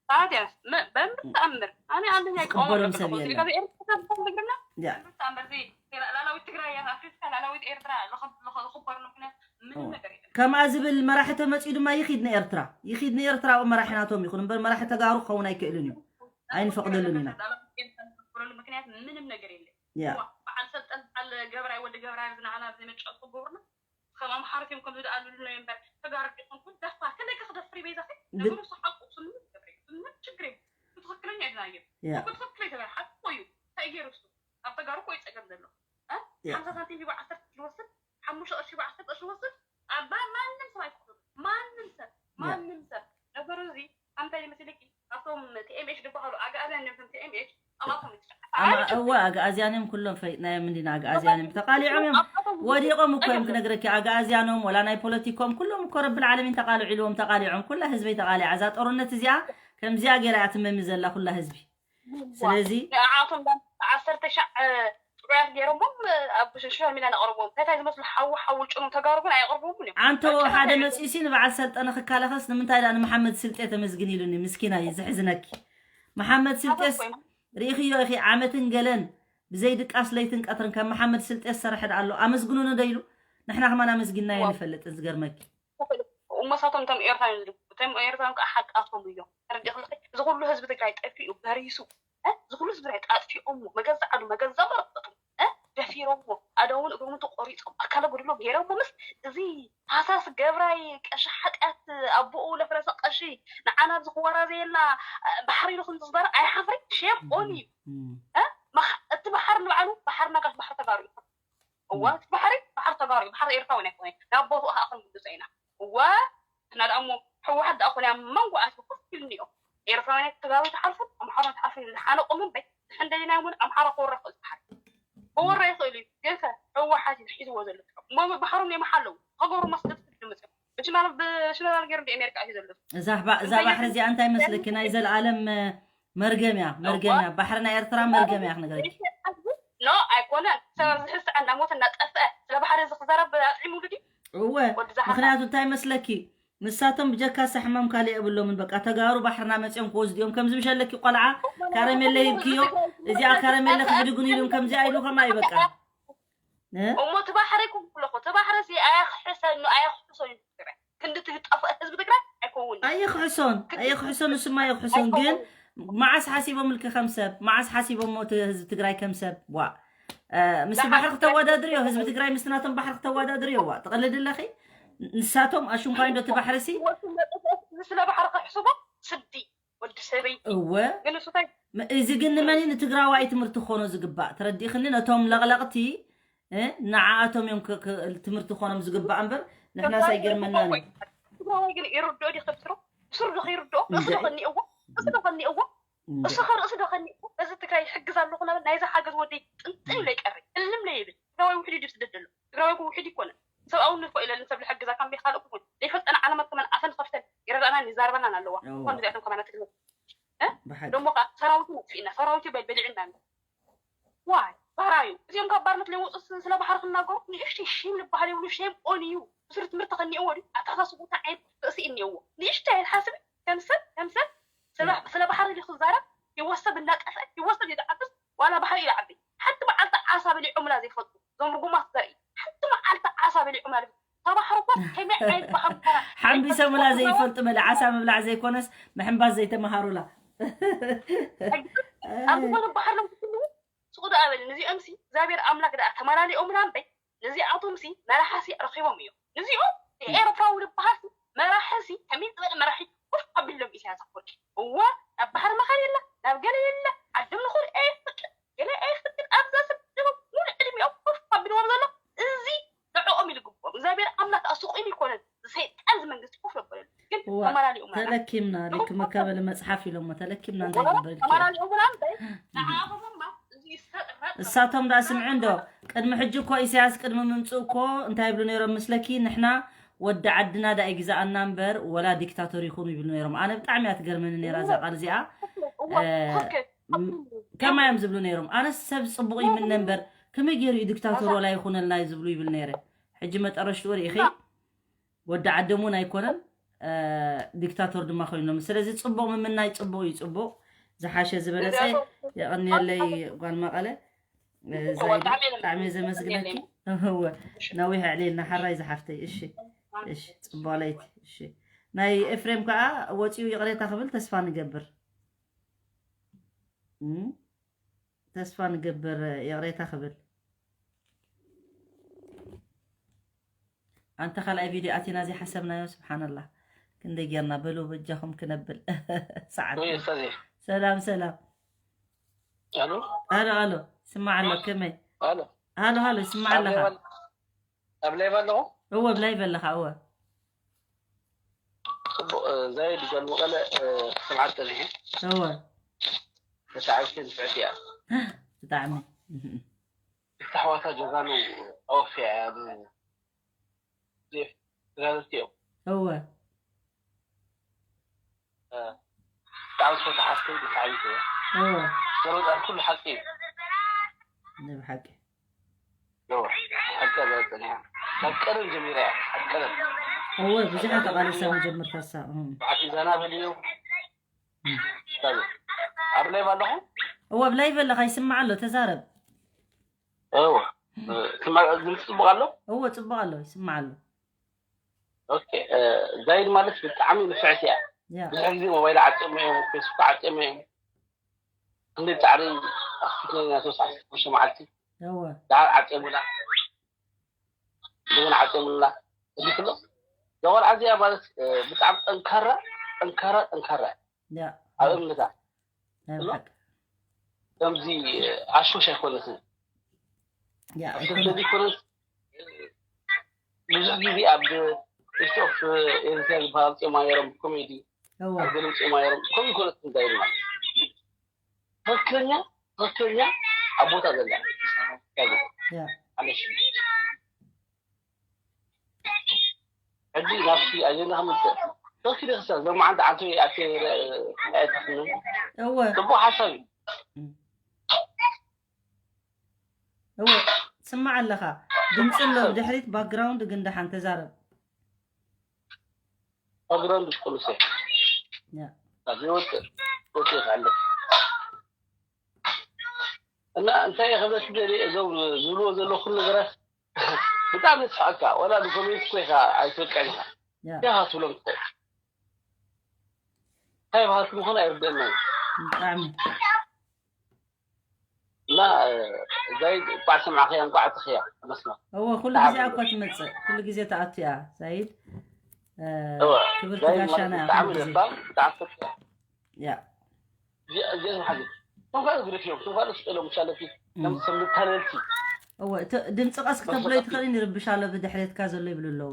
ታዲያ መ-፣ በምር ተኣምር ኣነ ኣንደኛ ይቃወም ትቕበሎም ኣለኹ። ሰብ የለን። ካብ ኤርትራ ትፈልግና? ያ። በምር ተኣምር እዚ ላላዊት ትግራይ እያ፣ ኣፍሪካ ላላዊት ኤርትራ ለኸ-፣ ለኸ-፣ ለኽበሩ ምክንያት ምንም ኦ። ነገር የለን። ከምኣ ዝብል መራሒ ተመጺኡ ድማ ይኺድ ንኤርትራ። ይኺድ ንኤርትራ፣ መራሒ ናቶም ይኹን እምበር መራሒ ተጋሩ ክኸውን ኣይክእልን እዩ። ኣይንፈቕደሉን ኢና። ላላዊት ኤርትራ ለኽበረሉ ምክንያት ምንም ነገር የለን። ያ። ዋ፣ በዓል ሰልጠን፣ በዓል ገብራይ፣ ወዲ ገብራይ፣ ዝናዓና ብዘይ መጫወት ክገብሩና። ከም ኣምሓሩት እዮም፣ ከም ዝደኣሉልና እዮም እምበር፣ ተጋሩ ዲኹም? ኩን ደፋር፣ ከመይ ከ ክደፍር እዩ በይዛኺ? ብ-፣ ነገሩ እሱ ሓቁ፣ እሱ ምንም ዝገብር የለን። እሱ ምንም ችግር የለን። እሱ ትኽክለኛ እዩ ዝናየ። ያ። እሱ ትኽክለኛ ተጋሩ ሓቁ እዩ። እንታይ ገይሩ እሱ? ኣብ ተጋሩ እኮ እዩ ጸገም ዘሎ። እ? ያ። ሓምሳ ሳንቲም ሂቡ ዓሰርተ ዝወስድ፣ ሓሙሽተ ቅርሺ ሂቡ ዓሰርተ ቅርሺ ዝወስድ፣ ኣብ ማ-፣ ማንም ሰብ ኣይትኽእሉ። ማንም ሰብ፣ ያ። ማንም ሰብ። ነገሩ እዚ፣ ኣንታይ ይመስለኪ? ኣብቶም ቲ ኤም ኤች ዝበሃሉ ኣግኣዝያን እዮም፣ እቶም ቲ ኤም ኤች ኣብኣቶም እዩ ዝሸጣ። ኣማ-፣ እወ፣ ኣግኣዝያን እዮም፣ ኩሎም ፈሊጥናዮም እንዲና፣ ኣግኣዝያን እዮም። ተቃሊዖም እዮም፣ ወዲቖም እኮ እዮም ክነግረኪ፣ ኣግኣዝያኖም፣ ወላ ናይ ፖለቲኮም፣ ኩሎም እኮ ረብል ዓለሚን ተቃልዑ ኢልዎም፣ ተቃሊዖም፣ ኩላ ህዝበይ ተቃሊዓ። እዛ ጦርነት እዚኣ ከምዚኣ ገይራ እያ ትመሚ ዘላ ኩላ ህዝቢ። ስለዚ ንዓቶም ዓሰርተ ሻዕ ጥዑያት ገይሮሞም ኣብ ሶሻል ሚድያ ነቕርቦም። እንታይ ዝመስሉ ሓዊ ሓዊ ጭኑ ተጋሩ ግን ኣየቕርቦምን እዮም። ኣንተ ሓደ መፂኡ ሲ ንበዓል ሰልጠነ ክካለኸስ ንምንታይ ዳ ንመሓመድ ስልጤ ተመስግን ኢሉኒ? ምስኪናይ ዘሕዝነኪ። መሓመድ ስልጤስ ርኢኽዮ ኢኺ ዓመትን ገለን ብዘይ ድቃስ ለይትን ቀትርን ከም መሓመድ ስልጤ ዝሰርሐ ዶ ኣሎ? ኣመስግኑኒ ዶ ኢሉ? ንሕና ከማን ኣመስጊንናዮ ኣይንፈልጥን ዝገርመኪ። እሞ ንሳቶም እቶም ኤርትራውያን ዝድግፉ እቶም ኤርትራውያን ከዓ ሓቃቶም እዮም። ተረዲእኽልኺ? እዚ ኩሉ ህዝቢ ትግራይ ጠፊኡ በሪሱ እ? እዚ ኩሉ ህዝቢ ትግራይ ጣጥፊኦሞ መገዛ ዓዱ መገዛ መረበቱ እ? ደፊሮሞ ኣእዳውን እግሮም ተቆሪፆም ኣካለ ጎደሎ ገይሮሞ ምስ እዚ ሃሳስ ገብራይ ቀሺ ሓጢኣት ኣቦኡ ለፍረሰ ቀሺ ንዓና ኣብዚ ክወራዘየና እ፣ ባሕሪ ኢሉ ክንዝበር ኣይሓፍሪ ሼም ኦን እዩ እ? መኽ- እቲ ባሕሪ ንባዕሉ ባሕርና ጋሽ ባሕሪ ተጋሩ እዩ እዋ እቲ ባሕሪ ባሕሪ ተጋሩ እዩ ባሕሪ ኤርትራውን ኣይኮነ ናብ ቦትኡ ከዓ ክንምልሶ ኢና እዋ ንሕና ደኣ እሞ ህወሓት ደኣ ኮነ ኣብ መንጎ ኣትዩ ኮፍ ኢሉ እኒኦ ኤርትራውያን ተጋሩ ትሓልፉ ኣምሓራ ትሓልፉ ዝሓነቆም እምበይ ንሕንደይና እውን ኣምሓራ ክወራ ክእል ባሕሪ ክወራ ይኽእል እዩ ግን ከ ህወሓት እዩ ሒዝዎ ዘሎ እሞ ባሕሮም እዮም ሓለዉ ከገሩ መስደድ ክድምፅ እዮም ብሽመል ብሽመል ገይሩ ንኣሜሪካ እዩ ዘሎ እዛ እባ- እዛ ባሕሪ እዚኣ እንታይ መስለኪ ናይ ዘለኣለም እ፣ መርገም እያ መርገም እያ ባሕሪ ናይ ኤርትራ መርገም እያ ክነግረኪ ኖ ኣይኮነን ሰብ ኣብዚ ሕዚ ሰዓት እናሞተ እናጠፍአ ስለ ባሕሪ እዚ ክዛረብ ኣጥዒሙሉ ድዩ እወ ምክንያቱ እንታይ መስለኪ ንሳቶም ብጀካሳ ሕማም ካልእ የብሎምን በቃ ተጋሩ ባሕርና መፅኦም ክወስዱ እዮም ከምዚ ምሸለኪ ቆልዓ ካረሜለ ሂብክዮ እዚኣ ካረሜለ ክሕድጉን ኢሉም ከምዚኣ ኢሉ ከማይ በቃ እሞ እቲ ባሕሪ ክብለኹ እቲ ባሕሪ እዚ ኣየክሕሰኑ ኣየክሕሰኑ ትግራይ ክንዲ ትጠፍእ ህዝቢ ትግራይ ኣይከውን ኣየክሕሶን ኣየክሕሶን ንስማ ኣየክሕሶን ግን መዓስ ሓሲቦም ልክ ከም ሰብ መዓስ ሓሲቦም ሞት ህዝቢ ትግራይ ከም ሰብ ዋ ምስቲ ባሕሪ ክተወዳድርዮ ህዝቢ ትግራይ ምስቲ ናቶም ባሕሪ ክተወዳድርዮ ዋ ትቐልድ ኣለኺ ንሳቶም ኣሽንኳይ ዶ እቲ ባሕሪ ሲ ስለ ባሕሪ ክሕስቦ ስዲ ወዲ ሰበይቲ እወ ግን እሱ እንታይ እዚ ግን ንመን ንትግራዋይ ትምህርቲ ክኾኖ ዝግባእ ተረዲእኽኒ ነቶም ለቕለቕቲ ንዓኣቶም እዮም ትምህርቲ ክኾኖም ዝግባእ እምበር ንሕናስ ኣይገርመናን እዩ ትግራዋይ ግን ይርድኦ ዲ ከብስሮ ብስሩ ዶ ከይርድኦ ርእሱ ዶ ከኒእዎ ርእሱ ዶ ከኒእዎ እሱ ከርእሱ ዶ ከኒእዎ በዚ ትግራይ ይሕግዝ ኣለኹ ናብል ናይዚ ሓገዝ ወደይ ጥንጥን ኢለ ይቀሪ እልም ለይብል ትግራዋይ ውሕድ እዩ ስደድ ኣሎ ትግራዋይ እኮ ውሕድ ይኮነ ሰብኣውነት ኮ ኢለ ንሰብ ልሕግዛ ካብ ካልእ እውን ዘይፈልጠን ዓለማት ከማን ኣፈን ከፍተን ይረዳእናን ይዛረበናን ኣለዋ እኳ እዚኣቶም ከማና ትግርኛ ደሞ ከዓ ሰራዊቱ ነጥፊእና ሰራዊቱ በልበሊዕና ዋይ ባራዩ እዚኦም ካብ ባርነት ለይወፁ ስለ ባሕሪ ክናገሩ ንእሽተይ ሼም ዝበሃል የብሉ ሼም ኦን እዩ ብስሩ ትምህርቲ ከኒእዎ ድዩ ኣተሓሳስቡ እንታይ ዓይነት ርእሲ እኒእዎ ንእሽተይ ኣይሓስብ ከም ሰብ ከም ሰብ ስለ ባሕሪ ድዩ ክዛረብ ህይወት ሰብ እናጠፍአ ህይወት ሰብ ይድዓብስ ዋላ ባሕሪ ይድዓቢ ሓንቲ መዓልቲ ዓሳ በሊዖምላ ዘይፈልጡ እዞም ርጉማት ዘርኢ ሓንቲ መዓልቲ ዓሳ በሊዖምላ ዘይፈልጡ ተባሕርኮ ከመይ ዓይነት ባሕሪ ሓምቢሶምላ ዘይፈልጡ መለ ዓሳ ምብላዕ ዘይኮነስ ምሕንባስ ዘይተምሃሩላ ኣብ ዝኾነ ባሕሪ ሎም ክትህልዉ ስቑ ደኣ በል ንዚኦም ሲ እግዚኣብሔር ኣምላክ ደኣ ተመላሊኦምና እምበይ ነዚኣቶም ሲ መራሓ ሲ ረኺቦም እዮም ንዚኦም ኤርትራዊ ዝበሃል ሲ መራሒ ሲ ከመይ ዝበለ መራሒ ኮፍ ኣቢሎም ኢሳያስ ኣፈወርቂ እወ ናብ ባሕሪ መኻን የለ ናብ ገለ የለ ዓዶም ንኽርኢ ኣይፍቅድ ገለ ኣይፍቅድ ኣብዛ ሰብ ሙሉ ዕድሚኦም ኮፍ ኣቢልዎም ዘሎ እዚ ንዕኦም ኢሉ ግብኦም እግዚኣብሔር ኣምላክ ኣስቑኢሉ ይኮነን ሰይጣን ዝመንግስቲ ኮፍ የበለሉ ግን ተመላሊኡ ተለኪምና ልክ መካበሊ መፅሓፍ ኢሎሞ ተለኪምና እንታይ ግበር ተመላሊኡ ምናምን ንዓኹም እማ እዚ ይሰጥረጥ እሳቶም ዳ ስምዒ እንዶ ቅድሚ ሕጂ እኮ ኢሳያስ ቅድሚ ምምፅኡ እኮ እንታይ ይብሉ ነይሮም ምስለኪ ንሕና ወዲ ዓድና ዳ ይግዛኣና እምበር ወላ ዲክታቶር ይኹኑ ይብሉ ነይሮም ኣነ ብጣዕሚ እያ ትገርመኒ ነይራ እዛ ቃል እዚኣ ከማይ እዮም ዝብሉ ነይሮም ኣነስ ሰብ ፅቡቕ ይምነ እምበር ከመይ ገይሩ እዩ ዲክታቶር ወላ ይኹነልና እዩ ዝብሉ ይብል ነይረ ሕጂ መጠረሽትኡ ርኢኺ ወዲ ዓዶም እውን ኣይኮነን ዲክታቶር ድማ ኮይኖም ስለዚ ፅቡቕ ምምናይ ፅቡቕ እዩ ፅቡቕ ዝሓሸ ዝበለፀ የቐንየለይ ጓል መቐለ ዛይዱ ብጣዕሚ ዘመስግነኪ እወ ነዊሕ ኣዕሊልና ሓራይ ዝሓፍተይ እሺ እሺ ፅቡቕ ለይቲ እሺ ናይ ኤፍሬም ከዓ ወፂኡ ይቕሬታ ክብል ተስፋ ንገብር ተስፋ ንገብር ይቕሬታ ክብል ኣንተ ካልኣይ ቪድዮ ኣቲና ዘይሓሰብናዮ ስብሓንላ ክንደይ ጌርና በሉ በጃኹም ክነብል ሰዓት ሰላም ሰላም ኣሎ ኣሎ ኣሎ ስማዕ ኣሎ ከመይ ኣሎ ኣሎ ስማዕ ኣለኻ ኣብ ላይቭ ኣለኹ እወ ኣብ ላይቭ ኣለኻ እወ ፅቡቅ ዛይድ ጓል መቐለ ስምዓት ፀኒሐ እወ ብጣዕሚ ንፍዕቲ እያ ብጣዕሚ እተሕዋታ ጀጋኑ ኣወፊያ እያ ተጋደልቲ እዮም እወ ብጣዕሚ ዝፈትሓ ሓፍተይ ብጣዕሚ ትበ እወ ዘረወጣ ኩሉ ሓቂ እዩ። ናይ ብሓቂ እወ ሓቂ ዘረወጠን እያ። ካብ ቀደም ጀሚራ እያ። ካብ ቀደም እወ ብዙሓት ኣቓሊሳ መጀመርታሳ እም። ብዓቲ ዘና በልዮ። ታዚ ኣብ ላይ ባለኹ እወ ብላይ በለኻ ይስማዕ ኣሎ ተዛረብ። እወ ትማ ድምፂ ፅቡቅ ኣሎ። እወ ፅቡቅ ኣሎ ይስማዕ ኣሎ። ኦኬ እ፣ ዛይድ ማለት ብጣዕሚ ንፍዕቲ እያ። ያ ብዙሕ ግዜ ሞባይል ዓፂሞ እዮም፣ ፌስቡክ ዓፂሞ እዮም። ክንደይ ፃዕሪ ኣኽፊትና ኢና ሶስት ዓሰርተ ሓሙሽተ መዓልቲ እወ ደሓር ዓፂሙላ እንደገና ዓፂሙላ። እዚ ኩሎ እዛ ቆልዓ እዚኣ ማለት እ፣ ብጣዕሚ ጠንካራ ጠንካራ ጠንካራ እያ ያ ኣብ እምነታ። ናይ ብሓቂ ከምዚ ኣሽሽ ኣይኮነትን። ያ ኣሽሽ ዘይኮነት ብዙሕ ግዜ ኣብ ኢስት ኦፍ ኤርትራ ዝበሃል ፂኦማ ነይሮም ኮሜዲ እወ ኣብ ገለ ፂኦማ ነይሮም ከምኡ ይኮነት እንታይ ኢልና ትክክለኛ ትክክለኛ ኣብ ቦታ ዘላ ያ ኣለሽ። ሕጂ ናብቲ ኣጀንዳ ክመፅእ ተወኪለ ክሳ ዞም ዓንተ ዓንተ ኣተ ኣይትፍንን እወ ፅቡቅ ሓሳብ እዩ። እወ ስማዕ ኣለኻ ድምፂ ኣሎ ብድሕሪት ባክግራውንድ ግን ደሓን ተዛረብ። ባክግራውንድ ቁልፍ ያ ይወፅእ ወፅእ ይኽዕልፍ እና እንታይ እየ ክብለክ ደልየ እዞም ዝብልዎ ዘለኹም ነገራት ብጣዕሚ የስሕቀካ። ወላ ንኮሜንት እኮ ኢኻ ኣይትበቅዕን ኢኻ ያ ኢኻ ትብሎም ትኽእል እንታይ ባህልቲ ምኾነ ኣይርደአና እዩ ብጣዕሚ እና ዛይድ እንኳዕ ሰማዕኽያ እንኳዕ ኣተኽያ መስመር እወ ኩሉ ግዜ እኳ ትመፅእ ኩሉ ግዜ ተኣቱ እያ ዛይድ እ፣ እወ ክብርቲ ዛይድ ጋሻና ማለት እያ ብጣዕሚ ኩሉ ግዜ ነባር ብጣዕሚ ፍቅር ያ እዚኦም ሓዚ እቶም ካልእ ግደፍዮም እቶም ካልእ ስጠሎም ሻለፊ ከም ሰብ መታለልቲ እወ እቲ ድምፂ ቀስ ክተብሎ ይትኽእል ይርብሽ ኣሎ ብድሕሬትካ ዘሎ ይብሉ ኣለዉ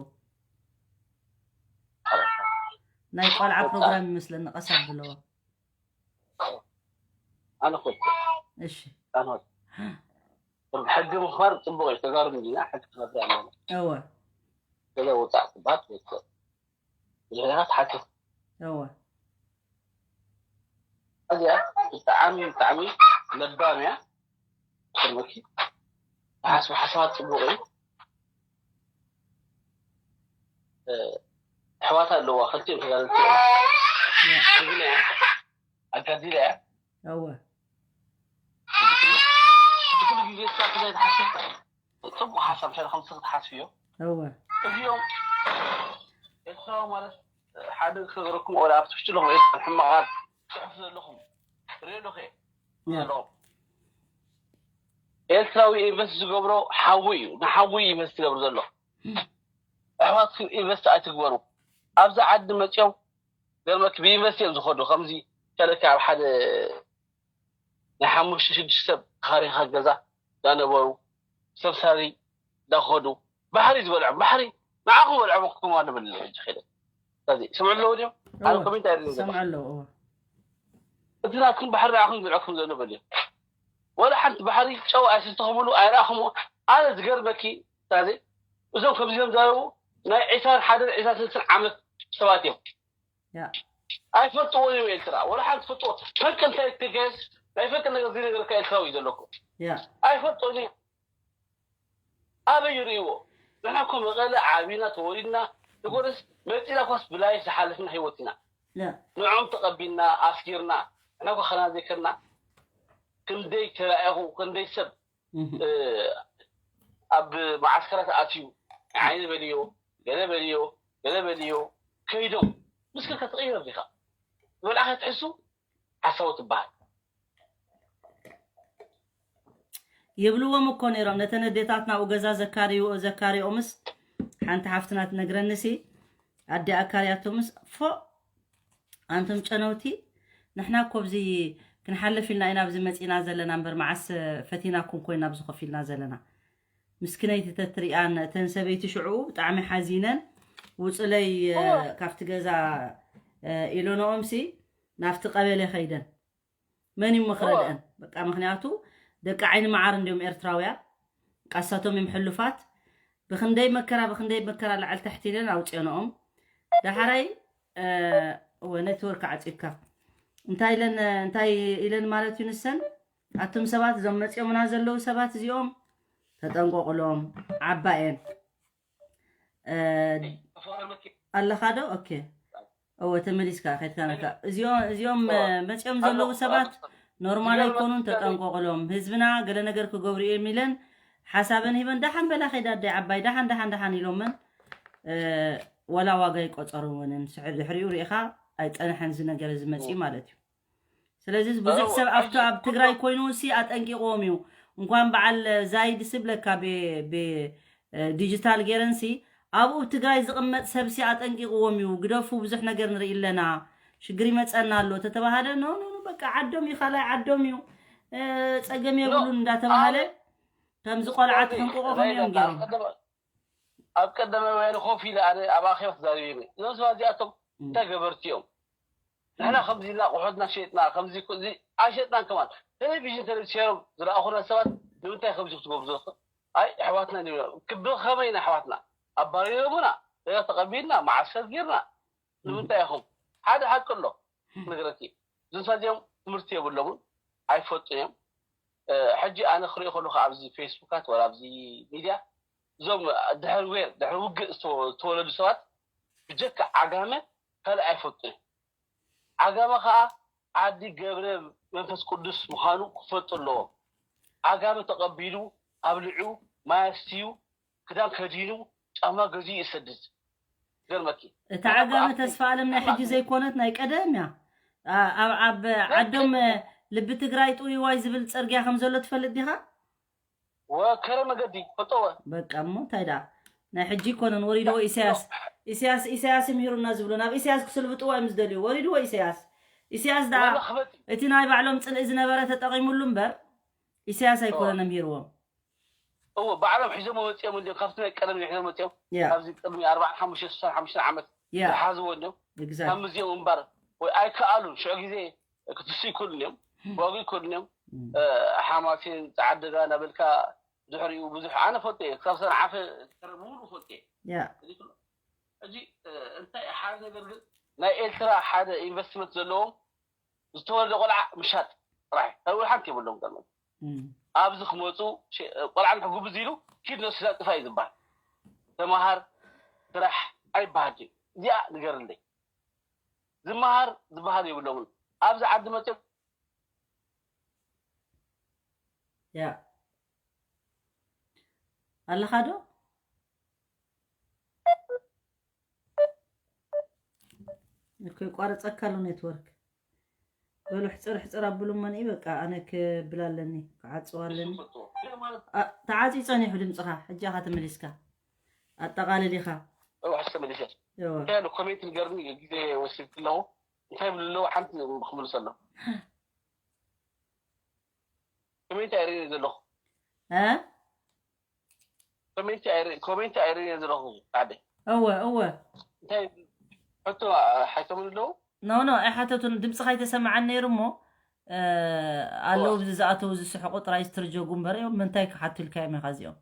ናይ ቆልዓ ፕሮግራም ይመስለኒ ቀስ ኣብለዎ ኣነ ኮ እሺ ኣነ ሕጊ ምኽባር ፅቡቅ እዩ። ተጋሩ እንዲና ሕጊ ክነብር ኣለና። እወ ገለ ወፃእ ክበሃል ትወፅእ ብዝሕታት ሓትት እወ እዚኣ ብጣዕሚ ብጣዕሚ ለባም እያ። ቅድመኪ ተሓስቡ ሓሳባት ፅቡቅ እዩ። እ፣ ኣሕዋት ኣለዋ ክልቲኦም ተጋደልቲ እዮም። ትግርኛ እያ ኣጋዲላ እያ እወ ብኩሉ ግዜ እሳ ክላይ ትሓስብ ፅቡቅ ሓሳብ እንተ ከምዚ ክትሓስብዮ እወ እዚኦም ኤርትራዊ ማለት ሓደ ክነገረኩም ወላ ኣብቲ ውሽጢ ኣለኹም ኤርትራ ሕማቓት ፅሑፍ ዘለኹም ሬሎ ከ ያ ዘለኹም ኤርትራዊ ኢንቨስት ዝገብሮ ሓዊ እዩ ንሓዊ ኢንቨስት ዝገብር ዘሎ ኣሕዋትኩም ኢንቨስት ኣይትግበሩ ኣብዚ ዓዲ መፅኦም ገርመክ ብኢንቨስት እዮም ዝኸዱ ከምዚ ከለካ ኣብ ሓደ ናይ ሓሙሽተ ሽዱሽተ ሰብ ተኻሪኻ ገዛ እንዳነበሩ ሰብሳሪ እንዳኸዱ ባሕሪ ዝበልዖም ባሕሪ ንዓኹም በልዖም ክኩም ኣሎ በለ ሕጂ ኸይደ ስለዚ ስምዑ ኣለዉ ድዮም ሓደ ኮሜንት ኣይደለ ሰምዐ ኣለዎ እወ እቲ ናትኩም ባሕሪ ንዓኹም ዝበልዖኩም ዘሎ በልዮ ወላ ሓንቲ ባሕሪ ጨው ኣይሰተኹምሉ ኣይረኣኹም ኣነ ዝገርመኪ ታዘ እዞም ከምዚኦም ዘረቡ ናይ ዒስራን ሓደን ዒስራን ሰለስተን ዓመት ሰባት እዮም ያ ኣይፈልጥዎ እዮም ኤርትራ ወላ ሓንቲ ፈልጥዎ ፈንቅል እንታይ ትገዝ ናይ ፈንቅል ነገር ዘይነገረካ ኤርትራዊ እዩ ዘለኩ ያ ኣይፈልጦን እዩ ኣበይ ይርእይዎ ንሕና እኮ መቐለ ዓቢና ተወሊድና ንጎደስ መፂና ኮስ ብላይፍ ዝሓለፍና ህይወት ኢና ያ ንዖም ተቐቢልና ኣስጊርና ንሕና እኮ ከና ዘይከና ክንደይ ተራእኹ ክንደይ ሰብ እህ እ፣ ኣብ መዓስከራት ኣትዩ ዓይኒ በልዮ ገለ በልዮ ገለ በልዮ ከይዶም ምስክር ክትቕይር ዲኻ ዝበልዓ ክትሕሱ ሓሳዊ ትበሃል ይብልዎም እኮ ነይሮም ነተን ኣዴታት ናብኡ ገዛ ዘካርይዎ ዘካርዮምስ ሓንቲ ሓፍትና ትነግረንሲ ኣደ ኣካርያቶምስ ፎእ ኣንቶም ጨነውቲ ንሕና እኮ ኣብዚ ክንሓልፍ ኢልና ኢና ኣብዚ መፂና ዘለና እምበር መዓስ ፈቲናኩም ኮይና ኣብዚ ኮፍ ኢልና ዘለና ምስኪነይቲ ተትሪኣን እተን ሰበይቲ ሽዑ ብጣዕሚ ሓዚነን ውፅለይ ካብቲ ገዛ ኢሎኖኦምሲ ናብቲ ቀበሌ ከይደን መን እዩ ክረድአን በቃ ምክንያቱ ደቂ ዓይኒ መዓር እንዲዮም ኤርትራውያን ቃሳቶም እዮም ሕሉፋት ብክንደይ መከራ ብክንደይ መከራ ላዕል ታሕቲ ኢለን ኣውፅኦንኦም ዳሕራይ እወ ኔትወርክ ዓፂካ እንታይ ኢለን እንታይ ኢለን ማለት እዩ ንሰን ኣቱም ሰባት እዞም መፂኦምና ዘለዉ ሰባት እዚኦም ተጠንቀቁሎም። ዓባየን ኣለኻ ዶ? ኦኬ። እወ ተመሊስካ ከድካ ነካ እዚኦም እዚኦም መፂኦም ዘለዉ ሰባት ኖርማል ኣይኮኑን። ተጠንቀቁሎም። ህዝብና ገለ ነገር ክገብሩ እዮም ኢለን ሓሳበን ሂበን ዳሓን በላ ከይዳ ኣደይ ዓባይ ዳሓን ዳሓን ዳሓን ኢሎመን ወላ ዋጋ ይቆፀሩውንን ድሕሪኡ ርኢኻ ኣይፀንሐን እዚ ነገር እዚ መፅኡ ማለት እዩ። ስለዚ ብዙሕ ሰብ ኣብቲ ኣብ ትግራይ ኮይኑ ሲ ኣጠንቂቕዎም እዩ። እንኳን በዓል ዛይድ ስብለካ ዲጂታል ገይረንሲ ኣብኡ ትግራይ ዝቕመጥ ሰብሲ ኣጠንቂቕዎም እዩ። ግደፉ ብዙሕ ነገር ንርኢ ኣለና ሽግር ይመፀና ኣሎ ተተባሃለ ኖ ኖ ኖ በቃ ዓዶም እዩ ካልኣይ ዓዶም እዩ እ፣ ፀገም የብሉን እንዳተባሃለ ከምዚ ቆልዓ ተፈንቅቆ ከምዮም ገይሮም ኣብ ቀደመ ወያነ ኮፍ ኢለ ኣነ ኣብ ኣኼባ ተዛሪበ እዞም ሰባት እዚኣቶም እንታይ ገበርቲ እዮም ንሕና ከምዚ ኢልና ኣቑሑትና ሸጥና ከምዚ እኮ እዚ ኣይሸጥናን ከማን ቴሌቪዥን ቴሌቪዥን ሸሮም ዝረኣኹና ሰባት ንምንታይ ከምዚ ክትገብሩ ዘለኹም ኣይ ኣሕዋትና እንዲና ብኸመይ ኢና ኣሕዋትና ኣባሪሮሙና ገዛ ተቐቢልና መዓስከር ጌርና ንምንታይ ኢኹም ሓደ ሓቂ ኣሎ ነገረኪ እዞም ሰባት እዚኦም ትምህርቲ የብሎምን ኣይፈልጡን እዮም ሕጂ ኣነ ክሪኦ ከለኹ ኣብዚ ፌስቡካት ወላ ኣብዚ ሚድያ እዞም ድሕሪ ዌር ድሕሪ ውግእ ዝተወለዱ ሰባት ብጀካ ዓጋመ ካልእ ኣይፈልጡን እዮም ዓጋመ ከዓ ዓዲ ገብረ መንፈስ ቅዱስ ምዃኑ ክፈልጡ ኣለዎም ዓጋመ ተቐቢሉ ኣብልዑ ማይ ኣስትዩ ክዳን ከዲኑ ጫማ ገዚኡ ይሰድድ ገርመኪ እታ ዓጋመ ተስፋ ኣለም ናይ ሕጂ ዘይኮነት ናይ ቀደም እያ ኣብ ኣብ ዓዶም ልቢ ትግራይ ጥውይዋይ ዝብል ፅርግያ ከም ዘሎ ትፈልጥ ዲኻ ወከረ መገዲ ፈጠወ በቃ እሞ እንታይ ደኣ ናይ ሕጂ ይኮነን ወሪድዎ ኢሳያስ ኢሳያስ ኢሳያስ ይምሂሩና ዝብሉ ናብ ኢሳያስ ክስልብጥዎ እዮም ዝደልዩ ወሪድዎ ኢሳያስ ኢሳያስ ደኣ እቲ ናይ ባዕሎም ፅልኢ ዝነበረ ተጠቂሙሉ እምበር ኢሳያስ ኣይኮነን ኣምሂርዎም እዎ ባዕሎም ሒዞም መፅኦም እንዲም ካብቲ ናይ ቀደም ሒዞም መፅኦም ኣብዚ ቅድሚ ኣርባዓን ሓሙሽተ ስሳን ሓሙሽተ ዓመት ዝሓዝዎ እንዲም ካብ ምዚኦም እምባር ወይ ኣይከኣሉን ሽዑ ግዜ ክትሱ ይክእሉን እዮም ዋጉ ይክእሉን እዮም ሓማሴን ፃዓደጋ እናበልካ ድሕሪኡ ብዙሕ ኣነ ፈልጦ እየ ክሳብ ሰንዓፈ ተረብሉ ፈልጦ እየ ሕጂ እንታይ ሓደ ነገር ግን ናይ ኤርትራ ሓደ ኢንቨስትመንት ዘለዎም ዝተወለደ ቆልዓ ምሻጥ ጥራሕ ካልእ ሓንቲ የብሎም ቀመ ኣብዚ ክመፁ ቆልዓ ንሕጉብዝ ኢሉ ኪድ ነሱ ሱዳን ጥፋ እዩ ዝበሃል ተምሃር ስራሕ ኣይበሃል እዩ እዚኣ ንገርለይ ዝመሃር ዝበሃል የብሎምን ኣብዚ ዓዲ መፅኦም ያ ኣለኻ ዶ እኮ ይቋረፀካ ኣሎ ኔትወርክ በሉ ሕፅር ሕፅር ኣብሉ መን በቃ ኣነ ክብል ኣለኒ ክዓፅዋ ኣለኒ ተዓፂ ፀኒሑ ድምፅኻ ሕጂ ኢኻ ተመሊስካ ኣጠቓልል ኢኻ ኮሜንት ንገርኒ ግዜ ወሲድ ኣለኹ እንታይ ብሉ ኣለዉ ሓንቲ ክምልስ ኣሎ ኮሜንት ኣይርኢ ዘለኹ ኮሜንት ኣይርኢ ዘለኹ ሓደ እወ እወ እንታይ ሕቶ ሓይቶም ኣለዉ ኖ ኖ ኣይሓተቱን ድምፅኻ ኣይተሰማዓን ነይሩ እሞ ኣለዉ ብዚ ዝኣተዉ ዝስሕቁ ጥራይ ዝተርጀጉ እምበር እዮም ምንታይ ክሓትልካ እዮም ኢኻ እዚኦም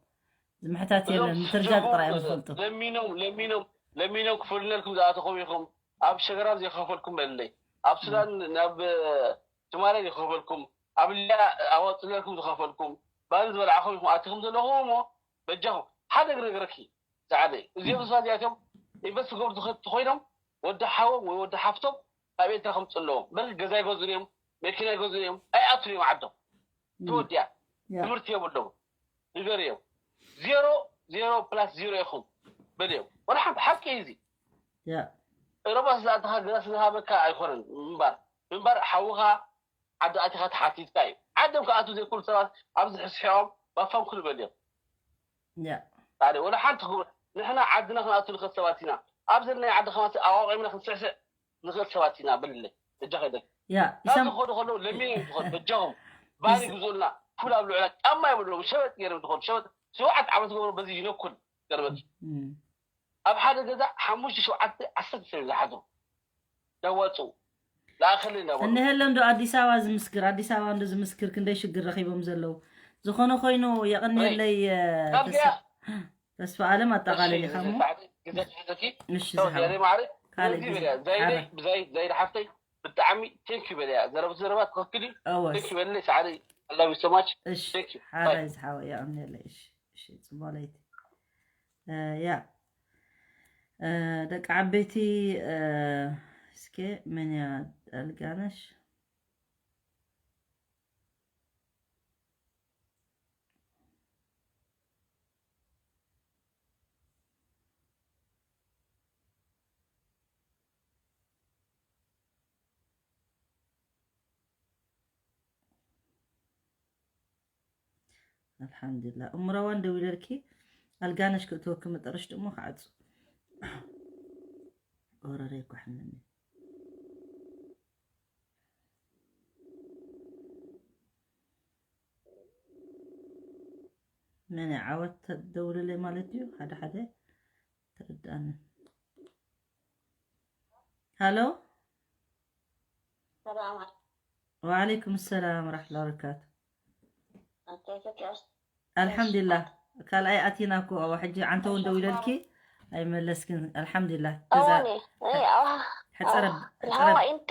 ዝምሕታት የለን ምትርጃግ ጥራይ እዮም ዝፈልጡ ለሚኖም ለሚኖም ለሚኖም ክፈልነልኩም ዝኣተኹም ኢኹም ኣብ ሸገራብ ዘይኸፈልኩም በልለይ ኣብ ሱዳን ናብ ትማሊ ዝኸፈልኩም ኣብ ሊያ ኣዋፅለልኩም ዝኸፈልኩም ባኒ ዝበላዕኹም ኢኹም ኣቲኹም ዘለኹም እሞ በጃኹም ሓደ ግረግረኪ ዛዕበይ እዚኦም ህዝባ እዚኣቶም ኢንቨስት ክገብሩ ዝኽእል እንተኾይኖም ወዲ ሓዎም ወይ ወዲ ሓፍቶም ካብ ኤርትራ ከምፅእ ኣለዎም በል ገዛ ይገዙን እዮም መኪና ይገዙን እዮም ኣይኣቱን እዮም ዓዶም ተወዲኣ ትምህርቲ የብሎም ንገርዮም ዜሮ ዜሮ ፕላስ ዜሮ ኢኹም በልዮም ወላ ሓንቲ ሓቂ እዩ እዚ ረባስ ዝኣተኻ ግራ ስለዝሃበካ ኣይኮነን ምንባር ምንባር ሓውኻ ዓዲ ኣቲኻ ተሓቲትካ እዩ ዓዶም ክኣትዉ ዘይክእሉ ሰባት ኣብዚ ሕስሒቖም ባፋም ክልበልዮም ሓደ ወላ ሓንቲ ክቡር ንሕና ዓድና ክንኣቱ ንኽእል ሰባት ኢና ኣብ ዘለናይ ዓዲ ከማት ኣቋቂምና ክንስዕስዕ ንኽእል ሰባት ኢና በልለይ እጃ ከይደል ያ ካብ ዝኸዱ ከለዉ ለሚኖም ዝኸዱ በጃኹም ባኒ ግዙእልና ኩል ኣብ ልዑላ ጫማ የብሎም ሸበጥ ገይሮም ዝኸዱ ሸበጥ ሸውዓት ዓመት ገብሮ በዚ ይነኩል ገርመት ኣብ ሓደ ገዛ ሓሙሽተ ሸውዓተ ዓሰርተ ሰብ ዝሓድሩ ዳዋፅኡ ለኣኸለ እንዳበሉ እነሀለ እንዶ ኣዲስ ኣበባ ዝምስክር ኣዲስ ኣበባ እንዶ ዝምስክር ክንደይ ሽግር ረኺቦም ዘለዉ ዝኾነ ኮይኑ የቐንየለይ ተስፋ ኣለም ኣጠቓለል ኢኻ እሞ ማዕረ ካልእ ብዛይድ ሓፍተይ ብጣዕሚ ቴንክ ዩ በለያ። ዘረብ ዘረባ ትኽክል እዩ። እወ ቴንክ ዩ በለለይ ሰዓሪ። I love you so much። እሺ Thank you. ሓራይ ዝሓወ የቐንየለይ። እሺ እሺ፣ ጽቡቕ ለይቲ። እ፣ ያ እ፣ ደቂ ዓበይቲ እ፣ እስከ መን እያ ኣልጋነሽ? ኣልሓምዱላ እምረዋን ደው ኢለልኪ። ኣልጋነሽ ክእትወኪ መጠረሽ ድሞ ክዓጹ። ወረረ ይኳሕነኒ። መን ዓወት ተደውልለይ ማለት እዩ። ሓደ ሓደ ተረዳኣኒ። ሃሎ ሰላም ወዓለይኩም ሰላም ወራሕመቱላሂ ወበረካቱ። ኣንተ ኢትዮጵያ ውስጥ ኣልሓምዱሊላህ ካልኣይ ኣቲና እኮ። ሕጂ ዓንተ እውን ደው ኢለልኪ ኣይመለስክን። ኣልሓምዱሊላህ እዋኒ ሕፀረ ልሃዋ ኢንቲ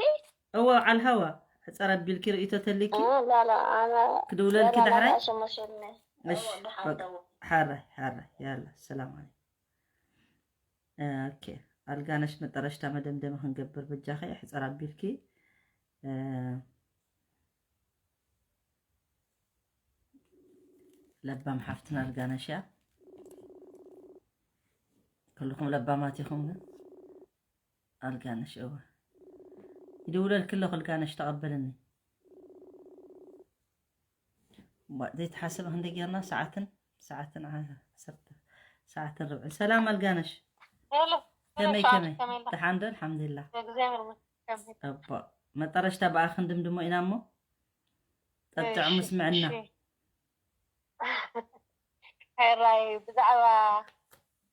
እወ ዓልሃዋ ሕፀረ ቢልኪ ርእይቶ ተሊኪ ላላ ኣነ ክድውለልኪ ዳሕራይ ሸመሸልነ እሺ በቃ ሓራይ ሓራይ ያላ ሰላም ኣለይኩም። ኦኬ ኣልጋነሽ መጠረሽታ መደምደሚ ክንገብር በጃኸ ሕፀር ኣቢልኪ። ለባም ሓፍትና ኣልጋነሽ እያ። ኩልኹም ለባማት ኢኹም ግን ኣልጋነሽ እወ ይድውለልኪ ኣለኹ። ኣልጋነሽ ተቐበልኒ። እባ ዘይተሓሰበ ክንደይ ጌርና ሰዓትን ሰዓትን ዓ- ዓሰርተ ሰዓትን ርብዕን። ሰላም ኣልጋነሽ ሄሎ ከመይ ሰዓት ከመይ ከመይ ኣላ? ደሓን ዶ? ኣልሓምዱሊላህ። እግዚኣብሔር ይመስገን። እባ መጠረሽታ ብኣ ክንድምድሞ ኢና እሞ ጠጥዕ እሺ፣ ምስምዕና እሺ። ሕራይ ብዛዕባ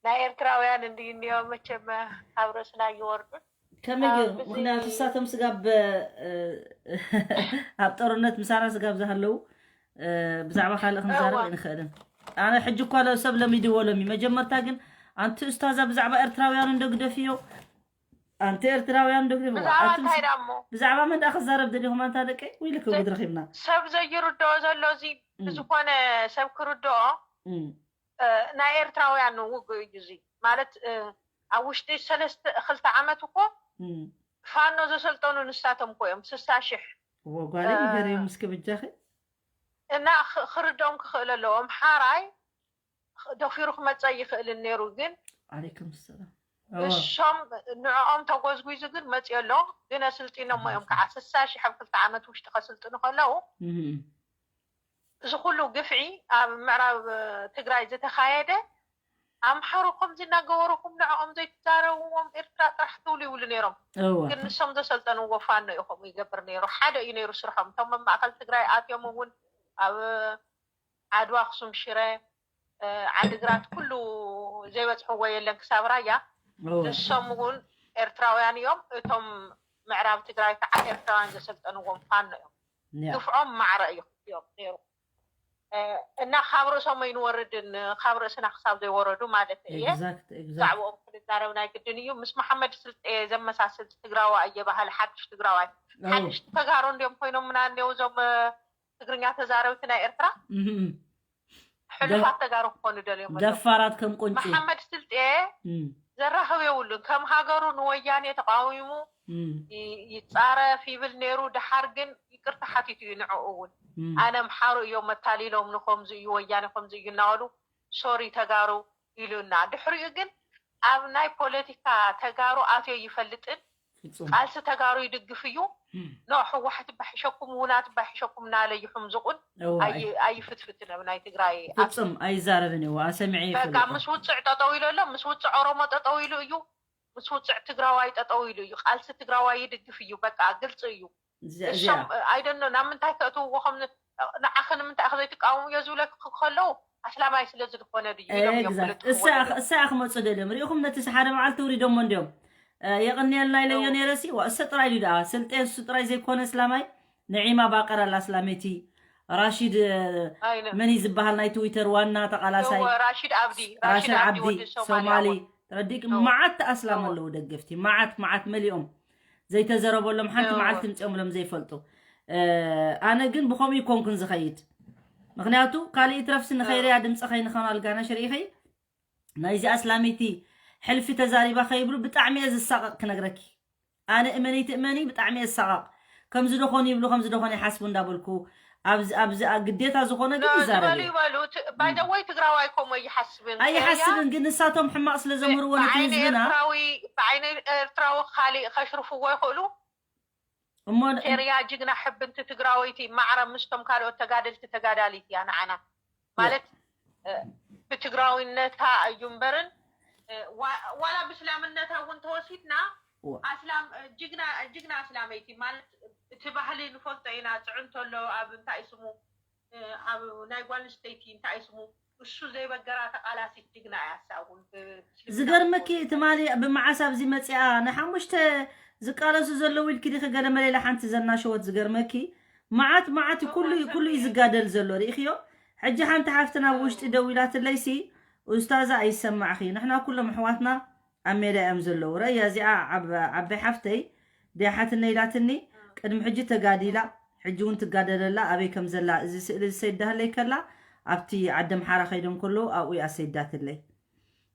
ናይ ኤርትራውያን እንድዩ እኒኦ መቸም ካብ ርእስና ይወርዱን ከመይ ገይሩ ኣብ እዚ- ምክንያቱ እሳቶም ስጋብ እ፣ ኣብ ጦርነት ምሳና ስጋብ ዝሃለዉ እ፣ ብዛዕባ ካልእ ክንዛረብ እዋ። ኣይንኽእልን። ኣነ ሕጂ እኳ ለ- ሰብ ለሚድዎ ሎሚ መጀመርታ ግን ኣንቲ እስታዛ ብዛዕባ ኤርትራውያን እንዶ ግደፍዮ ኣንቲ ኤርትራውያን እንዶ ግደፍዮ ብዛዕባ ኣንቲ እንታይ ዳሞ ብዛዕባ መን ደኣ ክዛረብ ደሊኹም ኣንታ ደቀይ ወይልክ ውግድ ረኺብና ሰብ ዘይርድኦ ዘሎ እዚ እም፣ ብዝኾነ ሰብ ክርድኦ እም፣ እ፣ ናይ ኤርትራውያን ውግእ እዩ እዚ ማለት እ፣ ኣብ ውሽጢ ሰለስተ ክልተ ዓመት እኮ እም። ፋኖ ዘሰልጠኑ ንሳቶም እኮ እዮም ስሳ ሽሕ ወጓለይ ንገሪዮም እስኪ ብጃኺ እና ክ- ክርድኦም ክኽእል ኣለዎም ሓራይ ክ- ደፊሩ ክመፀ ይኽእልን ነይሩ ግን ዓለይኩም ሰላም እሶም ንዕኦም ተጎዝጉዙ ግን መፅዮ ኣሎ ግን ኣስልጢኖሞ እዮም ከዓ ስሳ ሽሕ ኣብ ክልተ ዓመት ውሽጢ ከስልጥኑ ከለዉ እም፣ እዚ ኩሉ ግፍዒ ኣብ ምዕራብ ትግራይ ዝተኻየደ ኣምሓሩ ከምዚ እናገበርኩም ንዕኦም ዘይትዛረብዎም ኤርትራ ጥራሕ ትብሉ ይብሉ ነይሮም እወ ግን ንሶም ዘሰልጠንዎ ፋኖ እዩ ከምኡ ይገብር ነይሩ ሓደ እዩ ነይሩ ስርሖም እቶም ኣብ ማእከል ትግራይ ኣትዮም እውን ኣብ ዓድዋ ኣክሱም ሽረ ዓድግራት ኩሉ ዘይበፅሕዎ የለን ክሳብ ራያ እወ ንሶም እውን ኤርትራውያን እዮም እቶም ምዕራብ ትግራይ ከዓ ኤርትራውያን ዘሰልጠንዎም ፋኖ እዮም ያ ግፍዖም ማዕረ እዩ ክፍኦም ነይሩ እና ካብ ርእሶም ኣይንወርድን ካብ ርእስና ክሳብ ዘይወረዱ ማለት እየ exact exact ብዛዕባኦም ክንዛረብ ናይ ግድን እዩ ምስ መሓመድ ስልጤ ዘመሳስል ትግራዋ እየ ባህል ሓድሽ ትግራዋይ ሓድሽ ተጋሩ እንዲዮም ኮይኖም ምና እኒው እዞም ትግርኛ ተዛረብቲ ናይ ኤርትራ እም፣ ሕሉፋት ተጋሩ ክኾኑ ደልዮም ኣለዉ ደፋራት ከም ቁንጪ መሓመድ ስልጤ እም፣ ዘራኽብ የብሉን ከም ሃገሩ ንወያኔ ተቃዊሙ እም፣ ይ- ይጻረፍ ይብል ነይሩ ድሓር ግን ይቅርታ ሓቲቱ እዩ ንዕኡ እውን እም፣ ኣነ ኣምሓሩ እዮም መታሊሎም ንከምዚ እዩ ወያኔ ከምዚ እዩ እናበሉ ሶሪ ተጋሩ ኢሉና ድሕሪኡ ግን ኣብ ናይ ፖለቲካ ተጋሩ ኣትዮ ይፈልጥን ፍጹም ቃልሲ ተጋሩ ይድግፍ እዩ እም፣ ኖ ህወሓት ባሒሸኩም ውናት ባሒሸኩም ናለ ይሕምዝቁን እወ፣ ኣይ- ኣይ- ኣይፍትፍትን ኣብ ናይ ትግራይ ፍጹም ኣይዛረብን እዩ ኣሰሚዐ በቃ ይፈልጥ ምስ ውፅዕ ጠጠው ኢሉ ኣሎ ምስ ውፅዕ ኦሮሞ ጠጠው ኢሉ እዩ ምስ ውፅዕ ትግራዋይ ጠጠው ኢሉ እዩ ቃልሲ ትግራዋይ ይድግፍ እዩ በቃ ግልፂ እዩ እዚኣ እሶም ኣይደኖ ናብ ምንታይ ከእትውዎ ከም ንዓኸ ንምንታይ ኢኸ ዘይትቃወሙ እዮ ዝብለክ ከለዉ ኣስላማይ ስለ ዝኾነ ድዩ ኢሎም እዮም exact ክልጥፍዎ እሳ ዘለዉ እሳ ክመፁ ደልዮም ሪኢኹም ነቲ ሓደ መዓልቲ ውሪዶሞ እንዲዮም የቕንየልና ኢለዮ ነይረ ሲ ዋ እሰ ጥራይ ድዩ ደኣ ስልጤ እሱ ጥራይ ዘይኮነ እስላማይ ነዒማ ባቀር ኣላ እስላመይቲ ራሺድ ኣይነ መን እዩ ዝበሃል ናይ ትዊተር ዋና ተቓላሳይ እወ ራሺድ ኣብዲ ራሽድ ራሺድ ኣብዲ ዓብዲ ወዲ ሶማልያ ሶማሊ እውን ረዲቅ እወ። መዓት ኣስላም እወ። ኣለዉ ደገፍቲ መዓት መዓት መሊኦም ዘይተዘረበሎም ሓንቲ መዓልቲ ምፅኦምሎም ዘይፈልጡ። ኣነ ግን ብኸምኡ ይኮንኩን ዝኸይድ። ምክንያቱ ካልእ ይትረፍሲ ንኸይርያ ድምፂ ከይንኸናል ጋነሽ ርኢኺ። ናይዚ ኣስላመይቲ ሕልፊ ተዛሪባ ከይብሉ ብጣዕሚ እየ ዝሳቐቕ ክነግረኪ። ኣነ እመኒ ትእመኒ ብጣዕሚ እየ ዝሳቐቕ። ከምዚ ዶ ኾን ይብሉ፣ ከምዚ ዶ ኾን ይሓስቡ እንዳበልኩ ኣብዚ ኣብዚ ግዴታ ዝኾነ ግን ይዛረብ ዝበሉ እየ። ይበሉ። ባይዘወይ ትግራዋይ ከምኡ ኣይሓስብን። ኣይሓስብን ግን ንሳቶም ሕማቕ ስለ ዘምህርዎ ነቲ ህዝብና። ብዓይኒ ኤርትራዊ ካልእ ከሽርፍዎ ይኽእሉ። እሞ ኬርያ ጅግና ሕብንቲ ትግራወይቲ ማዕረ ምስቶም ካልኦት ተጋደልቲ ተጋዳሊት እያ ንዓና ማለት ብትግራዊነታ እዩ እምበርን ዋላ ብስላምነታ እውን ተወሲድና ኣስላም ጅግና ጅግና ኣስላመይቲ ማለት እቲ ባህሊ ንፈልጦ ኢና። ፅዕንቶ ኣሎ ኣብ እንታይ ስሙ ኣብ ናይ ጓል ኣንስተይቲ እንታይ ስሙ እሱ ዘይበገራ ተቃላሲት ጅግና እያ። እሳ እውን ዝገርመኪ ትማሊ ብመዓስ ኣብዚ መፂኣ ንሓሙሽተ ዝቃለሱ ዘለዉ ኢልኪ ዲኺ ገለ መሌላ ሓንቲ ዘናሸወት ዝገርመኪ መዓት መዓት ኩሉ ኩሉ እዩ ዝጋደል ዘሎ ርኢኽዮ። ሕጂ ሓንቲ ሓፍቲ ናብ ውሽጢ ደው ኢላትለይሲ ኡስታዛ ኣይሰማዕኺ ንሕና ኩሎም ኣሕዋትና ኣብ ሜዳ እዮም ዘለዉ። ረእያ እዚኣ ዓባይ ሓፍተይ ድያ ሓትነ ኢላትኒ። ቅድሚ ሕጂ ተጋዲላ ሕጂ እውን ትጋደለላ ኣበይ ከም ዘላ እዚ ስእሊ ዝሰይዳህለይ ከላ ኣብቲ ዓዲ ኣምሓራ ከይዶም ከለዉ ኣብኡ እያ ሰይዳትለይ።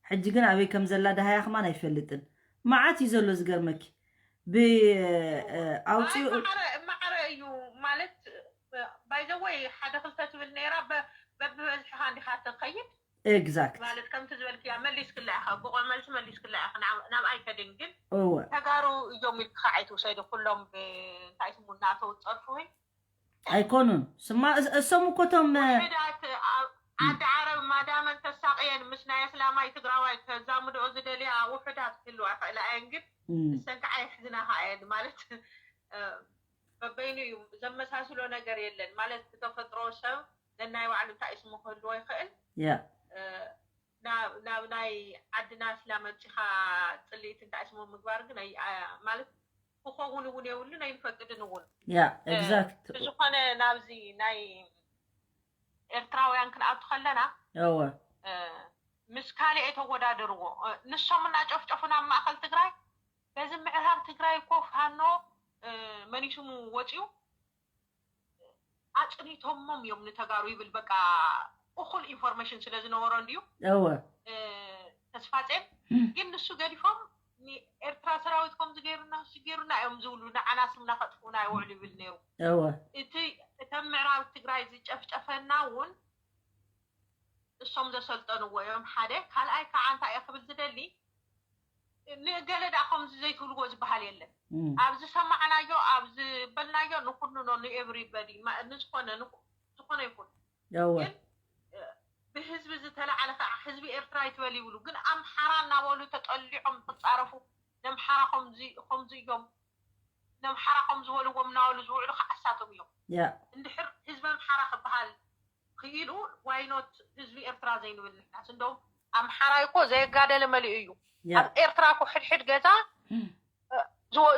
ሕጂ ግን ኣበይ ከም ዘላ ደሃያ ከማን ኣይፈልጥን። መዓት እዩ ዘሎ ዝገርመኪ ብኣውፅኡ ማዕረ እዩ ማለት ባይዘወይ ሓደ ክልተ ትብል ነይራ በብበዝሕኻ እንዲኻ ትኸይድ ኤግዛክት ማለት ከምቲ ዝበልክያ መሊስክላ ኢኻ፣ ብቑዕ መልሲ መሊስክላ ኢኻ። ናብ ኣይከድን ግን እወ ተጋሩ እዮም ኢልካ ከዓ ኣይትውሰዲ። ኩሎም እንታይ ስሙ እናተው ዝፀርፉ ወይ ኣይኮኑን ስማ እስ- እሶም እኮ እቶም እ፣ ውሕዳት ኣብ ዓዲ ዓረብ ማዳመን ተሳቅየን ምስ ናይ ኣስላማይ ትግራዋይ ከዛምድኦ ዝደልያ ውሕዳት ክህልዋ ይኽእላ እየን፣ ግን እም፣ እሰን ከዓ የሕዝናኻ እየን ማለት እ፣ በበይኑ እዩ ዘመሳስሎ ነገር የለን ማለት ብተፈጥሮ ሰብ ነናይ ባዕሉ እንታይ ስሙ ክህልዎ ይኽእል። ያ ናብ ናብ ናይ ዓድና ስላ መፂኻ ፅልኢት እንታይ ስሙ ምግባር ግን ኣይ- ኣ- ማለት ክኸውን እውን የብሉን ኣይንፈቅድን እውን። ያ እ፣ ኤግዛክት ብዝኾነ ናብዚ ናይ ኤርትራውያን ክንኣቱ ከለና እወ እ፣ ምስ ካልእ የተወዳደርዎ እ፣ ንሶም እናጨፍጨፉ ናብ ማእኸል ትግራይ በዚ ምዕራብ ትግራይ እኮ ፋኖ እ፣ መኒስሙ ወፂኡ ኣፅኒቶሞም እዮም ንተጋሩ ይብል። በቃ እኹል ኢንፎርሜሽን ስለ ዝነበሮ እንድዩ እወ ተስፋጼን። ግን ንሱ ገዲፎም ንኤርትራ ሰራዊት ከምዚ ገይሩና እሱ ገይሩና እዮም ዝብሉ፣ ንዓና ስምና ከጥፍኡና ይውዕሉ ይብል ነይሩ። እወ እቲ እተን ምዕራብ ትግራይ ዝጨፍጨፈና እውን እሶም ዘሰልጠንዎ እዮም። ሓደ ካልኣይ ከዓ እንታይ እየ ክብል ዝደሊ ንገለ ደኣ ከምዚ ዘይትብልዎ ዝበሃል የለን። ኣብ ዝሰማዕናዮ ኣብ ዝበልናዮ ንኩንኖ ንኤቭሪበዲ ንዝኮነ ንኩ- ዝኾነ ይኹን እወ ግን ብህዝቢ ዝተላዕለ ከዓ ህዝቢ ኤርትራ ይትበል ይብሉ ግን ኣምሓራ እናበሉ ተጠሊዖም ዝፃረፉ ነምሓራ ከምዚ እዮም ነምሓራ ከም ዝበልዎም እናበሉ ዝውዕሉ ከዓ እሳቶም እዮም። ያ እንድሕር ህዝቢ ኣምሓራ ክበሃል ክኢሉ ዋይኖት ህዝቢ ኤርትራ ዘይንብል ንሕናስ እንደውም ኣምሓራይ እኮ ዘየጋደለ መሊኡ እዩ። ያ ኣብ ኤርትራ እኮ ሕድሕድ ገዛ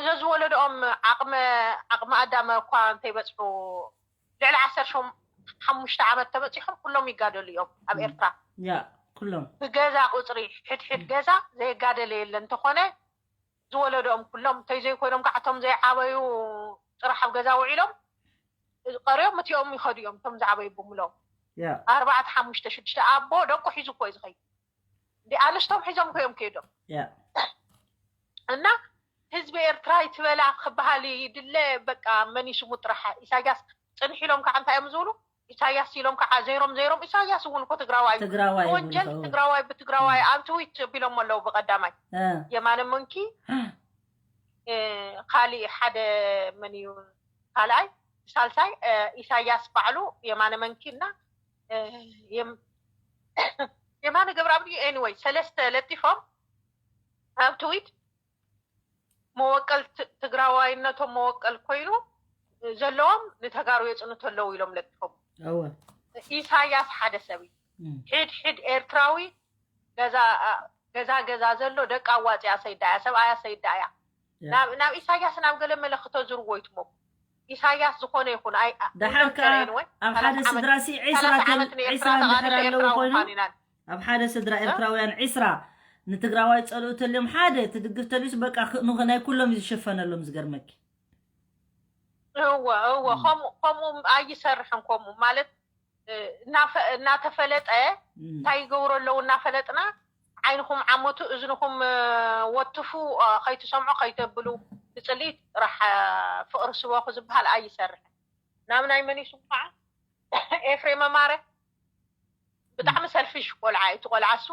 ዘዝወለድኦም ዓቕመ ዓቕመ ኣዳመ እኳ እንተይበፅሑ ልዕሊ ዓሰርተ ሓሙሽተ ዓመት ተበፂሖም ኩሎም ይጋደሉ እዮም ኣብ ኤርትራ። ያ ኩሎም ብገዛ ቁፅሪ ሕድሕድ ገዛ ዘይጋደለ የለ እንተኾነ ዝወለድኦም ኩሎም እንተይ ዘይኮይኖም ከዓ እቶም ዘይዓበዩ ጥራሕ ኣብ ገዛ ውዒሎም ቀሪዮም እቲኦም ይኸዱ እዮም እቶም ዝዓበዩ ብምሎም ያ ኣርባዕተ ሓሙሽተ ሽዱሽተ ኣቦ ደቁ ሒዙ እኮ እዩ ዝኸይድ። እንዲ ኣንስቶም ሒዞም እኮ እዮም ከይዶም ያ እና ህዝቢ ኤርትራ ይትበላ ክበሃል ይድለ። በቃ መን ይስሙ ጥራሕ ኢሳያስ ፅንሕ ኢሎም ከዓ እንታይ እዮም ዝብሉ? ኢሳያስ ኢሎም ከዓ ዘይሮም ዘይሮም ኢሳያስ እውን እኮ ትግራዋይ እዩ። ትግራዋይ እውን ወንጀል ይኸውን። ትግራዋይ ብትግራዋይ ኣብ ትዊት ቢሎም ኣለዉ ብቀዳማይ እ፣ የማነ መንኪ እ፣ ካሊእ ሓደ መን እዩ ካልኣይ ሳልሳይ እ፣ ኢሳያስ ባዕሉ የማነ መንኪ እና እ፣ የም- የማነ ገብረኣብዩ ኤኒወይ ሰለስተ ለጢፎም ኣብ ትዊት መወቀል ትግራዋይነቶም መወቀል ኮይኑ ዘለዎም ንተጋሩ የፅንቱ ኣለዉ ኢሎም ለጢፎም። እወ ኢሳያስ ሓደ ሰብ እዩ። እም፣ ሕድ ሕድ ኤርትራዊ ገዛ ገዛ ገዛ ዘሎ ደቂ ኣዋፅያ ሰይዳ እያ ሰብኣያ ሰይዳ እያ። ያ። ናብ ናብ ኢሳያስ ናብ ገለ መለ ክተዝርዎ ይትሞኩ ኢሳያስ ዝኾነ ይኹን ኣይ ደሓር ከዓ ኣብ ሓደ ስድራ ሲ ዒስራ ዓመት ንኤርትራ ዒስራ እንድሕር ተቓሊሱ ኣለዉ ኤርትራዊ ኮይኖም ምዃን ኢና። ኣብ ሓደ ስድራ ኤርትራውያን ዒስራ ንትግራዋይ ጸልኡ ተልዮም ሓደ ትድግፍ ተልዩስ በቃ ክ- ንኸ- ናይ ኩሎም እዩ ዝሸፈነሎም። ዝገርመኪ እወ እወ ከምኡ ከምኡ ኣይሰርሕን። ከምኡ ማለት እ፣ እናፈ- እናተፈለጠ እንታይ ይገብሩ ኣለዉ እናፈለጥና ዓይንኹም ዓመቱ እዝንኹም እ፣ ወትፉ እ፣ ከይትሰምዑ ከይተብሉ ብፅልኢ ጥራሕ እ፣ ፍቕሪ ስበኹ ዝበሃል ኣይሰርሕን። ናብ ናይ መን እዩ ስሙ ከዓ ኤፍሬም ኣማረ ብጣዕሚ ሰልፊሽ ቆልዓ እዩ። እቲ ቆልዓ እሱ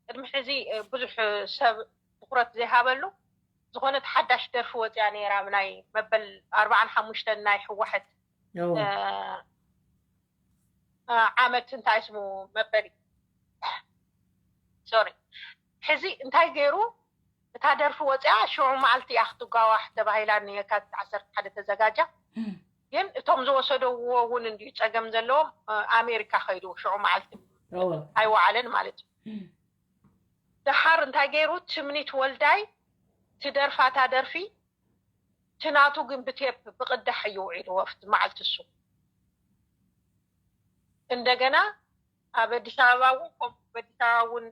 ቅድሚ ሕዚ እ፣ ብዙሕ እ፣ ሰብ ትኩረት ዘይሃበሉ ዝኾነት ሓዳሽ ደርፊ ወፅያ ነይራ ናይ መበል ኣርባዓን ሓሙሽተን ናይ ህወሓት እወ እ፣ እ፣ ዓመት እንታይ ስሙ መበል ሶሪ ሕዚ እንታይ ገይሩ እታ ደርፊ ወፅያ ሽዑ መዓልቲ እያ ክትጓዋሕ ተባሂላ ንየካቲት ዓሰርተ ሓደ ተዘጋጃ። ግን እቶም ዝወሰደዎ እውን እንዲዩ ፀገም ዘለዎም እ፣ ኣሜሪካ ከይዱ ሽዑ መዓልቲ እወ ኣይወዓለን ማለት እዩ። ደሓር እንታይ ገይሩ ትምኒት ወልዳይ ትደርፋታ ደርፊ ትናቱ ግን ብቴፕ ብቕዳሕ እዩ ውዒሉ ወፍቲ መዓልቲ እሱ እንደገና ኣብ ኣዲስ ኣበባ እውን ከምኡ ኣብ ኣዲስ ኣበባ እውን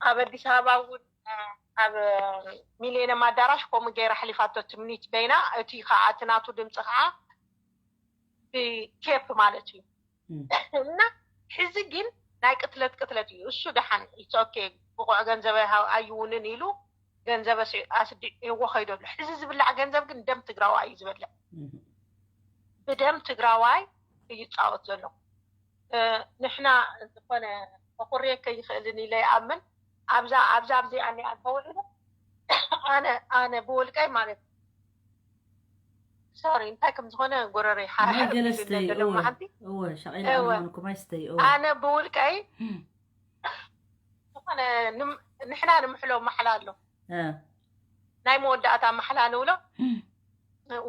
ኣብ ኣዲስ ኣበባ እውን እ፣ ኣብ ሚሊኒየም ኣዳራሽ ከምኡ ገይራ ኣሕሊፋቶ ትምኒት በይና። እቲ ከዓ እቲ ናቱ ድምፂ ከዓ ብቴፕ ማለት እዩ። እና ሕዚ ግን ናይ ቅትለት ቅትለት እዩ እሱ። ደሓን ኢትስ ኦኬ ብቑዕ ገንዘብ ኣይውንን ኢሉ ገንዘብ ኣስዲዕዎ ከይደሎ። ሕዚ ዝብላዕ ገንዘብ ግን ደም ትግራዋይ እዩ ዝበልዕ። ብደም ትግራዋይ እዩ ይፃወት ዘሎ። እ፣ ንሕና ዝኾነ ከኩርየከ ይኽእልን ኢለ ይኣምን። ኣብዛ ኣብዛ ኣብዚኣ እኒኣ እንተውዕሉ ኣነ ኣነ ብውልቀይ ማለት ሶሪ እንታይ ከም ዝኾነ ጎረረይ ሓ- ማይ ገለ ስተይ ዘሎ እወ መዓልቲ እወ ሻቂላ እወ። ኣማንኩ ማይ ስተይ እወ ኣነ ብውልቀይ ዝኾነ ንም- ንሕና ንምሕሎ ማሕላ ኣሎ እ፣ ናይ መወዳእታ ማሕላ ንብሎ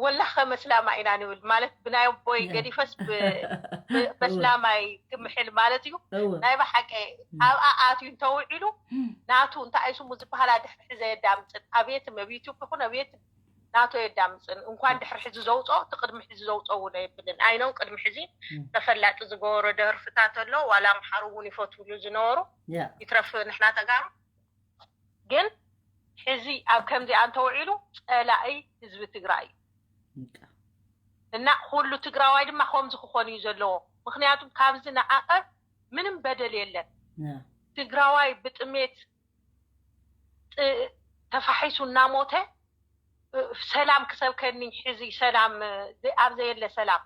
ወላኸ መስላማ ኢና ንብል ማለት ብናይ ኣቦይ ገዲፈስ ብ- ብ- በስላማይ ክምሕል ማለት እዩ። እወ ናይ ብሓቂ ኣብኣ ኣትዩ እንተውዒሉ ናቱ እንታይ ስሙ ዝበሃላ ድሕሪ ሕዘ የዳምፅን። ኣብ የትም ኣብ ዩቱብ ይኹን ኣብ የትም ናቱ የዳምፅን። እንኳን ድሕሪ ሕዚ ዘውፅኦ እቲ ቅድሚ ሕዚ ዘውፅኦ እውን የብልን። ኣይነው ቅድሚ ሕዚ ተፈላጢ ዝገበሮ ደርፍታት ኣሎ። ዋላ ኣምሓሩ እውን ይፈትውሉ ዝነበሩ ያ ይትረፍ ንሕና ተጋሩ ግን ሕዚ ኣብ ከምዚኣ እንተውዒሉ ፀላኢ ህዝቢ ትግራይ እዩ። በቃ። እና ኩሉ ትግራዋይ ድማ ከምዚ ክኾን እዩ ዘለዎ። ምክንያቱም ካብዚ ንዓቐብ ምንም በደል የለን። ያ ትግራዋይ ብጥሜት ጥ- ተፋሒሱ እናሞተ እ፣ ሰላም ክሰብከኒ ሕዚ ሰላም እ፣ ዘ- ኣብ ዘየለ ሰላም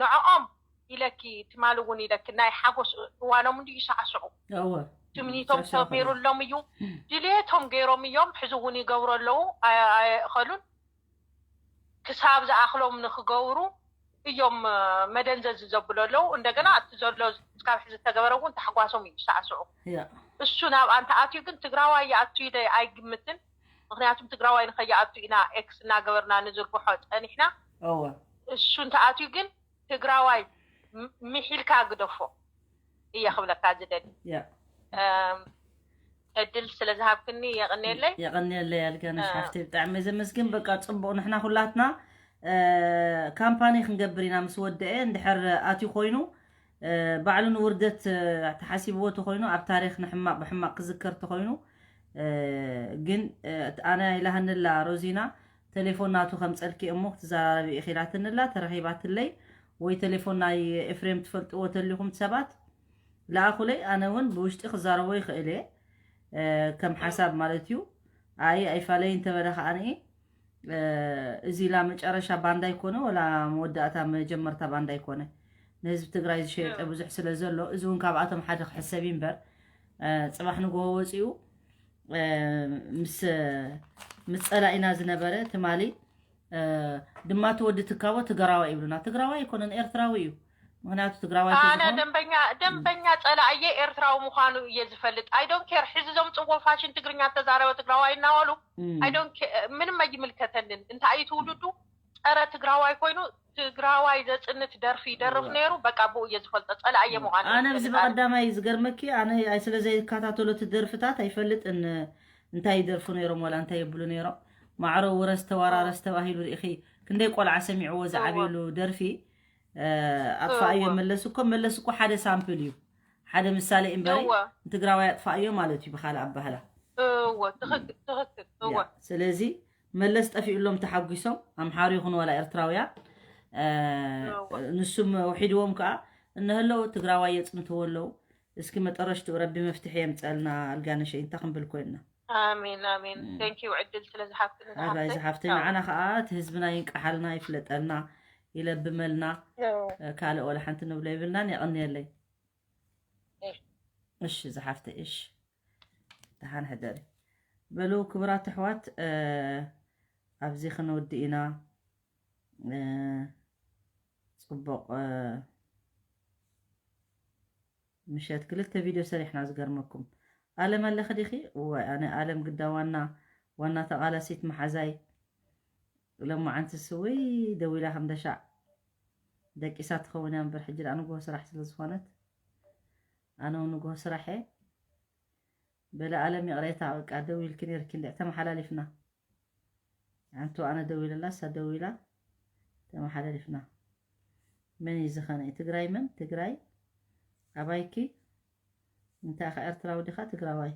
ንዕኦም ኢለኪ ትማሊ እውን ኢለኪ ናይ ሓጎስ እዋኖም እንዲ ይሳዕስዑ እወ ትምኒቶም ሰሚሩሎም እዩ። ድሌቶም ገይሮም እዮም። ሕዚ እውን ይገብሩ ኣለዉ። ኣየ- ኣየእኸሉን ክሳብ ዝኣኽሎም ንክገብሩ እዮም እ፣ መደንዘዚ ዘብሉ ኣለዉ። እንደገና እቲ ዘሎ እስካብ ሕዚ ዝተገበረ እውን ታሕጓሶም እዩ ይሳዕስዑ። ያ እሱ ናብ ኣንተ ኣትዩ ግን ትግራዋይ ይኣቱ ኢለ ኣይግምትን። ምክንያቱም ትግራዋይ ንከይኣቱ ኢና ኤክስ እናገበርና ንዝርግሖ ፀኒሕና። እወ እሱ እንተኣትዩ ግን ትግራዋይ ም- ምሒልካ ግደፎ እየ ክብለካ ዝደሊ። ያ እም፣ ዕድል ስለ ዝሃብክኒ የቐንየለይ። የቐንየለይ ኣልጋነሽ ሓፍተይ ብጣዕሚ ዘመስግን። በቃ ፅቡቕ ንሕና ኩላትና እ፣ ካምፓኒ ክንገብር ኢና ምስ ወደአ እንድሕር ኣትዩ ኮይኑ እ፣ ባዕሉ ንውርደት እ፣ ተሓሲብዎ ተኮይኑ ኣብ ታሪክ ንሕማቅ ብሕማቅ ክዝከር ተኮይኑ እ፣ ግን እ፣ ኣነ ኢላሃንላ ሮዚና ቴሌፎን ናቱ ከምፀልኪ እሞ ክትዘራረቢ ኢኺ ኢላትንላ ተረኺባትለይ ወይ ቴሌፎን ናይ ኤፍሬም ትፈልጥዎ ተሊኹም ሰባት ለኣኹለይ ኣነ እውን ብውሽጢ ክዛረቦ ይኽእል እየ እ፣ ከም ሓሳብ ማለት እዩ ኣይ ኣይፋለይ እንተበለ ከዓኒ እዚ ላ መጨረሻ ባንዳ ይኮነ ወላ መወዳእታ መጀመርታ ባንዳ ይኮነ ንህዝቢ ትግራይ ዝሸየጠ ብዙሕ ስለ ዘሎ እዚ እውን ካብኣቶም ሓደ ክሕሰብ እዩ እምበር እ፣ ፅባሕ ንግሆ ወፂኡ እ፣ ምስ ምስ ፀላኢና ዝነበረ ትማሊ እ፣ ድማ እቲ ወዲ ትካቦ ትግራዋይ ይብሉና ትግራዋይ ኣይኮነን ኤርትራዊ እዩ ምክንያቱ ትግራዋይ ኣነ ተዝኾን ደንበኛ ደንበኛ ፀላእየ ኤርትራዊ ምዃኑ እየ ዝፈልጥ። I don't care ሕዚ ዘምፅዎ ፋሽን ትግርኛ ተዛረበ ትግራዋይ እናበሉ እም፣ I don't care ምንም ኣይምልከተንን። እንታይ እዩ ትውልዱ ፀረ ትግራዋይ ኮይኑ ትግራዋይ ዘፅንት ደርፊ ይደርፍ ነይሩ። በቃ ብኡ እየ ዝፈልጦ ፀላእየ ምዃኑ ኣነ ብዚ ዝፈልጥ ኣነ። በቀዳማይ ዝገርመኪ ኣነ ኣይ ስለ ዘይከታተሎ እቲ ደርፍታት ኣይፈልጥን እንታይ ይደርፉ ነይሮም ወላ እንታይ የብሉ ነይሮም ማዕሮ ውረስ ተዋራረስ ተባሂሉ ርኢኺ ክንደይ ቆልዓ ሰሚዕዎ ዝዓብየሉ ደርፊ እ፣ ኣጥፋእዮ እወ። መለስ እኮ መለስ እኮ ሓደ ሳምፕል እዩ ሓደ ምሳሌ እምበሪ፣ ንትግራዋይ ኣጥፋእዮ ማለት እዩ ብኻልእ ኣባህላ። እወ ትኽክል ትኽክል እወ። ስለዚ መለስ ጠፊኡሎም ተሓጒሶም ኣምሓሩ ይኹን ዋላ ኤርትራውያ፣ ንሱም ውሒድዎም ከዓ እነህለው ትግራዋይ የፅንትዎ ኣለው። እስኪ መጠረሽትኡ ረቢ መፍትሒ የምፀልና። ኣልጋነሸ እንታይ ክንብል ኮይንና? ኣሜን ኣሜን። Thank you ዕድል ስለ ዝሃብክኒ። ኣራይ ዝሓፍተይ፣ ንዓና ከዓ እቲ ህዝብና ይንቀሓልና፣ ይፍለጠልና፣ ይለብመልና። ካልእ ወላ ሓንቲ ንብሎ የብልናን። የቐንየለይ። እሺ ዝሓፍተይ፣ እሺ ደሓን ሕደሪ። በሉ ክቡራት ኣሕዋት፣ ኣብዚ ክንወዲ ኢና። ፅቡቕ ምሸት ክልተ ቪድዮ ሰሪሕና። ዝገርመኩም ኣለም ኣለኺ ዲኺ? እዋይ ኣነ ኣለም ግዳ ዋና ዋና ተቓላሲት መሓዛይ። ሎማዓንቲ ስውይ ደዊላ ከም ደሻዕ ደቂሳ ትኸውን እያ እምበር ሕጂ ደኣ ንግሆ ስራሕ ስለ ዝኾነት ኣነ እውን ንግሆ ስራሕ እየ። በለ ኣለም ይቕሬታ በቃ ደዊልኪ ነርኪ እንድዒ ተመሓላሊፍና። ኣንቱ ኣነ ደዊለላ እሳ ደዊላ ተመሓላሊፍና። መን እዩ ዝኸነ ትግራይ መን ትግራይ ኣባይኪ እንታይ ከ ኤርትራዊ ዲኻ ትግራዋይ?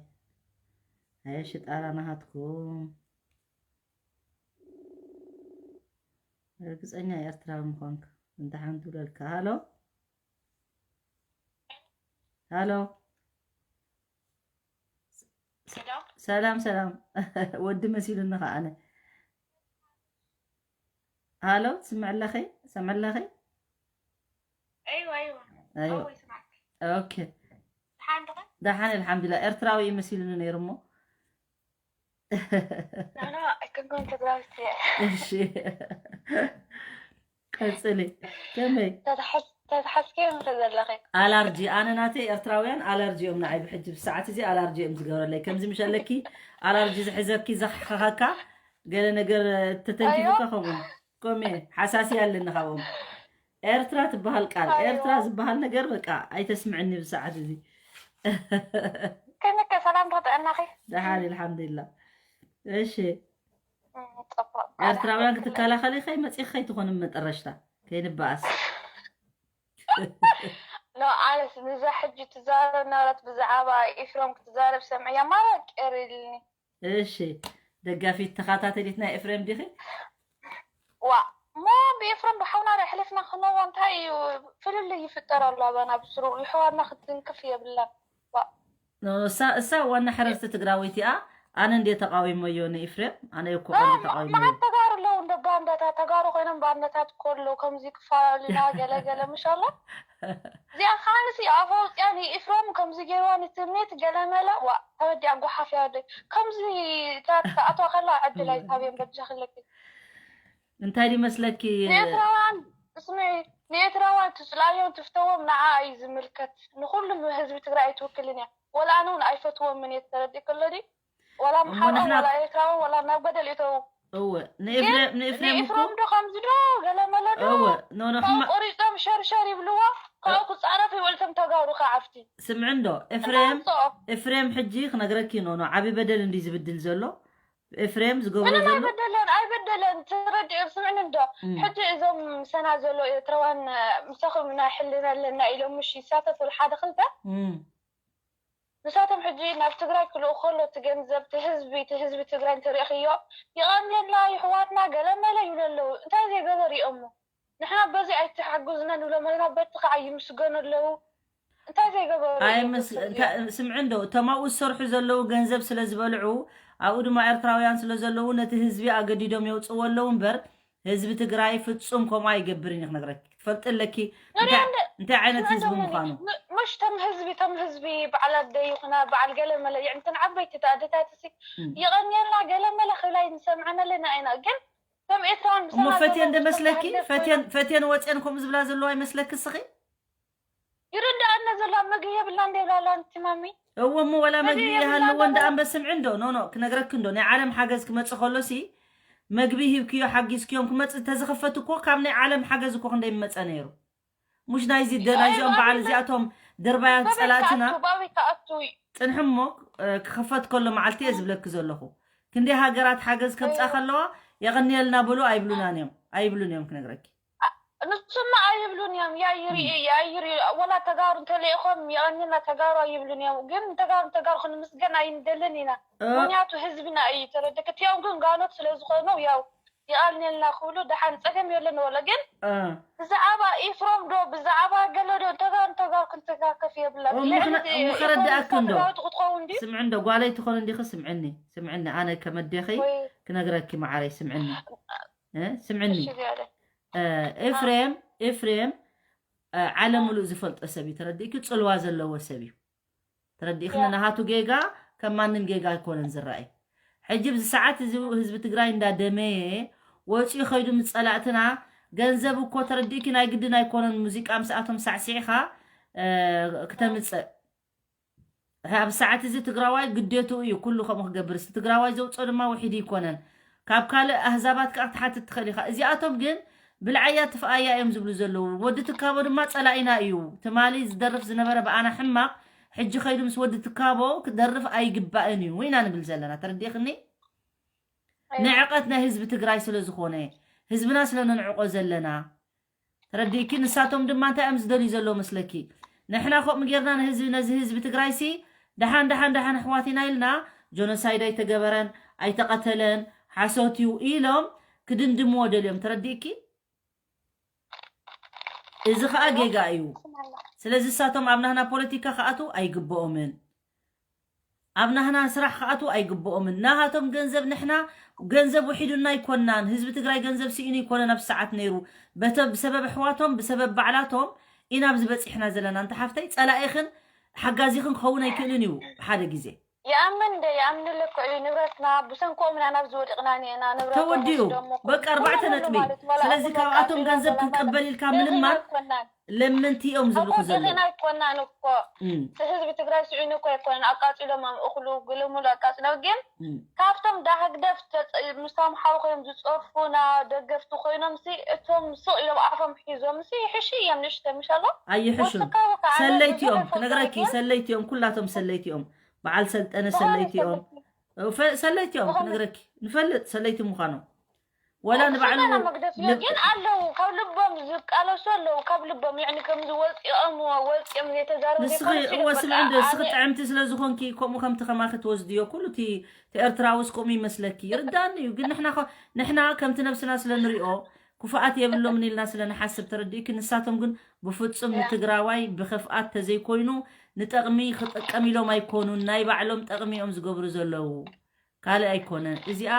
ኣየ ሽጣራ ናሃትኩም ርግፀኛ ኤርትራዊ ምዃንካ እንተ ሓንቲ ውለልካ ሃሎ ሃሎ ሰላም ሰላም ወዲ መሲሉኒ ከዓነ ሃሎ ትስምዕለኸ ሰምዕለኸ ايوه ايوه ايوه اول سمعك اوكي حاضر ደሓን ኣልሓምዱላ ኤርትራዊ እዩ መሲሉኒ ነይሩ እሞ انا كنت كنت دراسي እሺ ቀፅሊ ከመይ تتحس تتحسكي من تزلخي ኣላርጂ ኣነ ናተይ ኤርትራውያን ኣላርጂ እዮም ንዓይ ብሕጂ ብሰዓት እዚ ኣላርጂ እዮም ዝገብረለይ ከምዚ ምሽ ኣለኪ ኣላርጂ ዝሕዘኪ ዘኽኸኸካ ገለ ነገር ተተንኪፉካ ከምኡ ከምኡ ሓሳሲ ኣለኒ ካብኦም ኤርትራ ትበሃል ቃል ኤርትራ ዝበሃል ነገር በቃ ኣይተስምዕኒ ብሰዓት እዚ كنك سلام تطعنخي ደሓን ኣልሓምዱሊላ እሺ ኤርትራውያን ክትከላኸሊ ከይ መፂ ከይ ትኾን መጠረሽታ ከይንበኣስ ኖ ኣነስ ንዛ ሕጂ ትዛረብ ነበረት ብዛዕባ ኤፍሮም ክትዛረብ ሰምዕያ ማራ ቅር ኢልኒ እሺ ደጋፊት ተኸታተሊት ናይ ኤፍሬም ዲኺ ዋ ሞ ብኤፍሮም ብሓውና ዶ ሕሊፍና ክንህቦ እንታይ እዩ ፍልልይ ይፍጠር ኣሎ ኣባና ብስሩ ይሕዋና ክትንክፍ የብላን ዋ እሳ እሳ ዋና ሕረርቲ ትግራወይቲ እያ ኣነ እንደ ተቃዊሞዮ ንኤፍሬም ኣነ እኮ ቀንዲ ተቃዊሞዮ መዓት ተጋሩ ኣለዉ እንደ ባንዳታት ተጋሩ ኮይኖም ባንዳታት እኮ ኣለዉ ከምዚ ክፈላለዩና ገለገለ ምሽ ኣሎ እዚኣ ከዓንሲ ኣፋ ውፅያ ንኤፍሬም ከምዚ ገይርዋ ንትምኒት ገለመለ ዋ ተወዲኣ ጓሓፍ ያደ ከምዚ ተኣትዋ ከላ ዕድል ኣይትሃብዮም በጃ ክለኪ እንታይ ድመስለኪ ንኤርትራውያን እስሚ ንኤርትራውያን ትፅላዮም ትፍተዎም ንዓ እዩ ዝምልከት ንኩሉ ህዝቢ ትግራይ ኣይትውክልን እያ ወላ ኣነ እውን ኣይፈትዎም ምን እየ ተረዲእ ከሎ ድዩ ወላ ኣምሓራ ንሕና- ወላ ኤርትራዊ ወላ ናብ ገደል ይእተዉ እወ ግን ንኤፍሬም ዶ ከምዚ ዶ ገለመለ ዶ እወ ኖ ኖ ካብኡ ቆሪፆም ሸርሸር ይብልዋ ካብኡ ክፃረፍ ይወልቶም ተጋሩ ከዓፍቲ ስምዒ እንዶ ኤፍሬም ኤፍሬም ሕጂ ክነግረኪ ኖ ኖ ዓብዪ በደል እንዲ ዝብድል ዘሎ ኤፍሬም ዝገብሮ ምንም ዘሎ ኣይበደለን ኣይበደለን ትረድእ ስምዕኒ እንዶ እም። ሕጂ እዞም ምሰና ዘሎ ኤርትራውያን ምሳኹም ናይ ሕልና ኣለና ኢሎም ምሽ ይሳተፉ ሓደ ክልተ እም። ንሳቶም ሕጂ ናብ ትግራይ ክልእኮ ከሎ እቲ ገንዘብ እቲ ህዝቢ እቲ ህዝቢ ትግራይ እንተሪእኽዮ ይቐንየልና ይሕዋትና ገለመለ ይብሉ ኣለዉ እንታይ ዘይገበር እዮሞ ንሕና በዚ ኣይተሓግዙና ንብሎም ኣለና በቲ ከዓ ይምስገኑ ኣለዉ እንታይ ዘይገበሩ እዮም ኣይምስ ዝብሉ እንታይ- ስምዒ እንዶ እቶም ኣብኡ ዝሰርሑ ዘለዉ ገንዘብ ስለ ዝበልዑ ኣብኡ ድማ ኤርትራውያን ስለ ዘለዉ ነቲ ህዝቢ ኣገዲዶም የውፅዎ ኣለዉ እምበር ህዝቢ ትግራይ ፍፁም ከምኡ ኣይገብርን እዩ ክነግረኪ ትፈልጢ ኣለኪ እንታይ እንታይ ዓይነት ህዝቢ ምዃኑ ምሽ ተም ህዝቢ ተም ህዝቢ በዓል ኣደ ይኹና በዓል ገለ መለ እንትን ዓበይቲ ተኣደታት ሲ የቐንየልና ገለ መለ ክብላ ንሰምዐን ኣለና ኢና ግን ከም ኤርትራን እሞ ፈትየን ደመስለኪ ፈትየን ፈትየን ወፅየን ከምኡ ዝብላ ዘለዋ ይመስለኪ እስኺ ይርዳእና ዘሎ መግቢ የብላን ዶ ይብላላ ኣንቲ ማሚ እዎ እሞ ወላ መግቢ ይሃልዎ እንዳ ኣንበስ ስምዒ እንዶ ኖ ኖ ክነግረኪ እንዶ ናይ ዓለም ሓገዝ ክመፅእ ከሎ ሲ መግቢ ሂብክዮ ሓጊዝክዮም ክመፅእ ተዝኽፈት እኮ ካብ ናይ ዓለም ሓገዝ እኮ ክንደይ ምመፀ ነይሩ ሙሽ ናይዚ ደ- ናይዚኦም በዓል እዚኣቶም ደርባያት ፀላእትና ባበይ ተኣቱ እዩ ፅንሒ እሞ እ፣ ክኽፈት ከሎ መዓልቲ እየ ዝብለኪ ዘለኹ ክንደይ ሃገራት ሓገዝ ከምፃ ከለዋ የቐንየልና በሉ ኣይብሉናን እዮም ኣይብሉን እዮም ክነግረኪ ንሱማ ኣይብሉን እዮም። ያይሪ ያይሪ ወላ ተጋሩ እንተለኢኾም የቐንየና ተጋሩ ኣይብሉን እዮም። ግን ተጋሩ ተጋሩ ክንምስገን ኣይንደልን ኢና። ምክንያቱ ህዝብና እዩ ተረድክ። እቲኦም ግን ጋኖት ስለ ዝኾኑ ያው ይቐንየልና ክብሉ ደሓን ጸገም የለን። ወለ ግን ብዛዕባ ኢፍሮም ዶ ብዛዕባ ገለ ዶ ተጋሩ ተጋሩ ክንተካከፍ የብላ። ምኸረዳእክ እንዶ ክትኸውን ዲ ስምዕ እንዶ ጓለይ ትኾን እንዲኺ ስምዕኒ ስምዕኒ ኣነ ከመዴኸይ ክነግረኪ መዓረይ ስምዕኒ ስምዕኒ ኤፍሬም ኤፍሬም ዓለም ሙሉእ ዝፈልጦ ሰብ እዩ። ተረዲእኪ? ጽልዋ ዘለዎ ሰብ እዩ። ተረዲእክኒ? ናሃቱ ጌጋ ከም ማንም ጌጋ ኣይኮነን ዝረኣይ። ሕጂ ብዚ ሰዓት እዚ ህዝቢ ትግራይ እንዳደመየ ወፂኡ ከይዱ ምስ ፀላእትና ገንዘብ እኮ ተረዲእኪ? ናይ ግድን ኣይኮነን ሙዚቃ ምስኣቶም ሳዕሲዕኻ ክተምፅእ ኣብ ሰዓት እዚ ትግራዋይ ግዴትኡ እዩ ኩሉ ከምኡ ክገብር። እስቲ ትግራዋይ ዘውፅኦ ድማ ውሒድ ይኮነን። ካብ ካልእ ኣህዛባት ከዓ ክትሓትት ትኽእል ኢኻ። እዚኣቶም ግን ብልዓያ ትፍኣያ እዮም ዝብሉ ዘለዉ። ወዲ ትካቦ ድማ ፀላኢና እዩ። ትማሊ ዝደርፍ ዝነበረ ብኣና ሕማቕ ሕጂ ከይዱ ምስ ወዲ ትካቦ ክደርፍ ኣይግባእን እዩ ኢና ንብል ዘለና። ተረዲእኽኒ? ንዕቐት ናይ ህዝቢ ትግራይ ስለ ዝኾነ ህዝብና ስለ ነንዕቆ ዘለና ተረዲእኪ? ንሳቶም ድማ እንታይ እዮም ዝደልዩ ዘለዉ መስለኪ? ንሕና ከምኡ ጌርና ንህዝቢ ነዚ ህዝቢ ትግራይሲ ደሓን ደሓን ደሓን ኣሕዋት ኢና ኢልና ጆኖሳይድ ኣይተገበረን ኣይተቐተለን ሓሶት እዩ ኢሎም ክድምድምዎ ደልዮም። ተረዲእኪ? እዚ ከዓ ጌጋ እዩ። ስለዚ ንሳቶም ኣብ ናህና ፖለቲካ ክኣትዉ ኣይግብኦምን። ኣብ ናህና ስራሕ ክኣትዉ ኣይግብኦምን። ናሃቶም ገንዘብ ንሕና ገንዘብ ውሒዱና ኣይኮናን። ህዝቢ ትግራይ ገንዘብ ስኢኑ ኣይኮነን ኣብዚ ሰዓት ነይሩ። በተ ብሰበብ ኣሕዋቶም ብሰበብ ባዕላቶም ኢና ኣብዚ በፂሕና ዘለና። እንተ ሓፍተይ ፀላኢኽን ሓጋዚኽን ክኸውን ኣይክእልን እዩ ብሓደ ግዜ። ይኣምን እንደ ይኣምንልኩ እዩ ንብረትና ብሰንኮም ኢና ናብዚ ወዲቕና እኒአና ንብረት ተወዲኡ ወስዶም እኮ በቃ ኣርባዕተ ኩሉ ነጥቢ ማለት ወላ ስለዚ እኹም ካብኣቶም ኣቃጺሎም ገንዘብ ወላ ክንቅበል ኢልካ እዚ ምልማን ኣይኮናን ለምንቲ እዮም ዝብልኩ ኣቦ ዘለዉ ዲኺና ኣይኮናን እኮ እም፣ እቲ ህዝቢ ትግራይ ስዒኑ እኮ ኣይኮነን ኣቃጺሎም እዮም እኽሉ ግልሙሉ ኣቃጺሎም ግን እም። ካብቶም ዳህግደፍ ተጸ- ምስቶም ሓው ኮይኖም ዝጸርፉና ደገፍቲ ኮይኖም ሲ እቶም ስቕ ኢሎም ኣፎም ሒዞም ሲ ይሕሹ እዮም ንእሽተ ምሻሎ ኣይሕሹን ወስካቡ ከዓ ሰለይቲ እዮም ዝገረፎም ክነግረኪ ግን ሰለይቲ እዮም ኩላቶም ሰለይቲ እዮም በዓል ሰልጠነ ሰለይቲ እዮም። ሰለይቲ እዮም ክነግረኪ ንፈልጥ ሰለይቲ ምዃኖም። ወላ ንባዕሉ መግደፍ ግን ኣለዉ ካብ ልቦም ዝቃለሱ ኣለዉ ካብ ልቦም ይዕኒ ከም ዝወፂኦም ወፂኦም ዘይተዛረቡ ንስኺ ዘይኮኑ እወ ስምዒ እንዶ እስኺ ጥዕምቲ ስለ ዝኾንኪ ከምኡ ከምቲ ከማኺ ትወስድዮ ኩሉ እቲ ኤርትራውስ ከምኡ ይመስለኪ ይርዳኒ እዩ ግን ንሕና ንሕና ከምቲ ነብስና ስለ ንሪኦ ክፉኣት የብሎምን ኢልና ስለ ንሓስብ ተረዲእኪ ንሳቶም ግን ብፍጹም ንትግራዋይ ብኽፍኣት ተዘይኮይኑ ንጠቕሚ ክጥቀም ኢሎም ኣይኮኑን ናይ ባዕሎም ጠቕሚ እዮም ዝገብሩ ዘለዉ ካልእ ኣይኮነን እዚኣ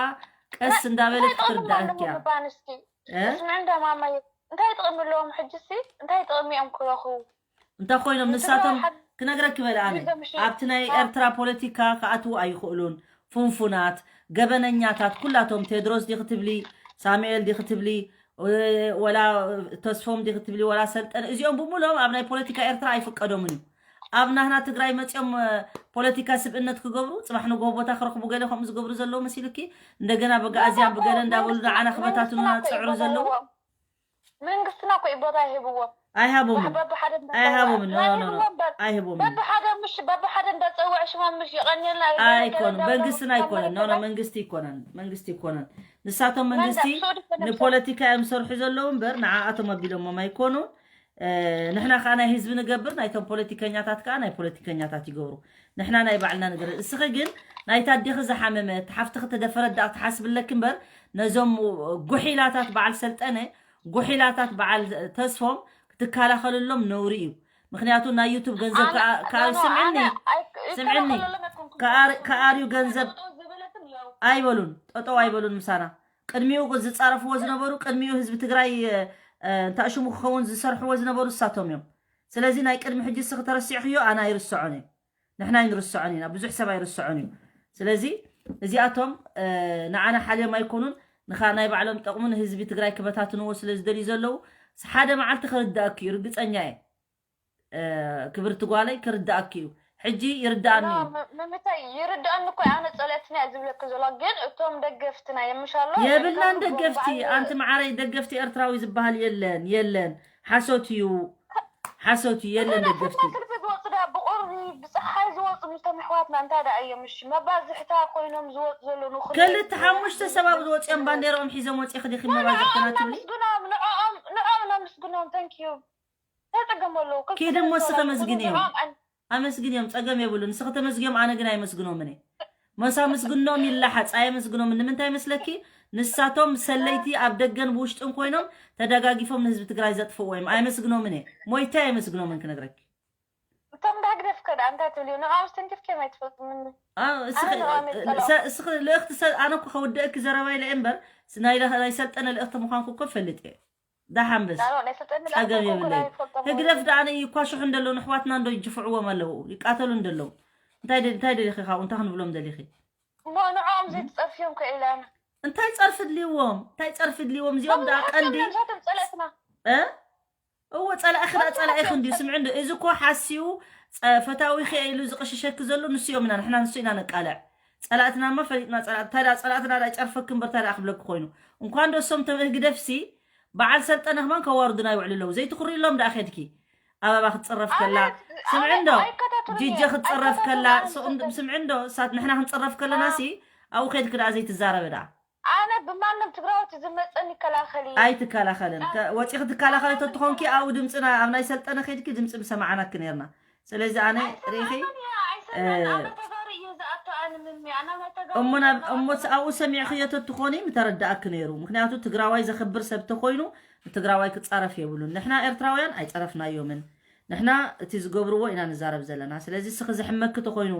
ቀስ እንዳበለት ክትርዳእኪ እያ ስምዕንዳ ማማየ እንታይ ጥቕሚ ኣለዎም ሕጅሲ እንታይ ጥቕሚ እዮም ክረኽቡ እንታይ ኮይኖም ንሳቶም ክነግረኪ በለ ኣነ ኣብቲ ናይ ኤርትራ ፖለቲካ ክኣትዉ ኣይኽእሉን ፍንፉናት ገበነኛታት ኩላቶም ቴድሮስ ዲኺ ትብሊ ሳሙኤል ዲኺ ትብሊ ወላ ተስፎም ዲኺ ትብሊ ወላ ሰልጠነ እዚኦም ብምሎም ኣብ ናይ ፖለቲካ ኤርትራ ኣይፍቀዶምን እዩ ኣብ ናህና ትግራይ መፂኦም ፖለቲካ ስብእነት ክገብሩ ፅባሕ ንጎ ቦታ ክረኽቡ ገለ ከምኡ ዝገብሩ ዘለዉ መሲሉኪ እንደገና በጋእዝያን ብገለ እንዳበሉ ንዓና ክበታትኑና ዝፅዕሩ ዘለዉ መንግስትና እኮ እዩ ቦታ ይህብዎም ኣይሃቦምን በብሓደ እንዳፀወዐ ኣይሃቦምን ኖ ኖ ኖ ኣይህቦምን በብሓደ ምሽ በብሓደ እንዳፀወዐ ሽሞም ምሽ ይቐንየልና ኣይኮን መንግስትና ኣይኮነን ኖ ኖ መንግስቲ ይኮነን መንግስቲ ይኮነን ንሳቶም መንግስቲ ንፖለቲካ እዮም ዝሰርሑ ዘለዉ እምበር ንዓኣቶም ኣቢሎሞም ኣይኮኑን ንሕና ከዓ ናይ ህዝቢ ንገብር ናይቶም ፖለቲከኛታት ከዓ ናይ ፖለቲከኛታት ይገብሩ ንሕና ናይ ባዕልና ንገር እስኺ ግን ናይታ ኣዴኺ ዝሓመመት ሓፍትኺ ተደፈረት ደኣ ክትሓስብለኪ እምበር ነዞም ጉሒላታት በዓል ሰልጠነ ጉሒላታት በዓል ተስፎም ክትከላኸልሎም ነውሪ እዩ። ምክንያቱ ናይ ዩቱብ ገንዘብ ከኣ- ከኣ- ስምዕኒ ስምዕኒ ከኣ- ከኣርዩ ገንዘብ ኣይበሉን ጠጠው ኣይበሉን ምሳና ቅድሚኡ ዝፃረፍዎ ዝነበሩ ቅድሚኡ ህዝቢ ትግራይ እ፣ እንታይ ሽሙ ክኸውን ዝሰርሕዎ ዝነበሩ እሳቶም እዮም። ስለዚ ናይ ቅድሚ ሕጂ እስኺ ተረሲዕኽዮ ኣነ ኣይርስዖን እየ። ንሕና ኣይንርስዖን ኢና፣ ብዙሕ ሰብ ኣይርስዖን እዩ። ስለዚ እዚኣቶም ንዓና ሓልዮም ኣይኮኑን፣ ንኻ ናይ ባዕሎም ጠቕሙ ንህዝቢ ትግራይ ክበታትንዎ ስለ ዝደልዩ ዘለዉ ሓደ መዓልቲ ክርዳእኪ እዩ፣ ርግፀኛ እየ ክብርቲ ጓለይ፣ ክርዳእኪ እዩ። ሕጂ ይርዳእኒ እዩ። ምምታይ ይርዳእኒ እኮ ኣነ ፀለእትና እየ ዝብለኪ ዘሎ፣ ግን እቶም ደገፍትና የምሻሎ የብልናን ደገፍቲ። ኣንቲ መዓረይ ደገፍቲ ኤርትራዊ ዝበሃል የለን፣ የለን፣ ሓሶት እዩ። ሓሶት እዩ የለን ደገፍቲ። ክልተ ዝወፁ ዳ ብቁርቢ ብፀሓይ ዝወፁ ምስቶም ኣሕዋትና እንታይ ዳ እዮም? እሺ መባዝሕታ ኮይኖም ዝወፁ ዘለዉ ንኹሉ ክልተ ሓሙሽተ ሰብ ኣብ ዝወፅኦም ባንዴርኦም ሒዞም ወፂኺ ዲኺ መባዝሕትና ትብሊ? ንዕኦም ነምስግኖም ንዕኦም ንዕኦም ነምስ Thank you። እንታይ ጸገም ኣለዎ? ክልተ ኪድ እሞ ሰው እስኺ ናቸው። ኣመስግንዮም። ንዕኦም ኣን- ኣመስግንዮም፣ ጸገም የብሉን። ንስኺ ተመስግዮም፣ ኣነ ግን ኣይመስግኖምን እየ። መስ ኣመስግኖም ይላሓጽ፣ ኣይመስግኖምን። ንምንታይ መስለኪ? ንሳቶም ሰለይቲ ኣብ ደገን ብውሽጥን ኮይኖም ተደጋጊፎም ንህዝቢ ትግራይ ዘጥፍእዎ እዮም። ኣይመስግኖምን እየ። ሞይተ ኣይመስግኖምን ክነግረኪ። እቶም እንዳ ህግደፍ ከ ደኣ እንታይ ትብልዮ? ንዕኦም ስተንኪፍክዮም ኣይትፈልጡምን። ኣዎ፣ እስኺ ኣነ ንዕኦም እየ ዝጸልኦም። ሰ- እስኺ ልእኽቲ ሰ- ኣነ እኮ ከውደእኪ ዘረባይ ለእምበር፣ ናይ ለ- ናይ ሰልጠነ ልእኽቲ ምዃንኩ እኮ ፈልጥ እየ። ደሓን በስ ዳሮ ናይ ሰልጠነ ጸገም ልእኽቲ የብለይ። እኮ ኣይፈልጦም ህግደፍ እየ። ደኣ ንእኳሽሑ እንደለዉ ንሕዋትና እንዶ ይጅፍዕዎም ኣለዉ፣ ይቃተሉ እንደለዉ። እንታይ ደ- እንታይ ደሊኺ ካብኡ እንታይ ክንብሎም ደሊኺ? እሞ ንዕኦም ዘይትጸርፍዮም ከ ኢለ ኣነ። እንታይ ጸርፊ ድልዎም? እንታይ ጸርፊ ድልዎም? እዚኦም ደኣ ቀንዲ ነብሳቶም ጸለእትና። እ? እዎ፣ ጸላኢኺ ደኣ ጸላኢኺ እንድዩ። ስምዒ እንዶ እዚ እኮ ሓስዩ ጸ- ፈታዊኺ እየ ኢሉ ዝቕሽሸኪ ዘሎ ንሱ እዮም ኢና፣ ንሕና ንሱ ኢና ነቃልዕ። ጸላእትናማ ፈሊጥና ጸላእት፣ እንታይ ደኣ ጸላእትና ደኣ ይጸርፈኪ እምበር እንታይ ደኣ ክብለኪ ኮይኑ። እንኳን ዶ እሶም ተም ህግደፍሲ በዓል ሰልጠነ ከማን ከዋርዱና ይውዕሉ ኣለዉ። ዘይትኹርሎም ደኣ ኸድኪ። ኣበባ ክትጽረፍ ከላ፣ ኣነ- ስምዒ ኣነ እንዶ ኣይከታተሉን ጂጂ እየ። ክትጽረፍ ከላ፣ ኣይከታተሉን ስቕ- ኣነ ስምዒ እንዶ ሳት ንሕና ክንጽረፍ ከለና ሲ ኣብኡ ኸድኪ ደኣ ዘይትዛረበ ደኣ። ኣነ ብማንም ትግራዎት ዝመፀኒ ይከላኸል እዩ። ኣይትከላኸልን። ከ- ወፂኺ ትከላኸሊ ተትኾንኪ ኣብኡ ድምፅና ኣብ ናይ ሰልጠነ ኸድኪ ድምፂ ምሰማዕናኪ ነርና። ስለዚ ኣነ ሪኢኺ ኣይሰማን እየ፣ ኣይሰማን። ኣነ ተጋሩ እየ ዝኣቱ፣ ኣነ ምሚ፣ ኣነ ናይ ተጋሩ እሞ ናብ እየ እሞ ዝኣቱ። ኣብኡ ሰሚዕኽዮ ተትኾኒ ምተረዳእኪ ነይሩ። ምክንያቱ ትግራዋይ ዘኽብር ሰብ ተኾይኑ ንትግራዋይ ክፃረፍ የብሉን። ንሕና ኤርትራውያን ኣይፀረፍናዮምን። ንሕና እቲ ዝገብርዎ ኢና ንዛረብ ዘለና። ስለዚ እስኺ ዝሕመኪ ተኾይኑ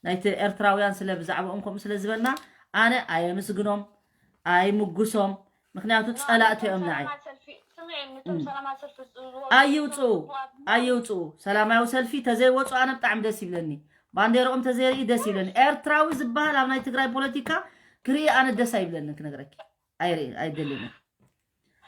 ናይቲ ኤርትራውያን ስለ ብዛዕባኦም ከምኡ ስለ ዝበልና ኣነ ኣየምስግኖም ኣይምጉሶም። ምክንያቱ ጸላእቲ እዮም ንዓይ። ሰላማዊ ሰልፊ፣ ስምዒ፣ ነቶም እም። ሰላማዊ ሰልፊ ዝወፁ ኣይውፅኡ ሰባት ኣይውፅኡ። ሰላማዊ ሰልፊ ተዘይወፁ ኣነ ብጣዕሚ ደስ ይብለኒ። ባንዴርኦም ተዘይርኢ ደስ ይብለኒ። ኤርትራዊ ዝበሃል ኣብ ናይ ትግራይ ፖለቲካ ክርኢ ኣነ ደስ ኣይብለንን ክነግረኪ። ኣይርኢ ኣይደልን።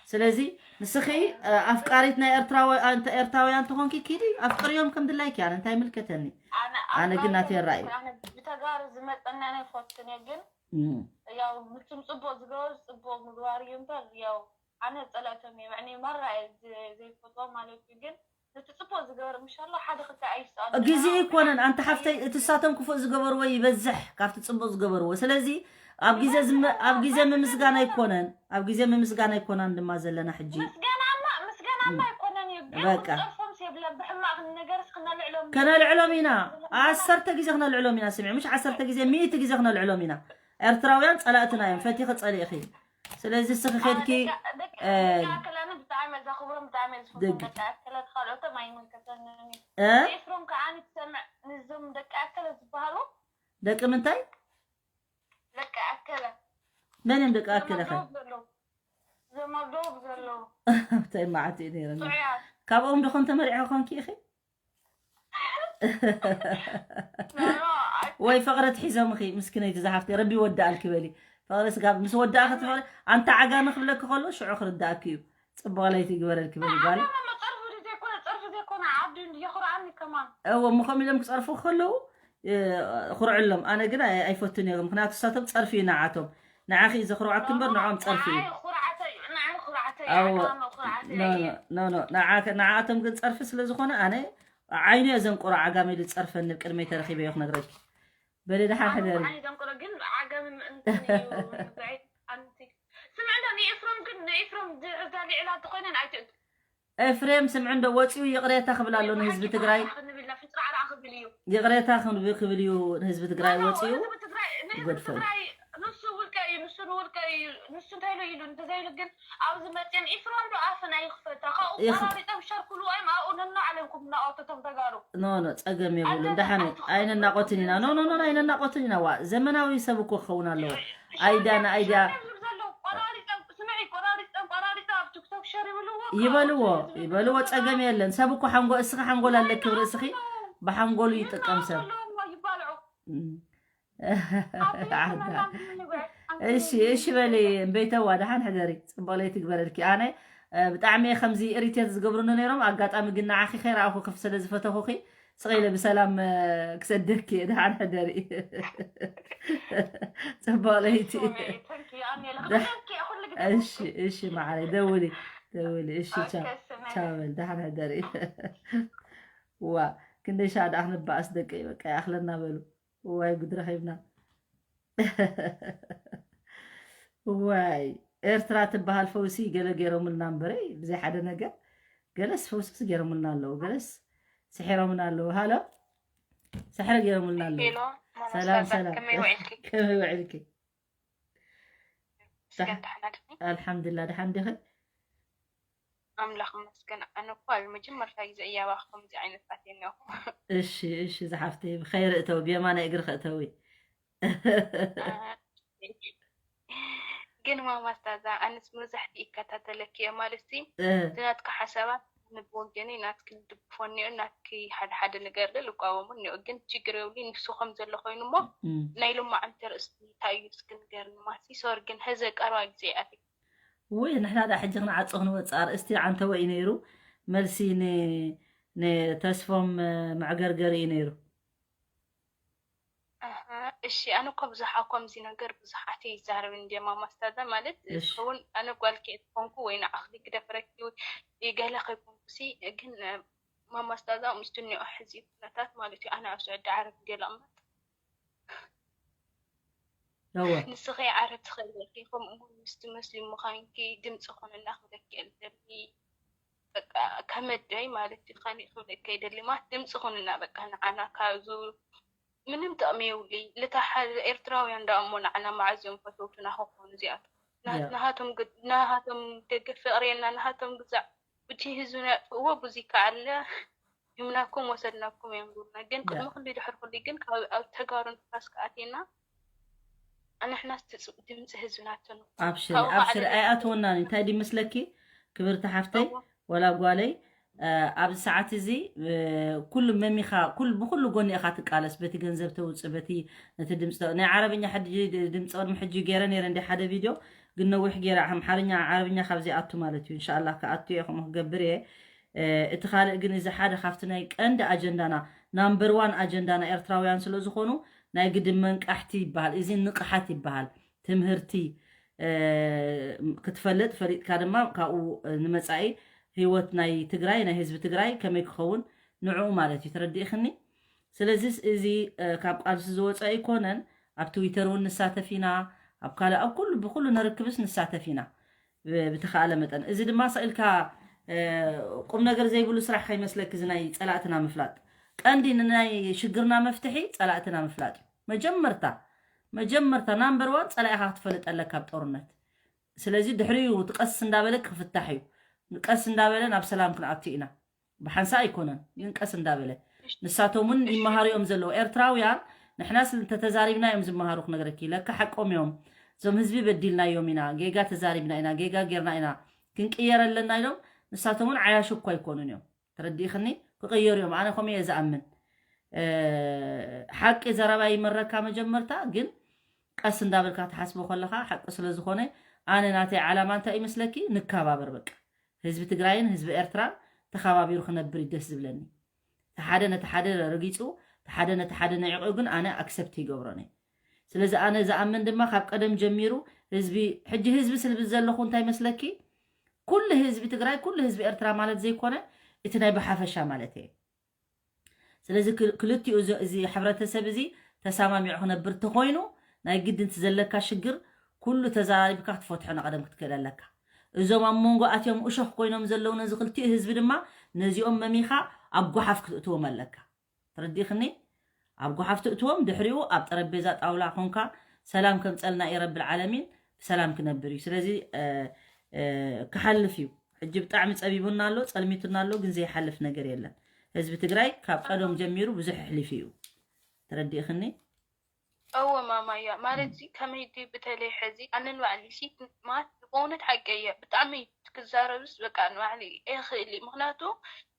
ስለዚ ንስኺ እ፣ ኣፍቃሪት ናይ ኤርትራዊ ኣንተ ኤርትራውያን ተኾንኪ ኪዲ ኣፍቅርዮም ከም ድላይኪ ኣነ እንታይ ይምልከተኒ። ኣነ ኣነ ግን ኣፍቃሪ ናተይ የለን። ራእዩ። ኣነ ብተጋሩ ዝመፀኒ ኣነ ይፈትን እየ፣ ግን እም። ያው ንቱም ፅቡቅ ዝገበሩ ፅቡቅ ምግባር እዩ እምበር ያው ኣነ ፀላእቶም እየ። ያዕኒ ማራ እየ ዝ- ዘይፈትዎም ማለት እዩ፣ ግን ነቲ ፅቡቅ ዝገበረ ምሻሎ ሓደ ክልተ ኣይስኣሉ። ግዜ ይኮነን ኣንተ ሓፍተይ፣ እቲ ሳቶም ክፉእ ዝገበርዎ ይበዝሕ ካብቲ ፅቡቅ ዝገበርዎ። ስለዚ ኣብ ግዜ ዝመ- ኣብ ግዜ ምምስጋን ኣይኮነን፣ ኣብ ግዜ ምምስጋን ኣይኮናን ድማ ዘለና ሕጂ። ምስጋናማ ምስጋናማ ኣይኮነን እዩ፣ ግን በቃ። ክፀርፎም የብለን። ብሕማቅ ነገርስ ክነልዕሎም ከነልዕሎም ኢና፣ ዓሰርተ ግዜ ክነልዕሎም ኢና። ስምዒ፣ ምሽ ዓሰርተ ግዜ፣ ሚእቲ ግዜ ክነልዕሎም ኢና። ኤርትራውያን ፀላእትና እዮም፣ ፈቲኺ ፀሊእኺ። ስለዚ እስኺ ኸድኪ ደቂ እ፣ ኣከላኒ ብጣዕሚ እየ ዘኽብሮም፣ ብጣዕሚ እየ ዝፈትዎም። ደቂ- ደቂ ኣከለ ካልኦቶም ኣይምልከተንን እዩ። እ? ኤፍሮም ከዓ ኣነ ትሰምዕ፣ ንዞም ደቂ ኣከለ ዝበሃሉ ደቂ ምንታይ? ደቂ ኣከለ መን እዮም ደቂ ኣከለ ኸ? ዘመርደው ዘለዉ፣ ዘመርደው ዘለዉ እንታይ መዓት እዩ ነይረኒ። ጥዑያት። ካብኦም ዶ ኾን ተመሪዖ ኾንኪ ኢኺ? ኖ፣ ኖ፣ ኣይ- ወይ ፍቕረት ሒዞም ኢኺ? ምስኪነይቲ ዝሓፍተይ ረቢ ይወድኣልኪ በሊ። ፍቕሪ ስጋብ ምስ ወዳእኺ ትፍቕሪ ኣንታ ዓጋመ ክብለኪ ከሎ ሽዑ ክርዳእኪ እዩ። ፅቡቕ ለይቲ ይግበረልኪ በሊ ጓል። ዓጋመ ጸርፊ ዘይኮነ፣ ጸርፊ ዘይኮነ ዓዲ የኹርዓኒ ከማን። እዎ፣ እሞ ከምኡ ኢሎም ክጸርፉ ከለዉ እ፣ ኩርዕሎም። ኣነ ግን ኣይ- ኣይፈቱን እዮም። ምክንያቱ ንሳቶም ጸርፊ እዩ ንዓቶም። ንዓኺ እዩ ዘኹርዓኪ እምበር ንዕኦም ጸርፊ እዩ። ንዓይ ኩርዓተይ እዩ፣ ንዓይ ኩርዓተይ እዩ፣ ኣዎ። ዓጋመ ኩርዓተይ ኖ፣ እዩ። ኖ፣ ኖ፣ ኖ። ንዓ- ንዓኣቶም ግን ጸርፊ ስለ ዝኾነ ኣነ ዓይኑ እየ ዘንቆሮ። ዓጋመ ኢሉ ዝጸርፈኒ ቅድመይ ተረኺበዮ ክነግረኪ። በሊ ደሓን ሕደሪ። ኣነ ዘንቆሮ ግን ዓጋመ ምእንትን እዩ ንብዒ ኣንቲ። ስምዕ እንዶ ንኤፍሮም ግን፣ ንኤፍሮም ድሕዛ ልዕላ ተኾይነን ኣይትእቱ። ኤፍሬም ስምዕ እንዶ ወፂኡ ይቕሬታ ክብል ኣሎ ንህዝቢ ትግራይ። ክንብላ ፍጥራዕራዕ ክብል እዩ። ይቕሬታ ክንብ- ክብል እዩ ንህዝቢ ትግራይ ወፂኡ። ንህዝቢ ትግራይ፣ ንህዝቢ ይገድፈሉ። ትግራይ ንሱ ውልቀ እዩ፣ ንሱ ንውልቀ እዩ፣ ንሱ እንታይ ኢሉ ኢሉ እንተዘይሉ ግን ኣብዚ መፅየን ኤፍሮም ዶ ኣፈን ኣይኽፈታ። ካብኡ ይኽ- ቆራሪጦም ሸርክሉ ወይም ኣብኡ ነናዓለምኩም እናኣወተቶም ተጋሩ። ኖ ኖ ጸገም የብሉን። ደሓን እዩ። ኣይነናቆትን ኢና። ኖ ኖ ኖ ኣይነናቆትን ኢና። ዋ ዘመናዊ ሰብ እኮ ክኸውን ኣለዎ። ኣይዳ ንኣይዳ ሸር ዝብሉ ዘለዉ ቆራሪጦም፣ ስምዒ፣ ቆራሪጦም፣ ቆራሪጦም ኣብ ቲክቶክ ሸር ይብልዎ። ይበልዎ ካብኡ ዝብሉ ይበልዎ። ዘለዉ ጸገም የለን። ሰብ እኮ ሓንጎ እስኺ ሓንጎል ኣለኪ ርእስኺ ብሓንጎሉ ይጥቀም ሰብ። ይባልዑ። እም። ኣብቲ ዓዳ። መናን ብንግዕ። እሺ እሺ በሊ እምበይተዋ ደሓን ሕደሪ። ጽቡቕ ለይቲ ግበረልኪ። ኣነ እ፣ ብጣዕሚ እየ ከምዚ ኢሪቴት ዝገብሩኒ ነይሮም። ኣጋጣሚ ግን ንዓኺ ከይረኣኹ ከፍ ስለ ዝፈተኹኺ ስቕ ኢለ ብሰላም እ፣ ክሰደኪ እየ። ደሓን ሕደሪ። ጽቡቕ ለይቲ። እሺ እሺ ማዕረይ ደውሊ ደውሊ። እሺ ቻው ቻው በል ደሓን ሕደሪ። ዋ ክንደይ ሻ ደኣ ክንበኣስ ደቀይ በቃ ይኣኽለና በሉ። ዋይ ጉድ ረኺብና። ዋይ ኤርትራ ትበሃል ፈውሲ ገለ ገይሮምልና እምበረይ ብዘይ ሓደ ነገር ገለስ ፈውስክስ ገይሮምልና ኣለዉ፣ ገለስ ስሒሮምና ኣለዉ። ሃሎ፣ ስሕሪ ገይሮምልና ኣለዉ። ሄሎ፣ ማማ ሰላም ሳዛ፣ ሰላም፣ ከመይ ውዒልኪ? ከመይ ውዒልኪ? መስገን ደሓና ዲኺ? ኣልሓምዱሊላህ፣ ደሓን ዲኺ? ኣምላኽ ይመስገን። ኣነ እኮ ኣብ መጀመርታ ግዜ እያ እባ ከምዚ ዓይነት ኣትየ እኒኣኹ። እሺ እሺ ዝሓፍተይ፣ ብኸይሪ እተዊ፣ ብየማናይ እግሪ ከእተዊ። ግን ማማ ሳዛ፣ ኣነስ መብዛሕትኡ ይከታተለኪ እየ ማለት ሲ፣ እ፣ እቲ ናትካ ሓሳባት ንብወገነይ ናትኪ ልድግፎ እኒኦ፣ ናትኪ ሓደ ሓደ ነገር ለ ልቃወሙ እኒኦ። ግን ችግር የብሉ፣ ንሱ ከም ዘሎ ኮይኑ እሞ እም። ናይ ሎማዓንቲ ርእስቲ እንታይ እዩ እስኪ ንገርኒ ማሲ። ሶሪ ግን ሀዘ ቀረባ ግዜ ኣትየ። ውይ ንሕና ዳ ሕጂ ክንዓጾ ክንወፅእ ኣርእስቲ ዓንተወ እዩ ነይሩ። መልሲ ን-፣ ንተስፎም መዕገርገሪ እዩ ነይሩ። ኣሃ፣ እሺ፣ ኣነ እኮ ብዙሓ ከምዚ ነገር ብዙሓት ይዛረብ እንደ ማማ ስታዛ ማለት እሺ። ክኸውን ኣነ ጓል ከይኮንኩ ወይ ንዓኽሊ ክደፍረኪ ወይ ገለ ከይኮንኩ ሲ፣ ግን ማማ ስታዛ ምስቲ እኒኦ ሕዚ ኩነታት ማለት እዩ። ኣነ ኣብ ስዑዲ ዓረብ ገለ እምበር እወ ንስኺ ዓረብ ትኽእሊ ኢኺ፣ ከምኡ እውን ምስቲ መስሊም ምዃንኪ ድምፂ ኮንና ክብለኪ እየ ዝደሊ። በቃ ከመደይ ማለት እዩ፣ ካሊእ ክብለኪ ኣይደሊ። ማለት ድምፂ ኮንና በቃ ንዓና ካብዙ ምንም ጥቕሚ የብሉ። ልታ ሓደ ኤርትራውያን ደኣ እሞ ንዓና መዓዝ እዮም ፈተውትና ክኾኑ እዚኣቶም? ና-፣ ያ። ናሃቶም ግ-፣ ናሃቶም ደገፍ ፍቕሪ የልና፣ ናሃቶም ግዛዕ ብቲ ህዝብና የጥፍእዎ፣ ብዙ ይከኣለ፣ ሂብናኩም ወሰድናኩም እዮም ዝብሉና። ግን ቅድሚ ያ። ኩሉ ድሕሪ ኩሉ ግን ካብ ኣብ ተጋሩ ንፋስ ክኣትየና፣ ኣንሕናስ ትጽ-፣ ድምፂ ህዝብና ተንኮ። ኣብሽሪ ካብኡ ከዓ ኣብሽሪ ደገፍ ኣይኣትወናን እዩ። እንታይ ድመስለኪ ክብርቲ ሓፍተይ እዎ። ወላ ጓለይ፣ እ፣ ኣብዚ ሰዓት እዚ፣ እ፣ ኩሉ መሚኻ ኩል-፣ ብኩሉ ጎኒ ኢኻ ትቃለስ፣ በቲ ገንዘብ ተውፅእ፣ በቲ ነቲ ድምፂ ተ-፣ ናይ ዓረብኛ ሕጂ ድ-፣ ድምፂ ቅድሚ ሕጂ ገይረ ነይረ እንዲ ሓደ ቪድዮ፣ ግን ነዊሕ ገይረ ኣምሓርኛ ዓረብኛ ካብዚ ኣቱ ማለት እዩ። እንሻላ ክኣቱ እየ፣ ከምኡ ክገብር እየ። እ፣ እቲ ካልእ ግን እዚ ሓደ ካብቲ ናይ ቀንዲ ኣጀንዳና፣ ናምበር ዋን ኣጀንዳና ኤርትራውያን ስለ ዝኾኑ ናይ ግድን መንቃሕቲ ይበሃል፣ እዚ ንቕሓት ይበሃል። ትምህርቲ፣ እ፣ ክትፈልጥ፣ ፈሊጥካ ድማ ካብኡ፣ እ፣ ንመጻኢ ህይወት ናይ ትግራይ፣ ናይ ህዝቢ ትግራይ ከመይ ክኸውን ንዕኡ ማለት እዩ። ተረዲእኽኒ? ስለዚ እዚ፣ እ፣ ካብ ቃልሲ ዝወፀ ኣይኮነን። ኣብ ትዊተር እውን ንሳተፍ ኢና፣ ኣብ ካልእ፣ ኣብ ኩሉ፣ ብኩሉ ነርክብስ ንሳተፍ ኢና ብ-፣ ብተኻእለ መጠን። እዚ ድማ ስቕ ኢልካ፣ እ፣ ቁም ነገር ዘይብሉ ስራሕ ከይመስለኪ፣ እዚ ናይ ጸላእትና ምፍላጥ። ቀንዲ ንናይ ሽግርና መፍትሒ ጸላእትና ምፍላጥ እዩ። መጀመርታ፣ መጀመርታ ናምበር ዋን ጸላኢኻ ክትፈልጥ ኣለካ ኣብ ጦርነት። ስለዚ ድሕሪኡ እቲ ቀስ እንዳበለ ክፍታሕ እዩ። ቀስ እንዳበለ ናብ ሰላም ክንኣቱ ኢና። ብሓንሳ ኣይኮነን፣ ግን ቀስ እንዳበለ። ንሳቶም እውን ይመሃሩ እዮም ዘለዉ። ኤርትራውያን ንሕናስ እንተተዛሪብና እዮም ዝመሃሩ ክነግረኪ። ለካ ሓቆም እዮም። እዞም ህዝቢ በዲልናዮም ኢና፣ ጌጋ ተዛሪብና ኢና፣ ጌጋ ጌርና ኢና፣ ክንቅየር ኣለና ኢሎም ንሳቶም እውን ዓያሹ እኳ ኣይኮኑን እዮም። ተረዲእኽኒ? ክቕየሩ እዮም። ኣነ ከምኡ እየ ዝኣምን። እ፣ ሓቂ ዘረባ ይመረካ መጀመርታ፣ ግን ቀስ እንዳበልካ ትሓስቦ ከለኻ ሓቂ ስለ ዝኾነ፣ ኣነ ናተይ ዓላማ እንታይ ይመስለኪ? ንከባበር በቃ። ህዝቢ ትግራይን ህዝቢ ኤርትራን ተኸባቢሩ ክነብር እዩ ደስ ዝብለኒ። እቲ ሓደ ነቲ ሓደ ረጊጹ፣ እቲ ሓደ ነቲ ሓደ ንዒቑ ግን ኣነ ኣክሰፕት ይገብሮን እየ። ስለዚ ኣነ ዝኣምን ድማ ካብ ቀደም ጀሚሩ ህዝቢ፣ ሕጂ ህዝቢ ስልቢ ዘለኹ እንታይ መስለኪ? ኩሉ ህዝቢ ትግራይ፣ ኩሉ ህዝቢ ኤርትራ ማለት ዘይኮነ፣ እቲ ናይ ብሓፈሻ ማለት እየ። ስለዚ ክል-፣ ክልቲኡ እዚ፣ እዚ ሕብረተሰብ እዚ ተሰማሚዑ ክነብር ተኾይኑ፣ ናይ ግድን እቲ ዘለካ ሽግር ኩሉ ተዘራሪብካ ክትፈትሖ ንቐደም ክትክእል ኣለካ። እዞም ኣብ መንጎ ኣትዮም እሾኽ ኮይኖም ዘለዉ ነዚ ክልቲኡ ህዝቢ ድማ ነዚኦም መሚኻ ኣብ ጓሓፍ ክትእትዎም ኣለካ። ተረዲእኽኒ? ኣብ ጓሓፍ ትእትዎም፣ ድሕሪኡ ኣብ ጠረጴዛ ጣውላ ኮንካ ሰላም ከምጸልና እዩ ረብል ዓለሚን፣ ብሰላም ክነብር እዩ። ስለዚ፣ እ፣ እ፣ ክሓልፍ እዩ። ሕጂ ብጣዕሚ ጸቢቡና ኣሎ፣ ጸልሚቱና ኣሎ፣ ግን ዘይሓልፍ ነገር የለን። ህዝቢ ትግራይ ካብ ቀደም ጀሚሩ ብዙሕ ኣሕሊፉ እዩ። ተረዲእኽኒ? እወ ማማያ፣ ማለት እዚ ከመይ ድዩ፣ በተለይ ሕዚ ኣነ ንባዕሊ ሲ፣ ማለት ብእውነት ሓቂ እየ፣ ብጣዕሚ ክዛረብስ በቃ ንባዕሊ እየ ክእል እየ። ምኽንያቱ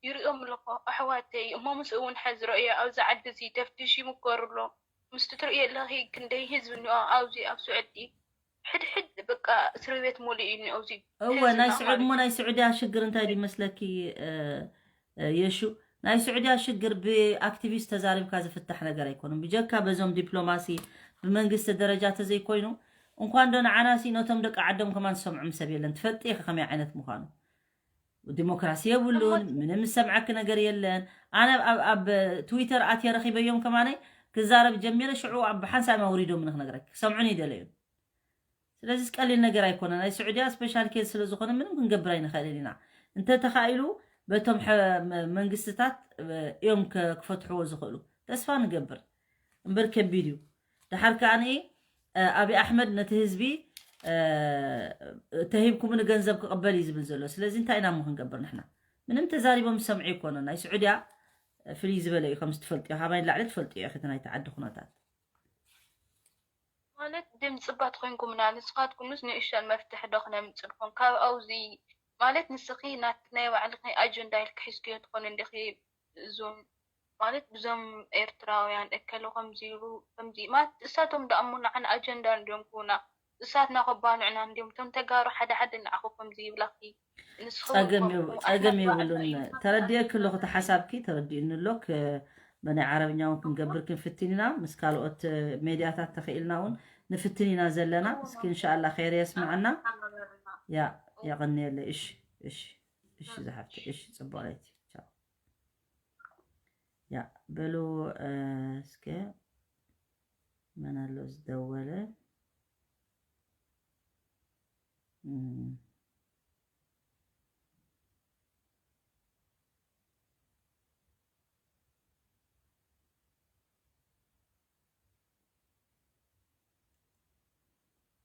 ይሪኦም ኣለኹ ኣሕዋተይ፣ እሞ ምስ እውን ሕዚ ረእዮ ኣብዚ ዓዲ እዚ ተፍትሽ ይምከሩ ኣሎ። ምስቲ ትርእዮ ኣለኺ ክንደይ ህዝቢ እኒኦ ኣብዚ ኣብ ስዑዲ፣ ሕድሕድ በቃ እስሪ ቤት ሙሉእ እዩ እኒኦ ኣብዚ እወ፣ ሕዝና ናይ ስዑድ ማለት እሞ እዩ። ናይ ስዑድያ ሽግር እንታይ ድዩ መስለኪ? እ፣ እ፣ የሹ፣ ናይ ስዑድያ ሽግር ብኣክቲቪስት ተዛሪብካ ዝፍታሕ ነገር ኣይኮነን። ብጀካ በዞም ዲፕሎማሲ ብመንግስቲ ደረጃ ተዘይኮይኑ፣ እንኳን ዶ ንዓናሲ ነቶም ደቂ ዓዶም ከማን ዝሰምዖም ሰብ የለን። ትፈልጢ ኢኺ ከመይ ዓይነት ምዃኑ። ዲሞክራሲ የብሉን፣ እሞ ምንም ዝሰምዓኪ ነገር የለን። ኣነ ኣብ፣ ኣብ ትዊተር ኣትየ ረኺበዮም ከማነይ ክዛረብ ጀሚረ፣ ሽዑ ኣብ ሓንሳብ እዮም ኣውሪዶምኒ ክነግረኪ። ክሰምዑኒ ይደለዩ። ስለዚ ቀሊል ነገር ኣይኮነ። ናይ ስዑድያ ስፔሻል ኬዝ ስለ ዝኾነ ምንም ክንገብር ኣይንኽእልን ኢና። እንተተኻኢሉ በቶም መንግስትታት እዮም ክፈትሕዎ ዝኽእሉ። ተስፋ ንገብር እምበር ከቢድ እዩ። ድሓር ከዓኒ ኣብይ ኣሕመድ ነቲ ህዝቢ ተሂብኩምኒ ገንዘብ ክቕበል እዩ ዝብል ዘሎ። ስለዚ እንታይ ኢና እሞ ክንገብር ንሕና? ምንም ተዛሪቦም ዝሰምዑ ይኮኑ። ናይ ስዑድያ ፍልይ ዝበለ እዩ፣ ከምዚ ትፈልጥዮ፣ ካባይ ንላዕሊ ትፈልጥዮ ኢኺ እቲ ናይቲ ዓዲ ኩነታት። ማለት ድምፂ ባት ኮይንኩምና፣ ንስኻትኩምስ ንእሽቶን መፍትሒ ዶ ክነምፅልኩም ካብ ኣውዚ? ማለት ንስኺ ናይ ባዕልኺ ኣጀንዳ ኢልክ ሒዝክዮ ትኾን እንዲኺ። እዞም ማለት ብዞም ኤርትራውያን እከለ ከምዚ ኢሉ ከምዚ ማለት እሳቶም ደኣ እሞ ንዓና ኣጀንዳ እንድዮም ክቡና። እሳትና ከባልዑና እንድዮም እቶም ተጋሩ ሓደ ሓደ ንዓኹ ከምዚ ይብላኺ። ንስኺ እውን ጸገም ከምኡ የብ- ጸገም ኣሕዋት የብሉን። ኣሕዋት ተረዲኤኪ ኣለኹ፣ እቲ ሓሳብኪ ተረዲእኒ ኣሎ። ክ- በናይ ዓረብኛ እውን ክንገብር ክንፍትን ኢና፣ ምስ ካልኦት ሜድያታት ተኽኢልና እውን ንፍትን ኢና ዘለና። እስኪ እንሻኣላ ኸይር የስምዐና። ያ የቐንየለይ። እሺ እሺ እሺ ዝሓፍተይ፣ እሺ ጽቡቕ ለይቲ። ቻው። ያ በሉ። እስከ መን ኣሎ ዝደወለ? እም።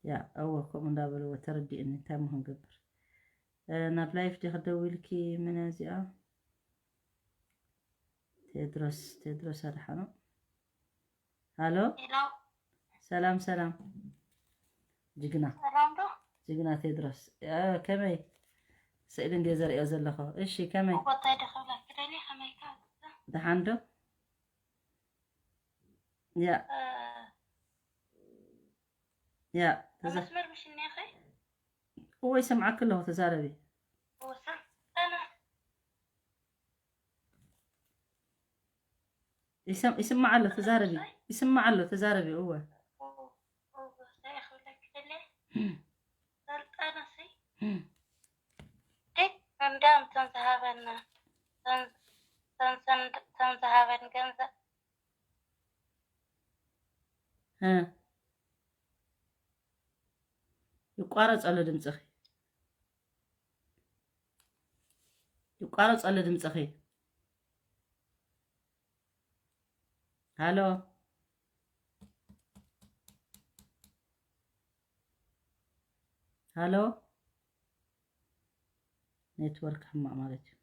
ያ እወ፣ ከምኡ እንዳበልዎ ተረዲእኒ። እንታይ ሞ ክንገብር? እ፣ ናብ ላይፍ ዲኺ ደዊልኪ? መን እያ እዚኣ? ቴድሮስ፣ ቴድሮስ ኣድሓኖም። ሃሎ፣ ሄሎ፣ ሰላም ሰላም። ጅግና ሰላም ዶ? ጅግና ቴድሮስ። እ፣ ከመይ? ስእሊ እንድየ ዘርእዮ ዘለኹ። እሺ፣ ከመይ? እኮ እንታይ ዶ ክብለኪ ደልየ፣ ከመይ ከ? ደሓን ዶ? ያ እ፣ ያ ኣብ መስመር ምሽ እኒኺ? እወ፣ ይሰምዓኪ ኣለኹ፣ ተዛረቢ። ወሰን፣ ኣነ ይሰም- ይስማዕ ኣሎ፣ ተዛረቢ። ይስማዕ ኣሎ፣ ተዛረቢ። እወ። እንታይ ክብለኪ ደልየ? ሰልጠነሲ? ደይ፣ እንዳም ተንዝሃበና፣ ተን- ተን- ተን- ተንዝሃበን ገንዘብ እ። ይቋረጽ ኣሎ ድምፅኺ። ይቋረጽ ኣሎ ድምፅኺ። ሃሎ። ሃሎ። ኔትወርክ ሕማቕ ማለት እዩ።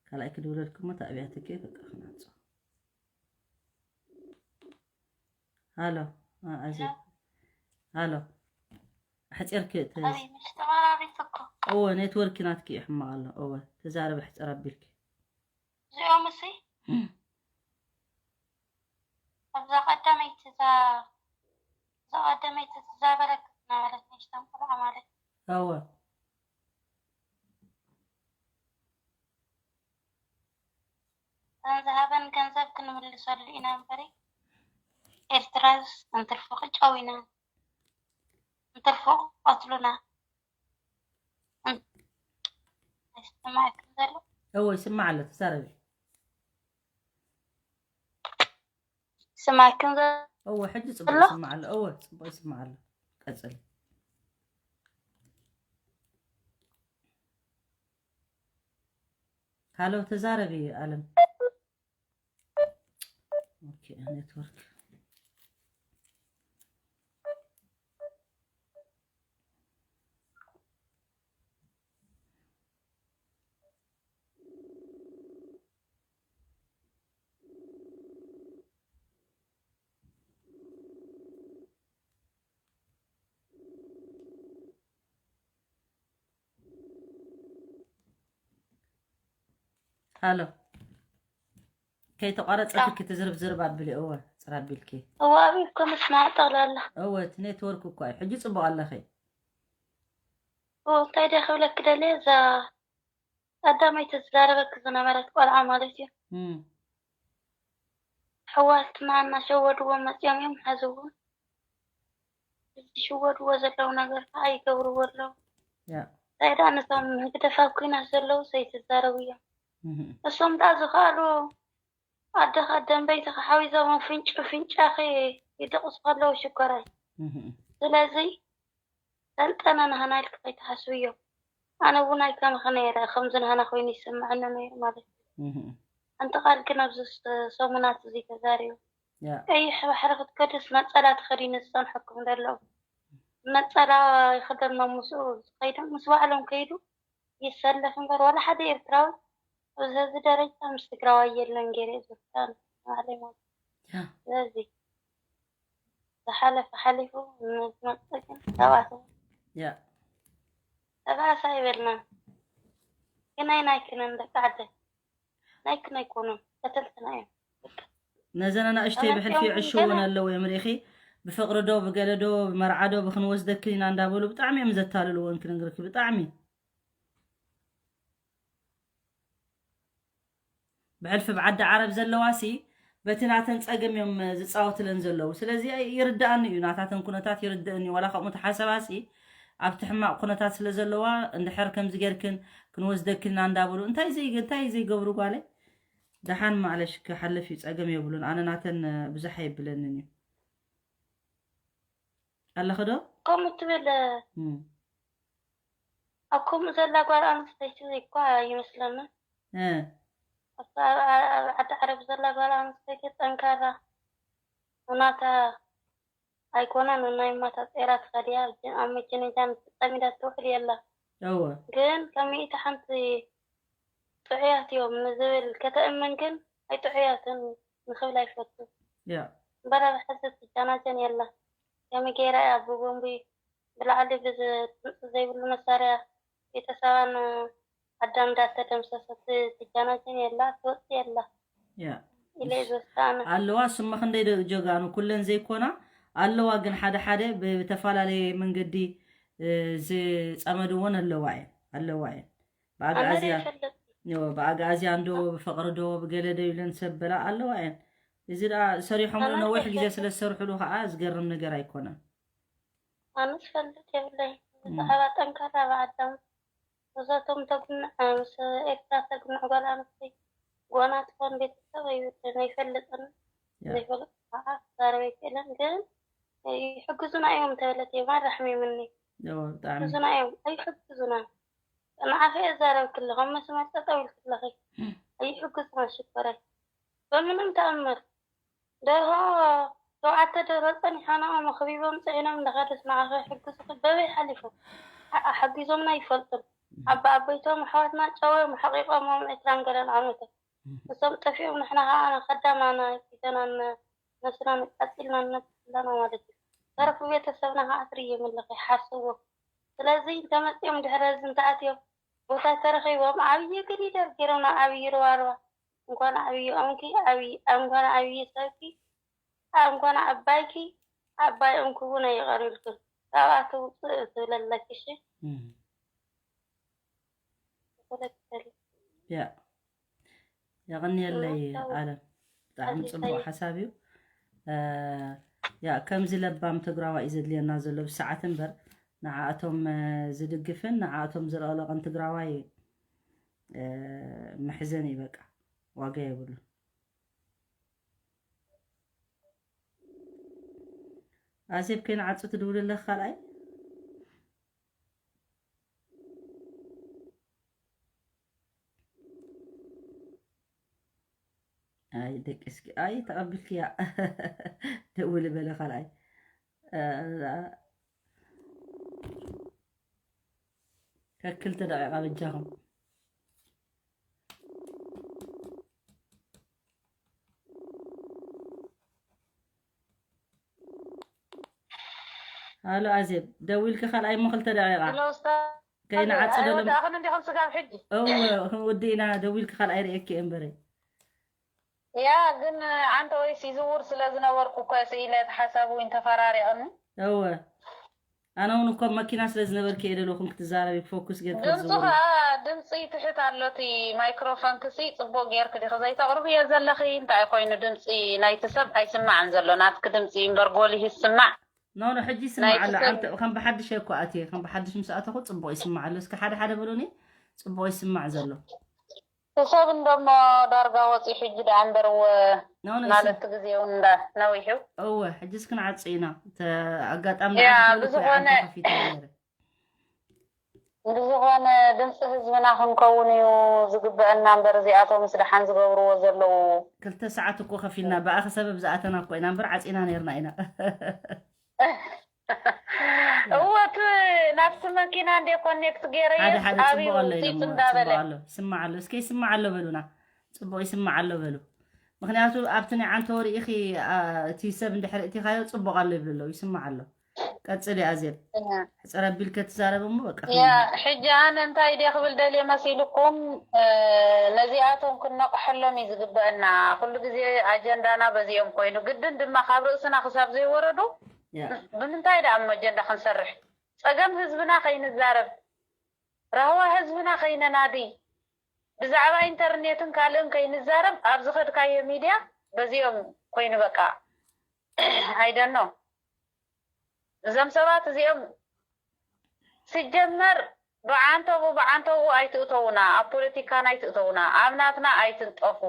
ካልኣይ ክድውለልኩሞ ታዕብያትኪ በቃ ክናጾ። ሃሎ፣ ኣዚ። ሃሎ። ኣሕጺርኪ ተ- ኣበይ ምሽ ተቐራሪብኩ? እወ፣ ኔትወርክ ናትኪ እዩ ሕማቕ ኣሎ። እወ፣ ተዛረቢ ኣሕጽር ኣቢልኪ። እዚኦም እሲ ኣብዛ ቀዳመይቲ እዛ እዛ ቀዳመይቲ እዛ በረክት ነበረት፣ ንእሽተን ቆልዓ ማለት። እወ። እተን ዝሃበን ገንዘብ ክንምልሰሉ ኢና እምበሪ፣ ኤርትራስ እንትርፎ ቅጫው ኢና፣ እንትርፎ ቀትሉና። እን- ኣይሰማዕክን ዘሎ? እወ፣ ይስማዕ ኣሎ፣ ተዛረቢ። ይስማዕክን ዘሎ? እወ፣ ሕጂ ጽቡቕ ኣሎ? ይስማዕ ኣሎ። እወ፣ ጽቡቕ ይስማዕ ኣሎ። ቀጽሊ። ሃሎ፣ ተዛረቢ ኣለም። ኦኬ፣ ኔትወርክ። ሃሎ። ከይተቋረጸትኪ ትዝርብ ዝርብ ኣብሊ። እወ፣ ጽር ኣቢልኪ። እወ፣ ኣቢልኩም ምስማዕ ጠቕላላ። እወ፣ እቲ ኔትወርክ እኳ እዩ። ሕጂ ጽቡቕ ኣለኺ። እወ፣ እንታይ ድየ ክብለኪ ደልየ፣ እዛ ቀዳመይቲ ትዛረበኪ ዝነበረት ቆልዓ ማለት እዩ። እም፣ ኣሕዋትና እናሸወድዎ መፅዮም እዮም። ሕዚ እውን እዚ ዝሽወድዎ ዘለዉ ነገር ከዓ ይገብርዎ ኣለዉ። ያ፣ እንታይ ደኣ ነቶም ህግደፍ ኣብ ኲናት ዘለዉ ዘይትዛረቡ እዮም። እም፣ እሶም ደኣ ዝኸኣሉ ኣደኻ ደንበይትኻ ሓዊዞም ፍንጩ ፍንጫኺ ይደቕሱ ከለዉ ሽኮራይ። እህ፣ ስለዚ ሰልጠነ ናህና ኢልኪ ከይትሓስብዮ። ኣነ እውን ኣይከምኺ ነይረ፣ ከምዚ ናህና ኮይኑ ይስምዐኒ ነይሩ ማለት እዩ። እህ፣ ሓንቲ ቃል ግን ኣብዚ ስ-፣ ሰሙናት እዚ ተዛሪቡ። ያ። ቀይሕ ባሕሪ ክትከድስ ነጸላ ተኸዲኑ ዝጸንሐኩም ዘለዉ። ነጸላ ይኽደኖም ምስኡ ዝኸይዶም፣ ምስ ባዕሎም ከይዱ ይሰለፍ እምበር፣ ዋላ ሓደ ኤርትራዊ ኣብዚ ሕዚ ደረጃ ምስ ትግራዋይ የለን ገይረ እየ ዝፍታን ባዕለይ ማለት እዩ። ያ። ስለዚ ዝሓለፈ ሓሊፉ ንዝመጽእ ግን ሰባት ያ። ተባእሳ ይበልና። ግን ኣይናይክንን ደቂ ዓደይ። ናይክን ኣይኮኑን። ቀተልትና እዮም። በቃ። ነዘን ኣናእሽተይ ተመጽዮም ብሕልፊ ግን ዕሽውን ገና ኣለዉ እዮም ርኢኺ። ብፍቕሪ ዶ፣ ብገለ ዶ፣ ብመርዓ ዶ፣ ብክንወስደክን ኢና እንዳበሉ ብጣዕሚ እዮም ዘታልልወን ክነግርኪ። ብጣዕሚ። ብሕልፊ ብዓዲ ዓረብ ዘለዋ ሲ በቲ ናተን ጸገም እዮም ዝጻወትለን ዘለዉ። ስለዚ ይርድኣኒ እዩ፣ ናታተን ኩነታት ይርድእኒ እዩ። ዋላ ከምኡ ተሓሰባ ሲ ኣብቲ ሕማቕ ኩነታት ስለ ዘለዋ እንድሕር ከምዚ ጌርክን ክንወስደክን ኢና እንዳበሉ እንታይ ዘይ-፣ እንታይ ዘይገብሩ ጓለይ? ደሓን ማዕለሽ ክሓልፍ እዩ፣ ጸገም የብሉን። ኣነ ናተን ብዙሕ ኣይብለንን እዩ። ኣለኺ ዶ? ከምኡ ትብል እም። ኣብ ከምኡ ዘላ ጓል ኣንስተይቲ እኳ ይመስለኒ። እ። ኣብታ ኣብ፣ ኣብ ዓዲ ዓረብ ዘላ ጓል ኣንስተይቲ ጠንካራ ናታ ኣይኮነን፣ ናይ ማታ ጼራ ትኸድያ፣ ኣብ መኪና ተጸሚዳ ትውዕል የላ። እወ። ግን ካብ ሚእቲ ሓንቲ ጥዑያት እዮም ንዝብል ከተእምን ግን ኣይጥዑያትን ንኽብል ኣይፈቱ። ያ። እምበር ኣብ ሕዚ ትጀናጀን የላ። ከመይ ገይራ እያ ብቦምቢ ብላዕሊ ብዝ-፣ ድምፂ ዘይብሉ መሳርያ ቤተሰባን ዓዳን እንዳተደምሰሰት ትጀናጀን የላ፣ ትወፅእ የላ ያ። ኢለ እየ ዝወስድ ኣነ። ኣለዋ፣ ስማ ክንደይ ደ-፣ ጀጋኑ ኩለን ዘይኮና ኣለዋ፣ ግን ሓደ ሓደ ብተፈላለየ መንገዲ፣ እ፣ ዝፀመድዎን ኣለዋ እየን፣ ኣለዋ እየን። ኣነ ብኣግኣዝያ፣ ይፈልጥ። ዮ፣ ብኣግኣዝያ እንዶ፣ ብፍቕሪ ዶ፣ ብገለ ዶ ኢለን ሰብ በላ ኣለዋ እየን። እዚ ደኣ ሰሪሖምሉ ኣነ ነዊሕ ግዜ ይፈልጥ። ስለ ዝሰርሕሉ ከዓ ዝገርም ነገር ኣይኮነን። ኣነ ዝፈልጥ የብለይ። እም። ብዛዕባ ጠንካራ ብዓዳም እዞቶም ተጉንዐ፣ ምስ ኤርትራ ተጉንዕ ጓል ኣንስተይቲ ጓና ትኾን ቤተሰብ ኣይብልን፣ ኣይፈልጥን። ያ። ዘይፈልጥ ከዓ ክዛረብ ኣይክእልን፣ ግን ይሕግዙና እዮም ተበለት እዮም ኣራሕሚምኒ። ዮ፣ ብጣዕሚ። ይሕግዙና እዮም፣ ኣይሕግዙና። ንዓኺ እዛረብ ክለኹም መስመር ጠጠው ኢልክለኺ። እም። ኣይሕግዙና ሽኮረይ። በምንም ተኣምር። ደርሆ ሸውዓተ ደርሆ ጸኒሖም ከቢቦም ጽዒኖም እንዳኸዱስ ንዓኺ ይሕግዙኺ በበይ ሓሊፎም? ሓ-፣ ሓጊዞምና ይፈልጡን። ኣባ ኣቦይቶም ኣሕዋትና ጨውዮም ሓቂቆሞም ዕስራን ገለን ዓመታት። እም። እሶም ጠፊኦም ንሕና ኸዓ ከዳማና ሒዘናን ነስናን ቀጺልና ንነብር ኣለና ማለት እዩ። ተረፉ ቤተሰብና ኸዓ ትርእዮም ኣለኺ፣ ሓስዎ። ስለዚ እንተመጺኦም ድሕሪ እዚ እንተኣትዮም ቦታ ተረኺቦም ዓብዪ ግሪደር ገይሮም ናብ ዓብዪ ርባርባ እንኳን ዓብዪ ኦምኪ ዓብዪ፣ እንኳን ዓብዪ ሰብኪ፣ እንኳን ዓባይኪ ዓባይ ኦምኪ እውን ኣይቐርብልክን። ካብኣ ትውፅእ ትብለለኪ እሺ። እም። ተፈለጥተሊ። ያ። የቐንየለይ እና ኣለም። ብጣዕሚ ኣዚዘይ። ጽቡቕ ሓሳብ እዩ። እ፣ ያ፣ ከምዚ ለባም ትግራዋይ እዩ ዘድልየና ዘሎ ብሰዓት እምበር፣ ንዓኣቶም፣ እ፣ ዝድግፍን ንዓኣቶም ዝለቕለቕን ትግራዋይ፣ እ፣ መሕዘኒ እዩ በቃ። ዋጋ የብሉን። ኣዜብ ከይንዓጹ ትድውልለኺ ካልኣይ? ኣይ ደቂ እስኪ፣ ኣይ ተቐቢልክያ። ደውሊ በለ ካልኣይ። እ፣ ከክልተ ደቂቃ በጃኹም። ሃሎ ኣዜብ፣ ደዊልኪ ካልኣይ እሞ ክልተ ደቂቃ። ሃሎ ኡስታዝ። ከይንዓጽ ሃሎ፣ ደሎም። ኣይወዳእኽን እንዲኹም ስጋብ ሕጂ? እወ፣ ክንወዲ ኢና፣ ደዊልኪ ካልኣይ ርእየኪ እየ እምበረይ። ያ፣ ግን ኣንተ ወይስ ይዝውር ስለ ዝነበርኩ እኮ ስኢለ፣ እቲ ሓሳብ እውን ተፈራሪቕኒ። እወ። ኣነ እውን እኮ ኣብ መኪና ስለ ዝነበርኪ እየ ደለኹም ክትዛረቢ፣ ክፎኩስ ጌርኪ ድምፁ ክትዝውሪ። ከዓ ድምፂ ትሕት ኣሎ፣ እቲ ማይክሮፎን ክሲ ፅቡቅ ጌርክ ዲኺ ዘይተቕርብዮ ዘለኺ? እንታይ ኮይኑ ድምፂ ናይቲ ሰብ ኣይስማዕን ዘሎ? ናትኪ ድምፂ እምበር ጎሊሁ ይስማዕ። ኖ፣ ኖ፣ ሕጂ ይስማዕ ናይቲ ኣሎ። ሰብ ዓንተ-፣ ከም ብሓድሽ እኮ ኣትየ፣ ከም ብሓድሽ ምስ ኣተኹ ፅቡቅ ይስማዕ ኣሎ። እስኪ ሓደ ሓደ በሉኒ፣ ፅቡቅ ይስማዕ ዘሎ። ሰብ እንደሞ ዳርጋ ወፂ ሕጂ ደኣ እምበር እወ። ኖ ኖ፣ ማለት ግዜ እውን እንዳ ነዊሑ። እወ፣ ሕጅስ ክንዓጽ ኢና። እተ ኣጋጣሚ ያ፣ ንዓኺ ተብሊ እኮ ብዝኾነ ይዓንተ ከፊተ ነይረ። ብዝኾነ ድምፂ ህዝብና ክንከውን እዩ ዝግበአና እምበር እዚኣቶም ምስ ደሓን ዝገብርዎ ዘለዉ ክልተ ሰዓት እኮ ከፊልና ብኣኺ ሰበብ ዝኣተና እኮ ኢና እምበር ዓፂና ነይርና ኢና። እወ እቲ ናብቲ መኪና እንደ ኮኔክት ገይረየ ሓደ ሓደ ኣብዩ ፅቡቅ ኣሎ ውፅኢት ኢሎሞ እንዳበለ ፅቡቅ ኣሎ ይስማዕ ኣሎ እስከ ይስማዕ ኣሎ በሉና። ፅቡቅ ይስማዕ ኣሎ በሉ። ምክንያቱ ኣብቲ ናይ ዓንተ ወርኢኺ እቲ ሰብ እንድሕር እቲኻዮ ፅቡቅ ኣሎ ይብሉ ኣለዉ ይስማዕ ኣሎ። ቀፅሊ ኣዜብ። ሕፅር ኣቢልከ ትዛረብ እሞ በቃ ያ ሕጂ ኣነ እንታይ ድየ ክብል ደልየ መሲልኩም? ነዚኣቶም ክነቕሐሎም እዩ ዝግበአና። ኩሉ ግዜ ኣጀንዳና በዚኦም ኮይኑ ግድን ድማ ካብ ርእስና ክሳብ ዘይወረዱ ብምንታይ ደኣ እሞ ኣጀንዳ ክንሰርሕ? ፀገም ህዝብና ከይንዛረብ፣ ራህዋ ህዝብና ከይነናዲ፣ ብዛዕባ ኢንተርኔትን ካልእን ከይንዛረብ ኣብ ዝኸድካዮ ሚድያ በዚኦም ኮይኑ በቃ ኣይደኖ እዞም ሰባት እዚኦም ሲጀመር ብዓንተቡ ብዓንተቡ ኣይትእተውና፣ ኣብ ፖለቲካና ኣይትእተውና፣ ኣብ ናትና ኣይትንጠፉ።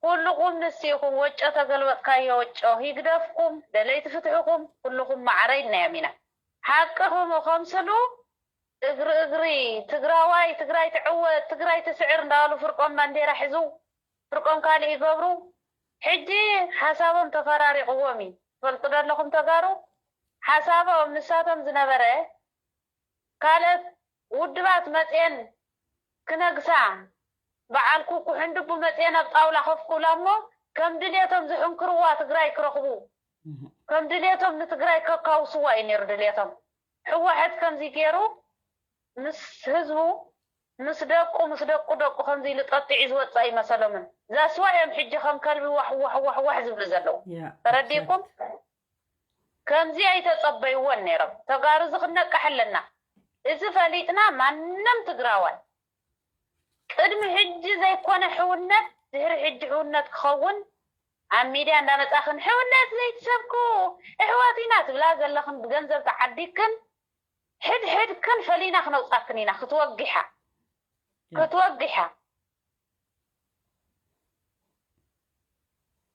ኩልኹም ንሲኹም ወጮ ተገልበጥካዮ ወጮ ሂግደፍኩም ደለይቲ ፍትሕኹም ኩልኹም ማዕረ ኢልናዮም ኢና። ሓቅኹም ከምስሉ እግሪ እግሪ ትግራዋይ ትግራይ ትዕወት ትግራይ ትስዕር እንዳበሉ ፍርቆም ባንዴራ ሕዙ ፍርቆም ካልእ ይገብሩ። ሕጂ ሓሳቦም ተፈራሪቕዎም እዩ ትፈልጡ ደለኹም ተጋሩ ሓሳቦም ንሳቶም ዝነበረ ካልኦት ውድባት መፅየን ክነግሳ በዓል ኩኩ ሕንድቡ መፅየን ኣብ ጣውላ ከፍ ክብላ እሞ ከም ድልየቶም ዝሕንክርዋ ትግራይ ክረኽቡ ከም ድልየቶም ንትግራይ ከካውስዋ እዩ ነይሩ ድልየቶም። ህወሓት ከምዚ ገይሩ ምስ ህዝቡ ምስ ደቁ ምስ ደቁ ደቁ ከምዚ ኢሉ ጠጢዑ ዝወፅእ ኣይመሰሎምን። ዛስዋ እዮም ሕጂ ከም ከልቢ ዋሕ ዋሕ ዋሕ ዋሕ ዝብሉ ዘለዉ። ተረዲእኩም? ከምዚ ኣይተጸበይዎን ነይሮም። ተጋሩ እዚ ክነቃሕ ኣለና። እዚ ፈሊጥና ማንም ትግራዋይ ቅድሚ ሕጂ ዘይኮነ ሕውነት ድሕሪ ሕጂ ሕውነት ክኸውን ኣብ ሚድያ እንዳመጻኽን ሕውነት ዘይትሰብኩ ኣሕዋት ኢና ትብላ ዘለኽን ብገንዘብ ተዓዲግክን ሕድ ሕድክን ፈሊና ክነውጻክን ኢና ክትወጊሓ ክትወጊሓ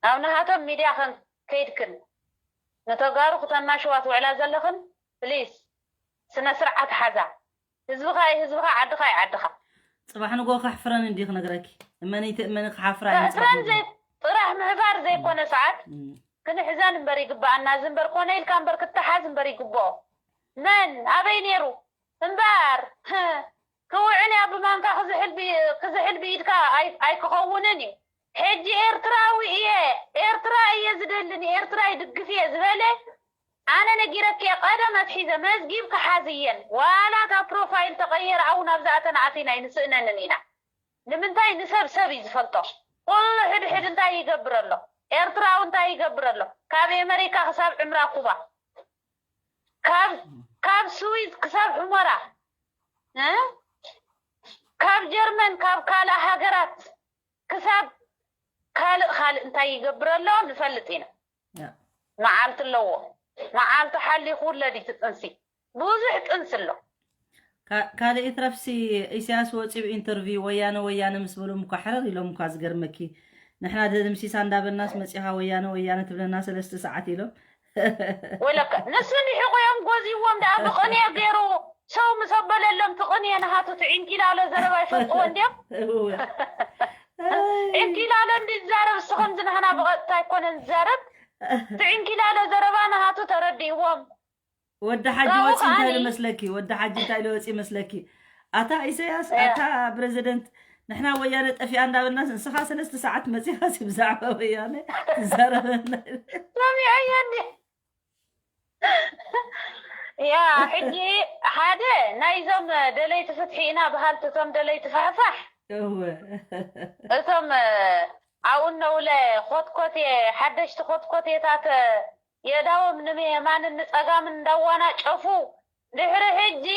ኣብ ናሃቶም ሚድያ ከን ከይድክን ንተጋሩ ክተናሽዋ ትውዕላ ዘለኽን ፕሊስ ስነ ስርዓት ሓዛ። ህዝብኻ እዩ ህዝብኻ፣ ዓድኻ እዩ ዓድኻ። ፅባሕ ንጎ ከሕፍረን እንዲ ክነግረኪ። እመኒ ትእመኒ ክሓፍራ እየ ፅባሕ ተሕፍረን ንጎ። ዘይ ጥራሕ ምሕፋር ዘይኮነ ሰዓት እም። ክንሕዘን እምበር ይግበኣና። እዚ እምበር ኮነ ኢልካ እምበር ክተሓዝ እምበር ይግበኦ። መን ኣበይ ነይሩ እምበር ክውዕል እያ ብማንካ ክዝሕል ብ- ክዝሕል ብኢድካ ኣይ- ኣይክኸውንን እዩ። ሕጂ ኤርትራዊ እየ ኤርትራ እየ ዝደሊ ንኤርትራ ይድግፍ እየ ዝበለ ኣነ ነጊረኪ እየ ቀደም ኣትሒዘ መዝጊብ ክሓዝየን ዋላ እታ ፕሮፋይል ተቐየረ ኣው ናብዛ ኣተን ኣቲና ኣይንስእነንን ኢና። ንምንታይ ንሰብ ሰብ እዩ ዝፈልጦ። ኩሉ ሕድሕድ እንታይ ይገብር ኣሎ ኤርትራዊ እንታይ ይገብር ኣሎ ካብ ኤመሪካ ክሳብ ዕምራ ኩባ ካብ ካብ ስዊዝ ክሳብ ሑመራ እ? ካብ ጀርመን ካብ ካልእ ሃገራት ክሳብ ካልእ ካልእ እንታይ ይገብር ኣሎ ንፈልጥ ኢና። ያ። መዓልቲ ኣለዎ መዓልቲ ሓሊኹ ውለድ እዩ እቲ ጥንሲ ብዙሕ ጥንሲ ኣሎ። ካ- ካልእ ይትረፍሲ ኢሳያስ ወፂኡ ኢንተርቪው ወያነ ወያነ ምስ በሎም እኳ ሕረር ኢሎም እኳ ዝገርመኪ ንሕና ደምሲሳ እንዳበልናስ መፂኻ ወያነ ወያነ ትብለና ሰለስተ ሰዓት ኢሎም ወለካ ንሱ ሊሒቑ እዮም ጎዚዎም ደኣ ብቕንየ ገይሩ ሰው ምስ ኣበለሎም እቲ ቅንየ ንሃቱ እቲ ዒንኪላሎ ዘረባ ይፈልጥዎ እንድዮም እወ። ዒንኪላሎ እንዲ ዝዛረብ እሱ ከምዚ ንህና ብቐጥታ ኣይኮነን ዝዛረብ እቲ ዒንኪላሎ ዘረባ ንሃቱ ተረዲእዎም ወዲ ሓጂ ካብኡ ወፂ እንታይ ከዓኒ- መስለኪ ወዲ ሓጂ እንታይ ኢሉ ወፂ መስለኪ ኣታ ኢሳያስ ያ። ኣታ ፕረዚደንት ንሕና ወያነ ጠፊኣ እንዳበልና ንስኻ ሰለስተ ሰዓት መፂኻሲ ብዛዕባ ወያነ ትዛረበና ሰሚዐዮ እንዲ ያ ሕጂ ሓደ ናይዞም ደለይቲ ፍትሒ ኢና በሃልቲ እቶም ደለይቲ ፋሕፋሕ እወ እቶም ኣብኡ እነውለ ኮትኮቴ ሓደሽቲ ኮትኮቴታት የእዳዎም ንየማንን ንፀጋምን እንዳዋናጨፉ ድሕሪ ሕጂ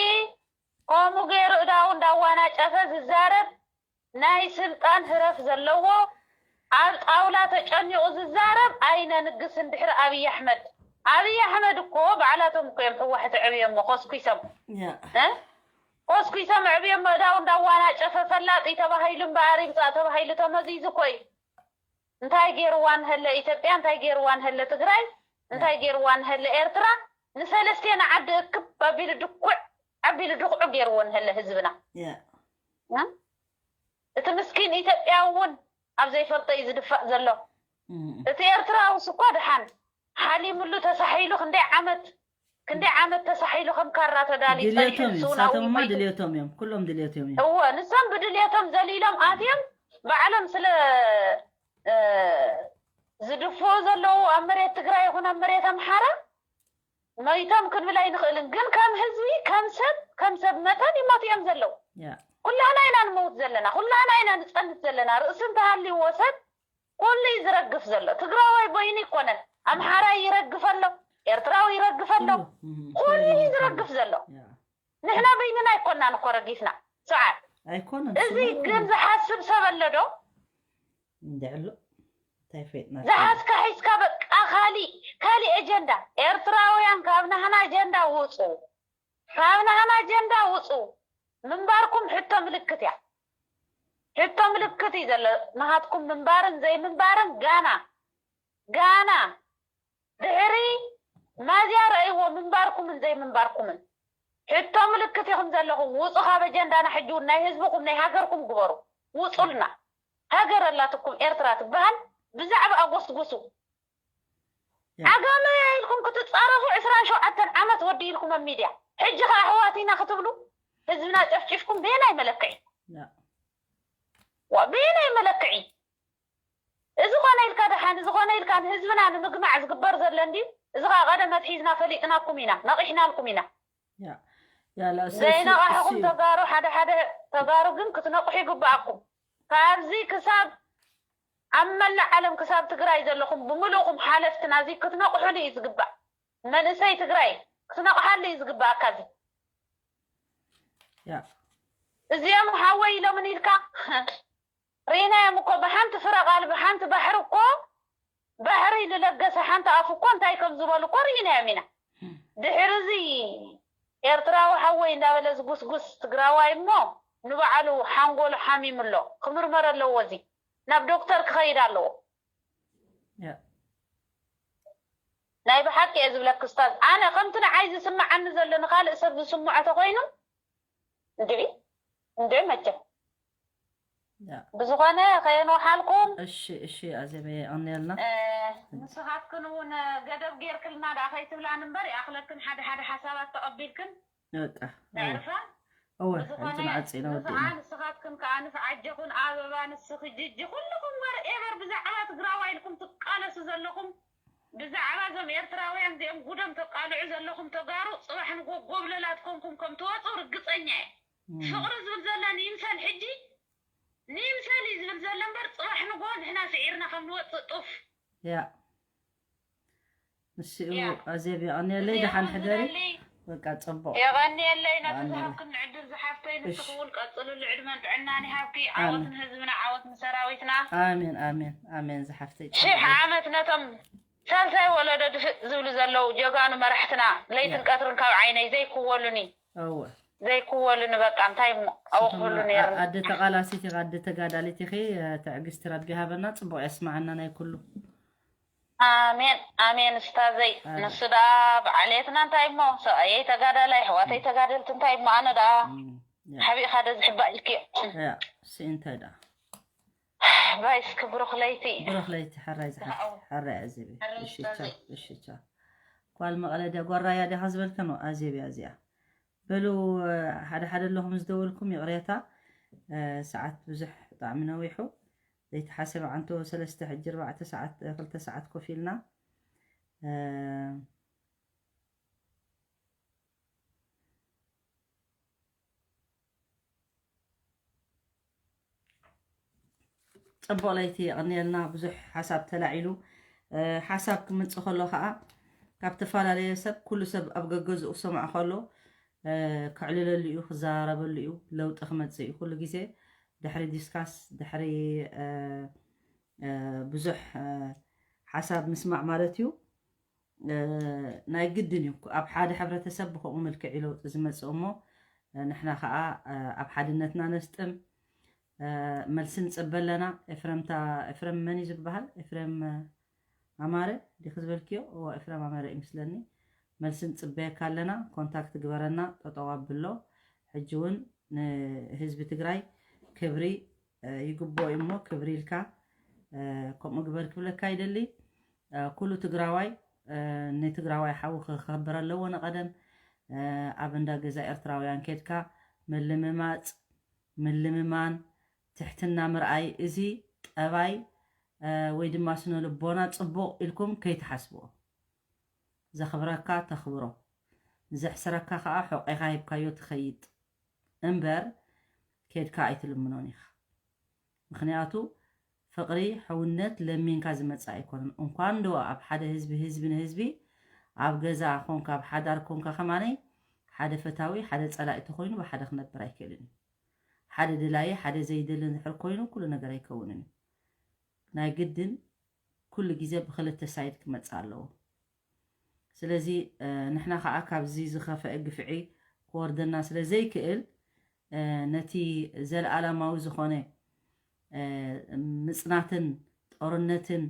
ከምኡ ገይሩ እዳኡ እንዳዋናጨፈ ዝዛረብ ናይ ስልጣን ህረፍ ዘለዎ ኣብ ጣውላ ተጨኒቑ ዝዛረብ ኣይነንግስን ድሕሪ ኣብይ ኣሕመድ ኣብይ ኣሕመድ እኮ ባዕላቶም እኮ እዮም ህወሓት ኣዕብዮሞ ኮስኩሶም ያ። እ? ቆስኩ ይሰምዕ ብዮ መእዳው እንዳዋናጨፈ ፈላጢ ተባሂሉ እምበኣር ይምፃእ ተባሂሉ ተመዚዙ እኮ እዩ። እንታይ ገይርዋ ንሀለ ኢትዮጵያ፣ እንታይ ገይርዋ ንሀለ ትግራይ፣ እንታይ ገይርዋ ንሀለ ኤርትራ፣ ንሰለስቴና ዓዲ እክብ ኣቢሉ ድኩዕ ኣቢሉ ድኩዑ ገይርዎ ንሀለ ህዝብና። ያ እ? እቲ ምስኪን ኢትዮጵያ እውን ኣብ ዘይፈልጦ እዩ ዝድፋእ ዘሎ። እም። እቲ ኤርትራውስ እኮ ደሓን ሓሊምሉ ተሳሒሉ ክንደይ ዓመት ክንደይ ዓመት ተሳሒሉ ከም ካራ ተዳልዩ ጸኒሑ ድልየቶም እዩ። ንሱ እውን ንሳቶምማ ኣውይቱ ድልየቶም እዮም። ኩሎም ድልየቶም እዮም። እወ ንሶም ብድልየቶም ዘሊሎም ኣትዮም ባዕሎም ስለ እ፣ ዝድፍኡ ዘለዉ ኣብ መሬት ትግራይ ይኹን ኣብ መሬት ኣምሓራ መይቶም ክንብል ኣይንኽእልን። ግን ከም ህዝቢ ከም ሰብ ከም ሰብ መጠን ይሞቱ እዮም ዘለዉ። ያ ኩላህና ኢና ንመውት ዘለና፣ ኩላህና ኢና ንጸንት ዘለና። ርእሲ እንተሃልይዎ ሰብ ኩሉ እዩ ዝረግፍ ዘሎ። ትግራዋይ በይኑ ይኮነን፣ ኣምሓራይ ይረግፍ ኣሎ፣ ኤርትራዊ ይረግፍ ኣሎ፣ እም፣ ኩሉ እዩ ይረግፍ ኣሎ። ዝረግፍ ዘሎ። ያ ንሕና በይንና ኣይኮናን እኮ ረጊፍና ሰዓት። ኣይኮነን እዚ ስለ ግን ዝሓስብ ሰብ ኣሎ ዶ? እንድዕሎ እንታይ ፈጥና ዝሓዝካ ሒዝካ በቃ ካሊእ ካሊእ ኣጀንዳ። ኤርትራውያን ካብ ናህና ኣጀንዳ ውፁ፣ ካብ ናህና ኣጀንዳ ውፁ። ምንባርኩም ሕቶ ምልክት እያ፣ ሕቶ ምልክት እዩ ዘሎ። ናሃትኩም ምንባርን ዘይምንባርን ጋና ጋና ድሕሪ ማዝያ ረእይዎ ምንባርኩምን ዘይምንባርኩምን። ሕቶ ምልክት ኢኹም ዘለኹም። ውፁ ካብ ኣጀንዳና። ሕጂ እውን ናይ ህዝብኹም ናይ ሃገርኩም ግበሩ። ውፁልና። ሃገር ኣላትኩም ኤርትራ ትበሃል። ብዛዕባ ኣጎስጉሱ። ያ። ዓጋመ ኢልኩም ክትፃረፉ ዕስራን ሸውዓተን ዓመት ወዲ ኢልኩም ኣብ ሚድያ። ሕጂ ከ ኣሕዋት ኢና ክትብሉ ህዝብና ጨፍጭፍኩም በየናይ መለክዒ? ያ። ዋ በየናይ መለክዒ? እዚ ኮነ ኢልካ ደሓን፣ እዚ ኮነ ኢልካ ንህዝብና ንምግማዕ ዝግበር ዘሎ እንድዩ። እዚ ከዓ ቀደም ኣትሒዝና ፈሊጥናኩም ኢና፣ ነቒሕናልኩም ኢና። ያ ያ ላ ሰ- ዘይነቓሕኹም እሱ- ተጋሩ ሓደ ሓደ ተጋሩ ግን ክትነቕሑ ይግባኣኩም። ካብዚ ክሳብ ኣብ መላእ ዓለም ክሳብ ትግራይ ዘለኹም ብምልእኹም ሓለፍትና እዚ ክትነቕሑሉ እዩ ዝግባእ። መንእሰይ ትግራይ ክትነቕሓሉ እዩ ዝግባኣካ። እዚ ያ እዚኦም ሓወይ ኢሎምን ኢልካ ርኢናዮም እኮ ብሓንቲ ፍረ ቃል ብሓንቲ ባሕሪ እኮ ባሕሪ ዝለገሰ ሓንቲ ኣፉ እኮ እንታይ ከም ዝበሉ እኮ ርኢናዮም ኢና። ድሕሪ እዚ ኤርትራዊ ሓወይ እንዳበለ ዝጉስጉስ ትግራዋይ እሞ ንባዕሉ ሓንጎሉ ሓሚሙ ኣሎ። ክምርመር ኣለዎ። እዚ ናብ ዶክተር ክኸይድ ኣለዎ። ያ ናይ ብሓቂ እየ ዝብለክ ኡስታዝ። ኣነ ከምቲ ንዓይ ዝስምዓኒ ዘሎ ንኻልእ ሰብ ዝስምዖ ተኾይኑ እንድዒ እንድዒ መቸም ያ ብዝኾነ ከየንውሓልኩም እሺ እሺ ኣዜበ የቐንየልና እ፣ ንስኻትክን እውን ገደብ ጌርክልና ደኣ ከይትብላን እምበር ይኣኽለክን ሓደ ሓደ ሓሳባት ተቐቢልክን በቃ ነዕርፋ እወ ብዝኾነ ሕጂ ንዓፂና ንስዓ ወዲእና ንስኻትክን ከዓ ንፍዓጀኹን ኣበባ ንስኺ ጅጂ ኩልኹም ወር ኤቨር ብዛዕባ ትግራዋይ ኢልኩም ትቃለሱ ዘለኹም ብዛዕባ እዞም ኤርትራውያን እዚኦም ጉዶም ተቃልዑ ዘለኹም ተጋሩ ፅባሕ ንጎ ጎብለላት ኮንኩም ከም ትወፁ ርግፀኛ እየ። ፍቕሪ ዝብል ዘሎ ንይምሰል ሕጂ ንይምሰል እዩ ዝብል ዘሎ እምበር ፅባሕ ንጎ ንሕና ስዒርና ከም ንወፅእ ጡፍ። ያ ንስኡ ኣዜብ የቐንየለይ። ደሓን ሕደሪ። በቃ ፅቡቕ የቐንየለይ ነቲ የቐንየለይ። ዝሃብክን ዕድል ዝሓፍተይ ንስኺ እውን ቀፅልሉ ዕድመን ጥዕናን ይሃብኪ። ዓወት ንህዝብና ዓወት ንሰራዊትና። ኣሜን ኣሜን ኣሜን ዝሓፍተይ ሽሕ ዓመት ነቶም ሳልሳይ ወለዶ ድፍእ ዝብሉ ዘለዉ ጀጋኑ መራሕትና ለይትን ቀትርን ካብ ዓይነይ ዘይክወሉኒ እወ ዘይክወሉኒ በቃ እንታይ እሞ ኣውክሉ ነይሩ ኣደ ተቓላሲት ኢኻ ኣደ ተጋዳሊት ኢኺ። ትዕግስቲ ረቢ ሃበና። ፅቡቕ የስማዓና ናይ ኩሉ ኣሜን ኣሜን እስታዘይ ንሱ ደኣ በዓልየትና እንታይ እሞ ሰብኣየይ ተጋዳላይ ኣሕዋተይ ተጋደልቲ እንታይ እሞ ኣነ ደኣ ሓቢእኻ ዶ ዝሕባእ ኢልክዮ ሲ እንታይ ደኣ ባይ እስኪ ብሩኽ ለይቲ ብሩኽ ለይቲ ሕራይ ዝሓፍቲ ሕራይ ኣዜብ እሺ ቻው እሺ ቻው ጓል መቐለ ድያ ጓራያ ዲኻ ዝበልከ ነው ኣዜብ እያ እዚኣ በሉ ሓደ ሓደ ኣለኹም ዝደወልኩም ይቕሬታ ሰዓት ብዙሕ ብጣዕሚ ነዊሑ ዘይተሓሰበ ዓንቶ ሰለስተ ሕጂ ኣርባዕተ ሰዓት ክልተ ሰዓት ኮፍ ኢልና ፅቡቕ ለይቲ የቐንየልና ብዙሕ ሓሳብ ተላዒሉ ሓሳብ ክምፅእ ከሎ ከዓ ካብ ተፈላለየ ሰብ ኩሉ ሰብ ኣብ ገገዝኡ ክሰምዖ ከሎ ከዕልለሉ እዩ ክዘራረበሉ እዩ ለውጢ ክመፅእ እዩ ኩሉ ግዜ ድሕሪ ዲስካስ ድሕሪ ብዙሕ ሓሳብ ምስማዕ ማለት እዩ ናይ ግድን እዩ ኣብ ሓደ ሕብረተሰብ ብከምኡ መልክዕ እዩ ለውጢ ዝመፅእ እሞ ንሕና ከዓ ኣብ ሓድነትና ነስጥም። መልሲ ንፅበ ኣለና። ኤፍረምታ ኤፍረም መን እዩ ዝበሃል? ኤፍረም ኣማረ ዲኺ ዝበልክዮ? እዎ፣ ኤፍረም ኣማረ ይመስለኒ። መልሲ ንፅበየካ ኣለና። ኮንታክት ግበረና፣ ጠጠው ኣብሎ። ሕጂ እውን ንህዝቢ ትግራይ ክብሪ ይግብኦ እዩ እሞ፣ ክብሪ ኢልካ ከምኡ ግበር ክብለካ ይደሊ። ኩሉ ትግራዋይ ንትግራዋይ ሓዊ ክኸብር ኣለዎ። ንቐደም ኣብ እንዳ ገዛ ኤርትራውያን ኬድካ ምልምማፅ፣ ምልምማን፣ ትሕትና ምርኣይ፣ እዚ ጠባይ ወይ ድማ ስነ ልቦና ፅቡቕ ኢልኩም ከይትሓስብዎ። ዘኽብረካ ተኽብሮ፣ ዘሕስረካ ከዓ ሑቂኻ ሂብካዮ ትኸይድ እምበር ኬድካ ኣይትልምኖን ኢኻ። ምኽንያቱ ፍቕሪ፣ ሕውነት ለሚንካ ዝመጽእ ኣይኮነን። እንኳን ዶ ኣብ ሓደ ህዝቢ፣ ህዝቢ ንህዝቢ፣ ኣብ ገዛ ኮንካ፣ ኣብ ሓዳር ኮንካ ከማነይ ሓደ ፈታዊ፣ ሓደ ጸላኢ ተኾይኑ ብሓደ ክነብር ኣይክእልን እዩ። ሓደ ደላዪ፣ ሓደ ዘይደሊ እንድሕር ኮይኑ ኩሉ ነገር ኣይከውንን እዩ። ናይ ግድን ኩሉ ግዜ ብኽልተ ሳይድ ክመጽእ ኣለዎ። ስለዚ ንሕና ከዓ ካብዚ ዝኸፍአ ግፍዒ ክወርደና ስለ ዘይክእል ነቲ ዘለኣለማዊ ዝኾነ ምፅናትን ጦርነትን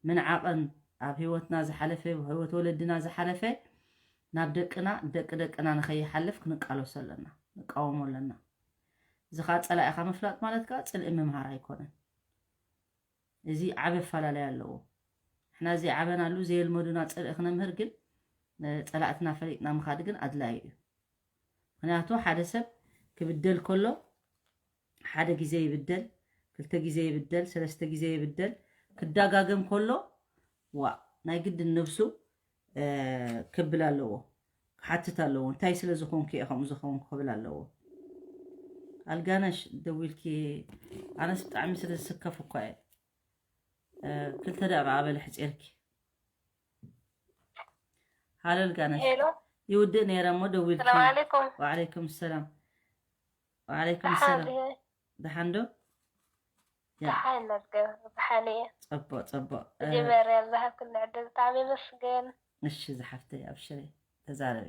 ምንዓቕን ኣብ ህይወትና ዝሓለፈ፣ ህይወት ወለድና ዝሓለፈ ናብ ደቅና፣ ደቂ ደቅና ንኸይሓልፍ ክንቃለሶ ኣለና፣ ንቃወሞ ኣለና። እዚ ከዓ ፀላኢኻ ምፍላጥ ማለት ከዓ ፅልኢ ምምሃር ኣይኮነን። እዚ ዓቢ ኣፈላለይ ኣለዎ። ንሕና እዚ ዓበናሉ ዘየልመዱና ጽልኢ ክነምህር ግን፣ ጸላእትና ፈሊጥና ምኻድ ግን ኣድላዪ እዩ። ምኽንያቱ ሓደ ሰብ ክብደል ከሎ፣ ሓደ ግዜ ይብደል፣ ክልተ ግዜ ይብደል፣ ሰለስተ ግዜ ይብደል፣ ክዳጋገም ከሎ፣ ዋእ፣ ናይ ግድን ነብሱ ክብል ኣለዎ፣ ክሓትት ኣለዎ። እንታይ ስለ ዝኾንኩ እየ ከምኡ ዝኾንኩ ክብል ኣለዎ። ኣልጋነሽ ደዊልኪ፣ ኣነስ ብጣዕሚ ስለ ዝስከፍ እኳ እየ። ክልተ ደቂቃ በለ ሕፂርኪ። ሃሎ ኣልጋነሽ። ሄሎ። ይውድእ ነይረ እሞ ደዊልኪ። ሰላም ዓለይኩም። ወዓለይኩም ሰላም። ወዓለይኩም ደሓን ሰላም። ድየ? ደሓን ዶ? ያ። ደሓን ነርገ፣ ደሓን እየ። ጸቦ፣ ጸቦ። እ፣ መጀመርያ ዝሃብክኒ ዕድል ብጣዕሚ የመስግን። እሺ ዝሓፍተይ፣ ኣብሽሪ፣ ተዛረቢ።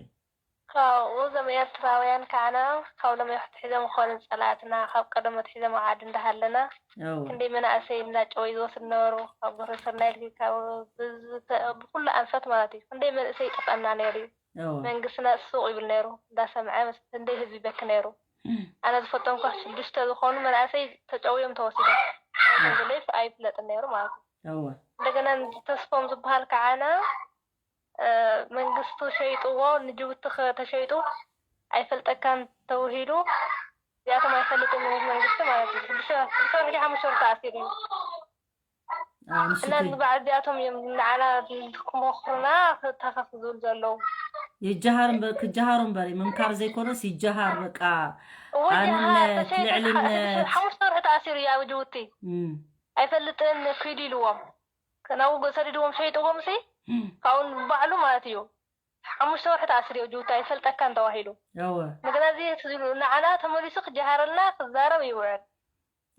ካብኡ እዞም ኤርትራውያን ከዓና ካብ ሎሚ ኣትሒዞም ክኾኑ ጸላእትና፣ ካብ ቀደም ኣትሒዞም ኣብ ዓዲ እንዳሃለና እወ። ክንደይ መናእሰይ እናጨወዩ ዝወስድ ነበሩ። ካብ ግብረ ሰናይ ኢልኪ ካብ ብዝተ-፣ ብኩሉ ኣንፈት ማለት እዩ። ክንደይ መንእሰይ ይጠፍኣና ነይሩ እዩ። እወ። መንግስትና ሱቕ ይብል ነይሩ። እንዳሰምዐ ምስ-፣ ክንደይ ህዝቢ ይበኪ ነይሩ። እም። ኣነ ዝፈልጦም እኳ ሽዱሽተ ዝኾኑ መናእሰይ ተጨውዮም ተወሲዶም። እም። ዘለይ ኣይፍለጥን ነይሩ ማለት እዩ። እወ። እንደገና ተስፎም ዝበሃል ከዓና፣ እ፣ መንግስቱ ሸይጥዎ፣ ንጅቡቲ ከ-፣ ተሸይጡ ኣይፈልጠካን ተውሂዱ። እዚኣቶም ኣይፈልጥን እዩ መንግስቲ ማለት እዩ። ሽዱሽተ፣ ሽዱሽተ ወርሒ ሓሙሽተ ወርሒ ተኣሲሩ እዩ። ኣዎ፣ ንሱ እና እኮ እዩ። ንባዕል እዚኣቶም እዮም ንዓና ክመኽሩና ክተኸፍ ዝብል ዘለዉ። ይጀሃር እምበር፣ ክጀሃሩ እምበር፣ ምምካር ዘይኮነስ ይጀሃር፣ በቃ፣ እወ፣ ጀሃር ኣንነት፣ ተሸይጡ ልዕልነት። ሓሙሽተ ወርሒ ተኣሲሩ እዩ ኣብ ጅቡቲ። እም። ኣይፈልጥን፣ ኪዱ ኢልዎም። ናብኡ ሰዲድዎም ሸይጥዎም ሲ፣ እም። ካብኡ ንባዕሉ ማለት እዩ። ሓሙሽተ ወርሒ ተኣሲሩ እዩ ጅቡቲ ኣይፈልጠካን ተባሂሉ። እወ። እንደገና እዚ እቲ ዝብሉ ንዓና ተመሊሱ ክጀሃረልና ክዛረብ ይውዕል።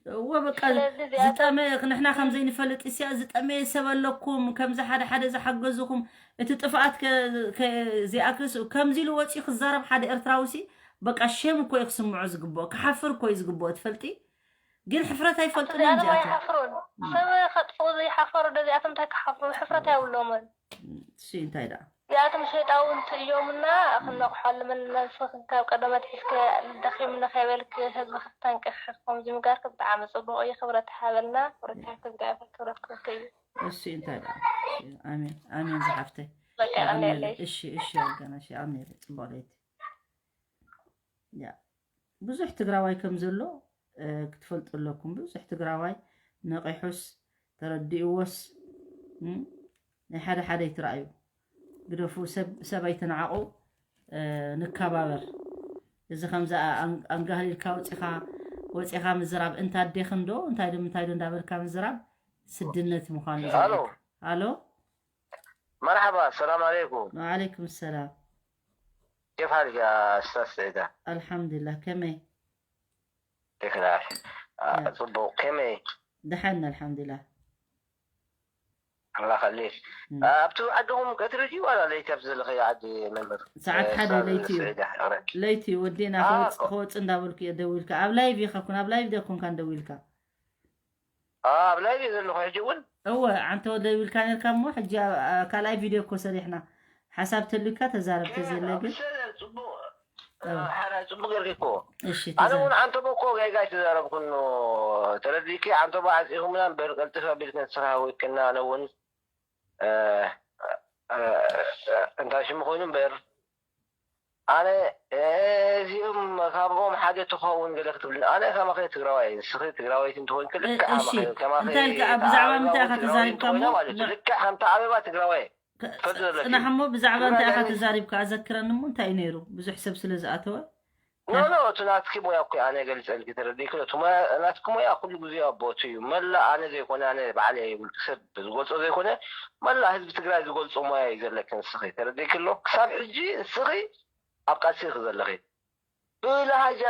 እወ፣ በቃ ስለዚ እዚኣቶም ዝጠመየ፣ ንሕና ከም ዘይንፈልጥ እስያ ዝጠመየ ሰብ ኣለኩም፣ ከምዚ ሓደ ሓደ ዝሓገዙኹም፣ እቲ ጥፍኣት ከ-፣ ከ-፣ ዘይኣክልስ፣ ከምዚ ኢሉ ወፂኡ ክዛረብ ሓደ ኤርትራዊ ሲ፣ በቃ ሼም እኮ እዩ ክስምዖ ዝግብኦ፣ ክሓፍር እኮ እዩ ዝግብኦ፣ ትፈልጢ? ግን ሕፍረት ኣይፈልጡን እዮም እዚኣቶም እዚኣቶም። ኣይሓፍሩን። እም። ሰብ ከጥፍኡ ዘይሓፈሩ ዶ እዚኣቶም እንታይ ክሓፍሩ? ሕፍረት ኣይብሎምን። እም፣ እሱ እንታይ ደኣ? እዚኣቶም ሸይጣውንቲ እዮም እና እም። ክነቕሖም ኣለና። ንስኺ ካብ ቀደም ኣትሒዝኪ ደኺሙኒ ከይበልኪ ህዝቢ ክተንቅሒ ከምዚ ምግባርኪ ብጣዕሚ ጽቡቕ እዩ። ክብረት ይሃበልና። ክብረት ይሃብኪ። እግዚኣብሔር ክብረት ክህበኪ እዩ። እሱ እንታይ ደኣ? ኣሜን፣ ኣሜን ዝሓፍተይ። በቃ፣ የቐንየለይ። የቐንየለይ። እሺ፣ እሺ፣ ወገና፣ እሺ፣ የቐንየለይ። ጽቡቕ ለይቲ። ያ፣ ብዙሕ ትግራዋይ ከም ዘሎ፣ እ፣ ክትፈልጡ ኣለኩም። ብዙሕ ትግራዋይ ነቒሑስ ተረዲእዎስ፣ እም፣ ናይ ሓደ ሓደ ይትረኣዩ። ግደፉ፣ ሰብ፣ ሰብ ኣይተናዓቑ፣ እ፣ ንከባበር። እዚ ከምዚ ኣን-፣ ኣንጋህሊልካ ወፂኻ፣ ወፂኻ ምዝራብ፣ እንታ ኣዴኽን ዶ፣ እንታይ ዶ፣ ምንታይ ዶ እንዳበልካ ምዝራብ ስድነት ምዃኑ እዩ ኣሎ። ዘርእየካ። ኣሎ? مرحبا، السلام عليكم. وعليكم السلام. كيف حالك يا أستاذ سعيدة؟ الحمد لله، ከመይ? كيف الحال؟ آه، ያ። ጽቡቕ። ከመይ? ደሓን፣ ኣልሓምዱሊላህ። ኣላ ከሌ ኣብቲ ዓድኹም ቀትሪ ድዩ ዋላ ለይቲ ኣብቲ ዘለኸዮ ዓዲ? መምህር ሰዓት ሓደ ለይቲ እዩ። ለይቲ እዩ ወዲና ክወፅእ እንዳበልኩ እየ ደዊልካ። ኣብ ላይቭ ይኸኩን ኣብ ላይቭ ደኮንካ እንደዊልካ ኣብ ላይቭ እየ ዘለኹ ሕጂ እውን። እወ ዓንተ ደዊልካ ነርካ እሞ ሕጂ ካልኣይ ቪድዮ እኮ ሰሪሕና። ሓሳብ ተልካ ተዛረብ ተዘለ ግን ጽቡቅ ሓራይ ጽቡቅ ገርኪ እኮ። እሺ ኣነ እውን ዓንተቦ እኮ ጌጋ ኣይተዛረብኩን። ተረዲእኪ? ዓንተቦ ዓፂኹምና እምበር ቀልጥፍ ኣቢልክ ንስኻ ወይክና ኣነ እውን እንታይ ሽሙ ኮይኑ እምበር ኣነ እዚኦም ካብኦም ሓደ ትኸውን ገለ ክትብልን ኣነ ከማኸ ትግራዋይ ንስኺ ትግራወይቲ እንትኾንክ ልክዕ ከማኸ እንታይ ኢልካ ብዛዕባ ምንታይ ኢኻ ተዛሪብካ እሞ ልክዕ ሓምታ ኣበባ ትግራዋይ ፅናሕ እሞ ብዛዕባ እንታይ ኢኻ ተዛሪብካ ኣዘክረኒ እሞ እንታይ እዩ ነይሩ ብዙሕ ሰብ ስለ ዝኣተወ ኖ ኖ እቲ ናትኪ ሞያ እኮ ኣነ ገልፀልኪ ተረዲእኪ እቲ ሞያ ናትኪ ሞያ ኩሉ ግዜ ኣቦቱ እዩ መላእ ኣነ ዘይኮነ ኣነ ባዕለ ውልቂ ሰብ ዝገልፆ ዘይኮነ መላእ ህዝቢ ትግራይ ዝገልፆ ሞያ እዩ ዘለኪ ንስኺ ተረዲእኪ ኣሎ ክሳብ ሕጂ ንስኺ ኣብ ቃልሲ ኢኺ ዘለኺ ብላሃጃ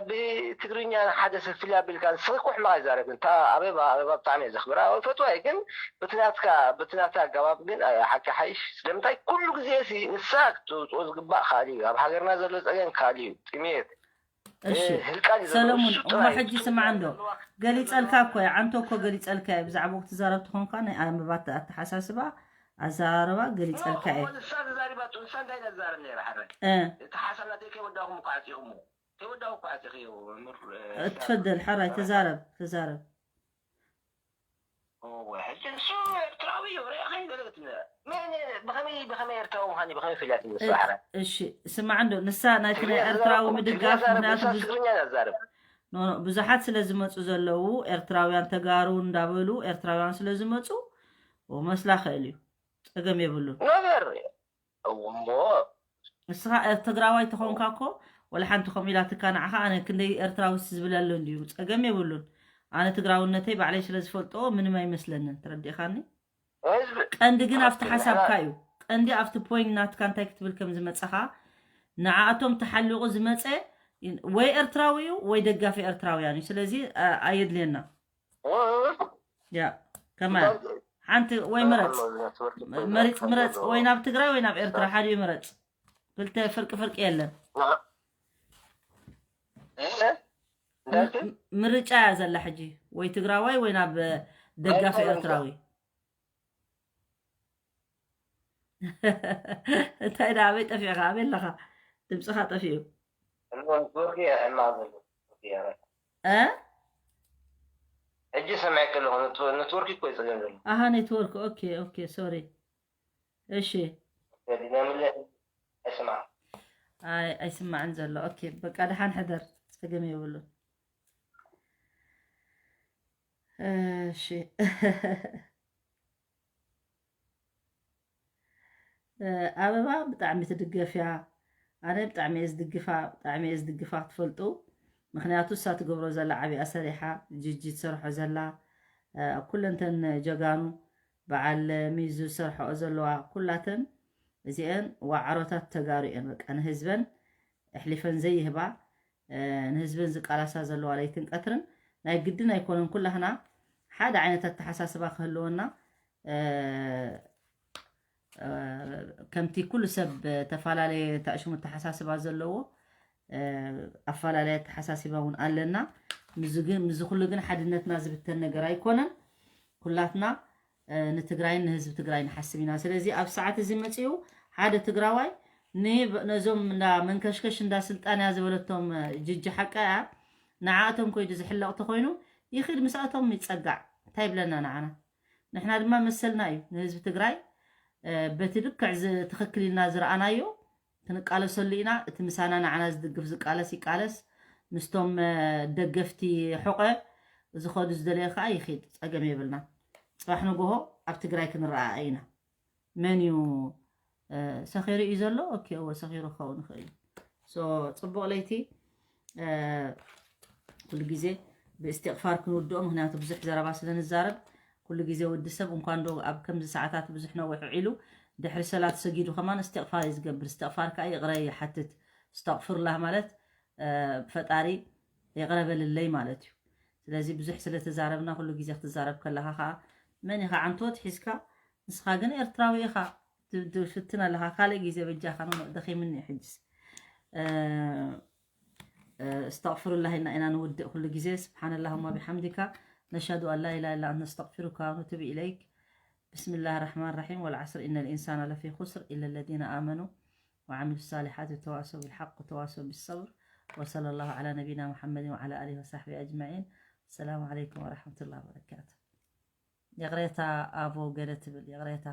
ብትግርኛ ሓደ ሰብ ፍልይ ኣቢልካ ንስኺ እኮ ሕማቕ ኣይዛረብን እታ ኣበባ ኣበባ ብጣዕሚ እየ ዘኽብራ ፈትዋ እየ ግን በቲ ናትካ በቲ ናታ ኣገባብ ግን ሓቂ ሓይሽ ስለምንታይ ኩሉ ግዜ ሲ ንሳ ክትውፅኦ ዝግባእ ካልእ እዩ ኣብ ሃገርና ዘሎ ፀገም ካልእ እዩ ጥሜት እሺ ሰለሙን እሞ ሕጂ ስማዕ እንዶ ገሊፀልካ እኮ እየ ዓንቶ እኮ ገሊፀልካ እየ ብዛዕባ ክትዛረብ ትኾንካ ናይ ኣንብባ ኣተሓሳስባ ኣዘራርባ ገሊፀልካ እየ ትፈደል ሓራይ ተዛረብ ተዛረብ ሕጂ ንሱ ኤርትራዊ እዩ ሪኣ ከይገለግት ብኸመይ ብኸመይ ኤርትራዊ ምዃን ብኸመይ ፍልያት ንስባሕረ እሺ ስማዕ እንዶ ንሳ ናይቲ ናይ ኤርትራዊ ምድጋፍ ምክንያቱ ትግርኛ ዛርብ ብዙሓት ስለ ዝመፁ ዘለዉ ኤርትራውያን ተጋሩ እንዳበሉ ኤርትራውያን ስለ ዝመፁ መስላ ክእል እዩ ፀገም የብሉን ነገር እሞ ንስኻ ትግራዋይ ተኾንካ እኮ ወላ ሓንቲ ከምኡ ኢላትካ ንዓኻ ኣነ ክንደይ ኤርትራዊ ዝብለሉ እንድዩ ፀገም የብሉን ኣነ ትግራውነተይ ባዕለይ ስለ ዝፈልጦ ምንም ኣይመስለንን ተረዲእኻኒ ቀንዲ ግን ኣብቲ ሓሳብካ እዩ ቀንዲ ኣብቲ ፖይንት ናትካ እንታይ ክትብል ከም ዝመፀኻ ንዓኣቶም ተሓሊቑ ዝመፀ ወይ ኤርትራዊ እዩ ወይ ደጋፊ ኤርትራውያን እዩ ስለዚ ኣየድልየና ያ ከማን ሓንቲ ወይ ምረፅ መሪፅ ምረፅ ወይ ናብ ትግራይ ወይ ናብ ኤርትራ ሓደ ምረፅ ክልተ ፍርቂ ፍርቂ የለን ምርጫ እያ ዘላ ሕጂ ወይ ትግራዋይ ወይ ናብ ደጋፊ ኤርትራዊ እንታይ ዳ ኣበይ ጠፊዕካ ኣበይ ኣለኻ ድምፅኻ ጠፊኡ ሕጂ ሰሚዐ ከለኹ ኔትወርክ እኮ ይፀገም ዘሎ ኣሃ ኔትወርክ ኦኬ ኦኬ ሶሪ እሺ ኣይስማዕ ኣይስማዕን ዘሎ ኦኬ በቃ ደሓን ሕደር ፀገም የብሉን እሺ ኣበባ ብጣዕሚ ትድገፍ እያ ኣነ ብጣዕሚ እየ ዝድግፋ ብጣዕሚ እየ ዝድግፋ ክትፈልጡ ምክንያቱ እሳ ትገብሮ ዘላ ዓብያ ሰሪሓ ጅጂ ትሰርሖ ዘላ ኩለንተን ጀጋኑ በዓል ሚዙ ዝሰርሐኦ ዘለዋ ኩላተን እዚአን ዋዕሮታት ተጋሩ እየን በቃ ንህዝበን ኣሕሊፈን ዘይህባ ንህዝበን ዝቃላሳ ዘለዋ ለይትን ቀትርን ናይ ግድን ኣይኮነን ኩላህና ሓደ ዓይነት ኣተሓሳስባ ክህልወና ከምቲ ኩሉ ሰብ ተፈላለየ ታእሽሙ ኣተሓሳስባ ዘለዎ ኣፈላለየ ኣተሓሳስባ እውን ኣለና ምዚ ኩሉ ግን ሓድነትና ዝብተን ነገር ኣይኮነን ኩላትና ንትግራይን ንህዝቢ ትግራይ ንሓስብ ኢና ስለዚ ኣብ ሰዓት እዚ መፅኡ ሓደ ትግራዋይ ነዞም እንዳ መንከሽከሽ እንዳ ስልጣን እያ ዝበለቶም ጅጂ ሓቃ እያ ንዓኣቶም ኮይዱ ዝሕለቕ ተኮይኑ ይኽድ ምስኣቶም ይፀጋዕ እንታይ ይብለና ንዓና ንሕና ድማ መሰልና እዩ ንህዝቢ ትግራይ በቲ ልክዕ ትኽክል ኢልና ዝረኣናዮ ክንቃለሰሉ ኢና እቲ ምሳና ንዓና ዝድግፍ ዝቃለስ ይቃለስ ምስቶም ደገፍቲ ሕቆ ዝኸዱ ዝደለየ ከዓ ይኺድ ፀገም የብልና ፅባሕ ንጎሆ ኣብ ትግራይ ክንረኣኣ ኢና መን እዩ ሰኺሩ እዩ ዘሎ ኦኬ እወ ሰኺሩ ክኸውን ይኽእል እዩ ፅቡቕ ለይቲ ኩሉ ግዜ ብእስቲቕፋር ክንውድኦ ምክንያቱ ብዙሕ ዘረባ ስለ ንዛረብ ኩሉ ግዜ ወዲ ሰብ እንኳን ዶ ኣብ ከምዚ ሰዓታት ብዙሕ ነዊሕ ውዒሉ ድሕሪ ሰላት ሰጊዱ ከማን እስትቕፋር እዩ ዝገብር እስትቕፋር ከዓ ይቕረ ይሓትት እስተቕፍርላህ ማለት ፈጣሪ ይቕረ በልለይ ማለት እዩ ስለዚ ብዙሕ ስለ ተዛረብና ኩሉ ግዜ ክትዛረብ ከለካ ከዓ መን ኢኻ ዓንቶት ሒዝካ ንስኻ ግን ኤርትራዊ ኢኻ፣ ት- ትፍትን ኣለኻ። ካልእ ግዜ በጃኻ ነው፣ ደኺምኒ እዩ ሕጅስ። እ፣ እ፣ እስተቕፍሩላህ ኢልና ኢና ንውድእ ኩሉ ግዜ። ስብሓን ኣላሁማ ቢሓምዲካ፣ ነሽሀዱ ኣን ላ ኢላሃ ኢላ ኣንተ፣ ነስተቕፊሩካ ወነቱቡ ኢለይክ። بسم الله الرحمن الرحيم. والعصر إن الإنسان لفي خسر إلا الذين آمنوا وعملوا الصالحات وتواصوا بالحق وتواصوا بالصبر. وصلى الله على نبينا محمد وعلى آله وصحبه أجمعين. السلام عليكم ورحمة الله وبركاته. ይቕሬታ ኣቦ ገለ ትብል ይቕሬታ።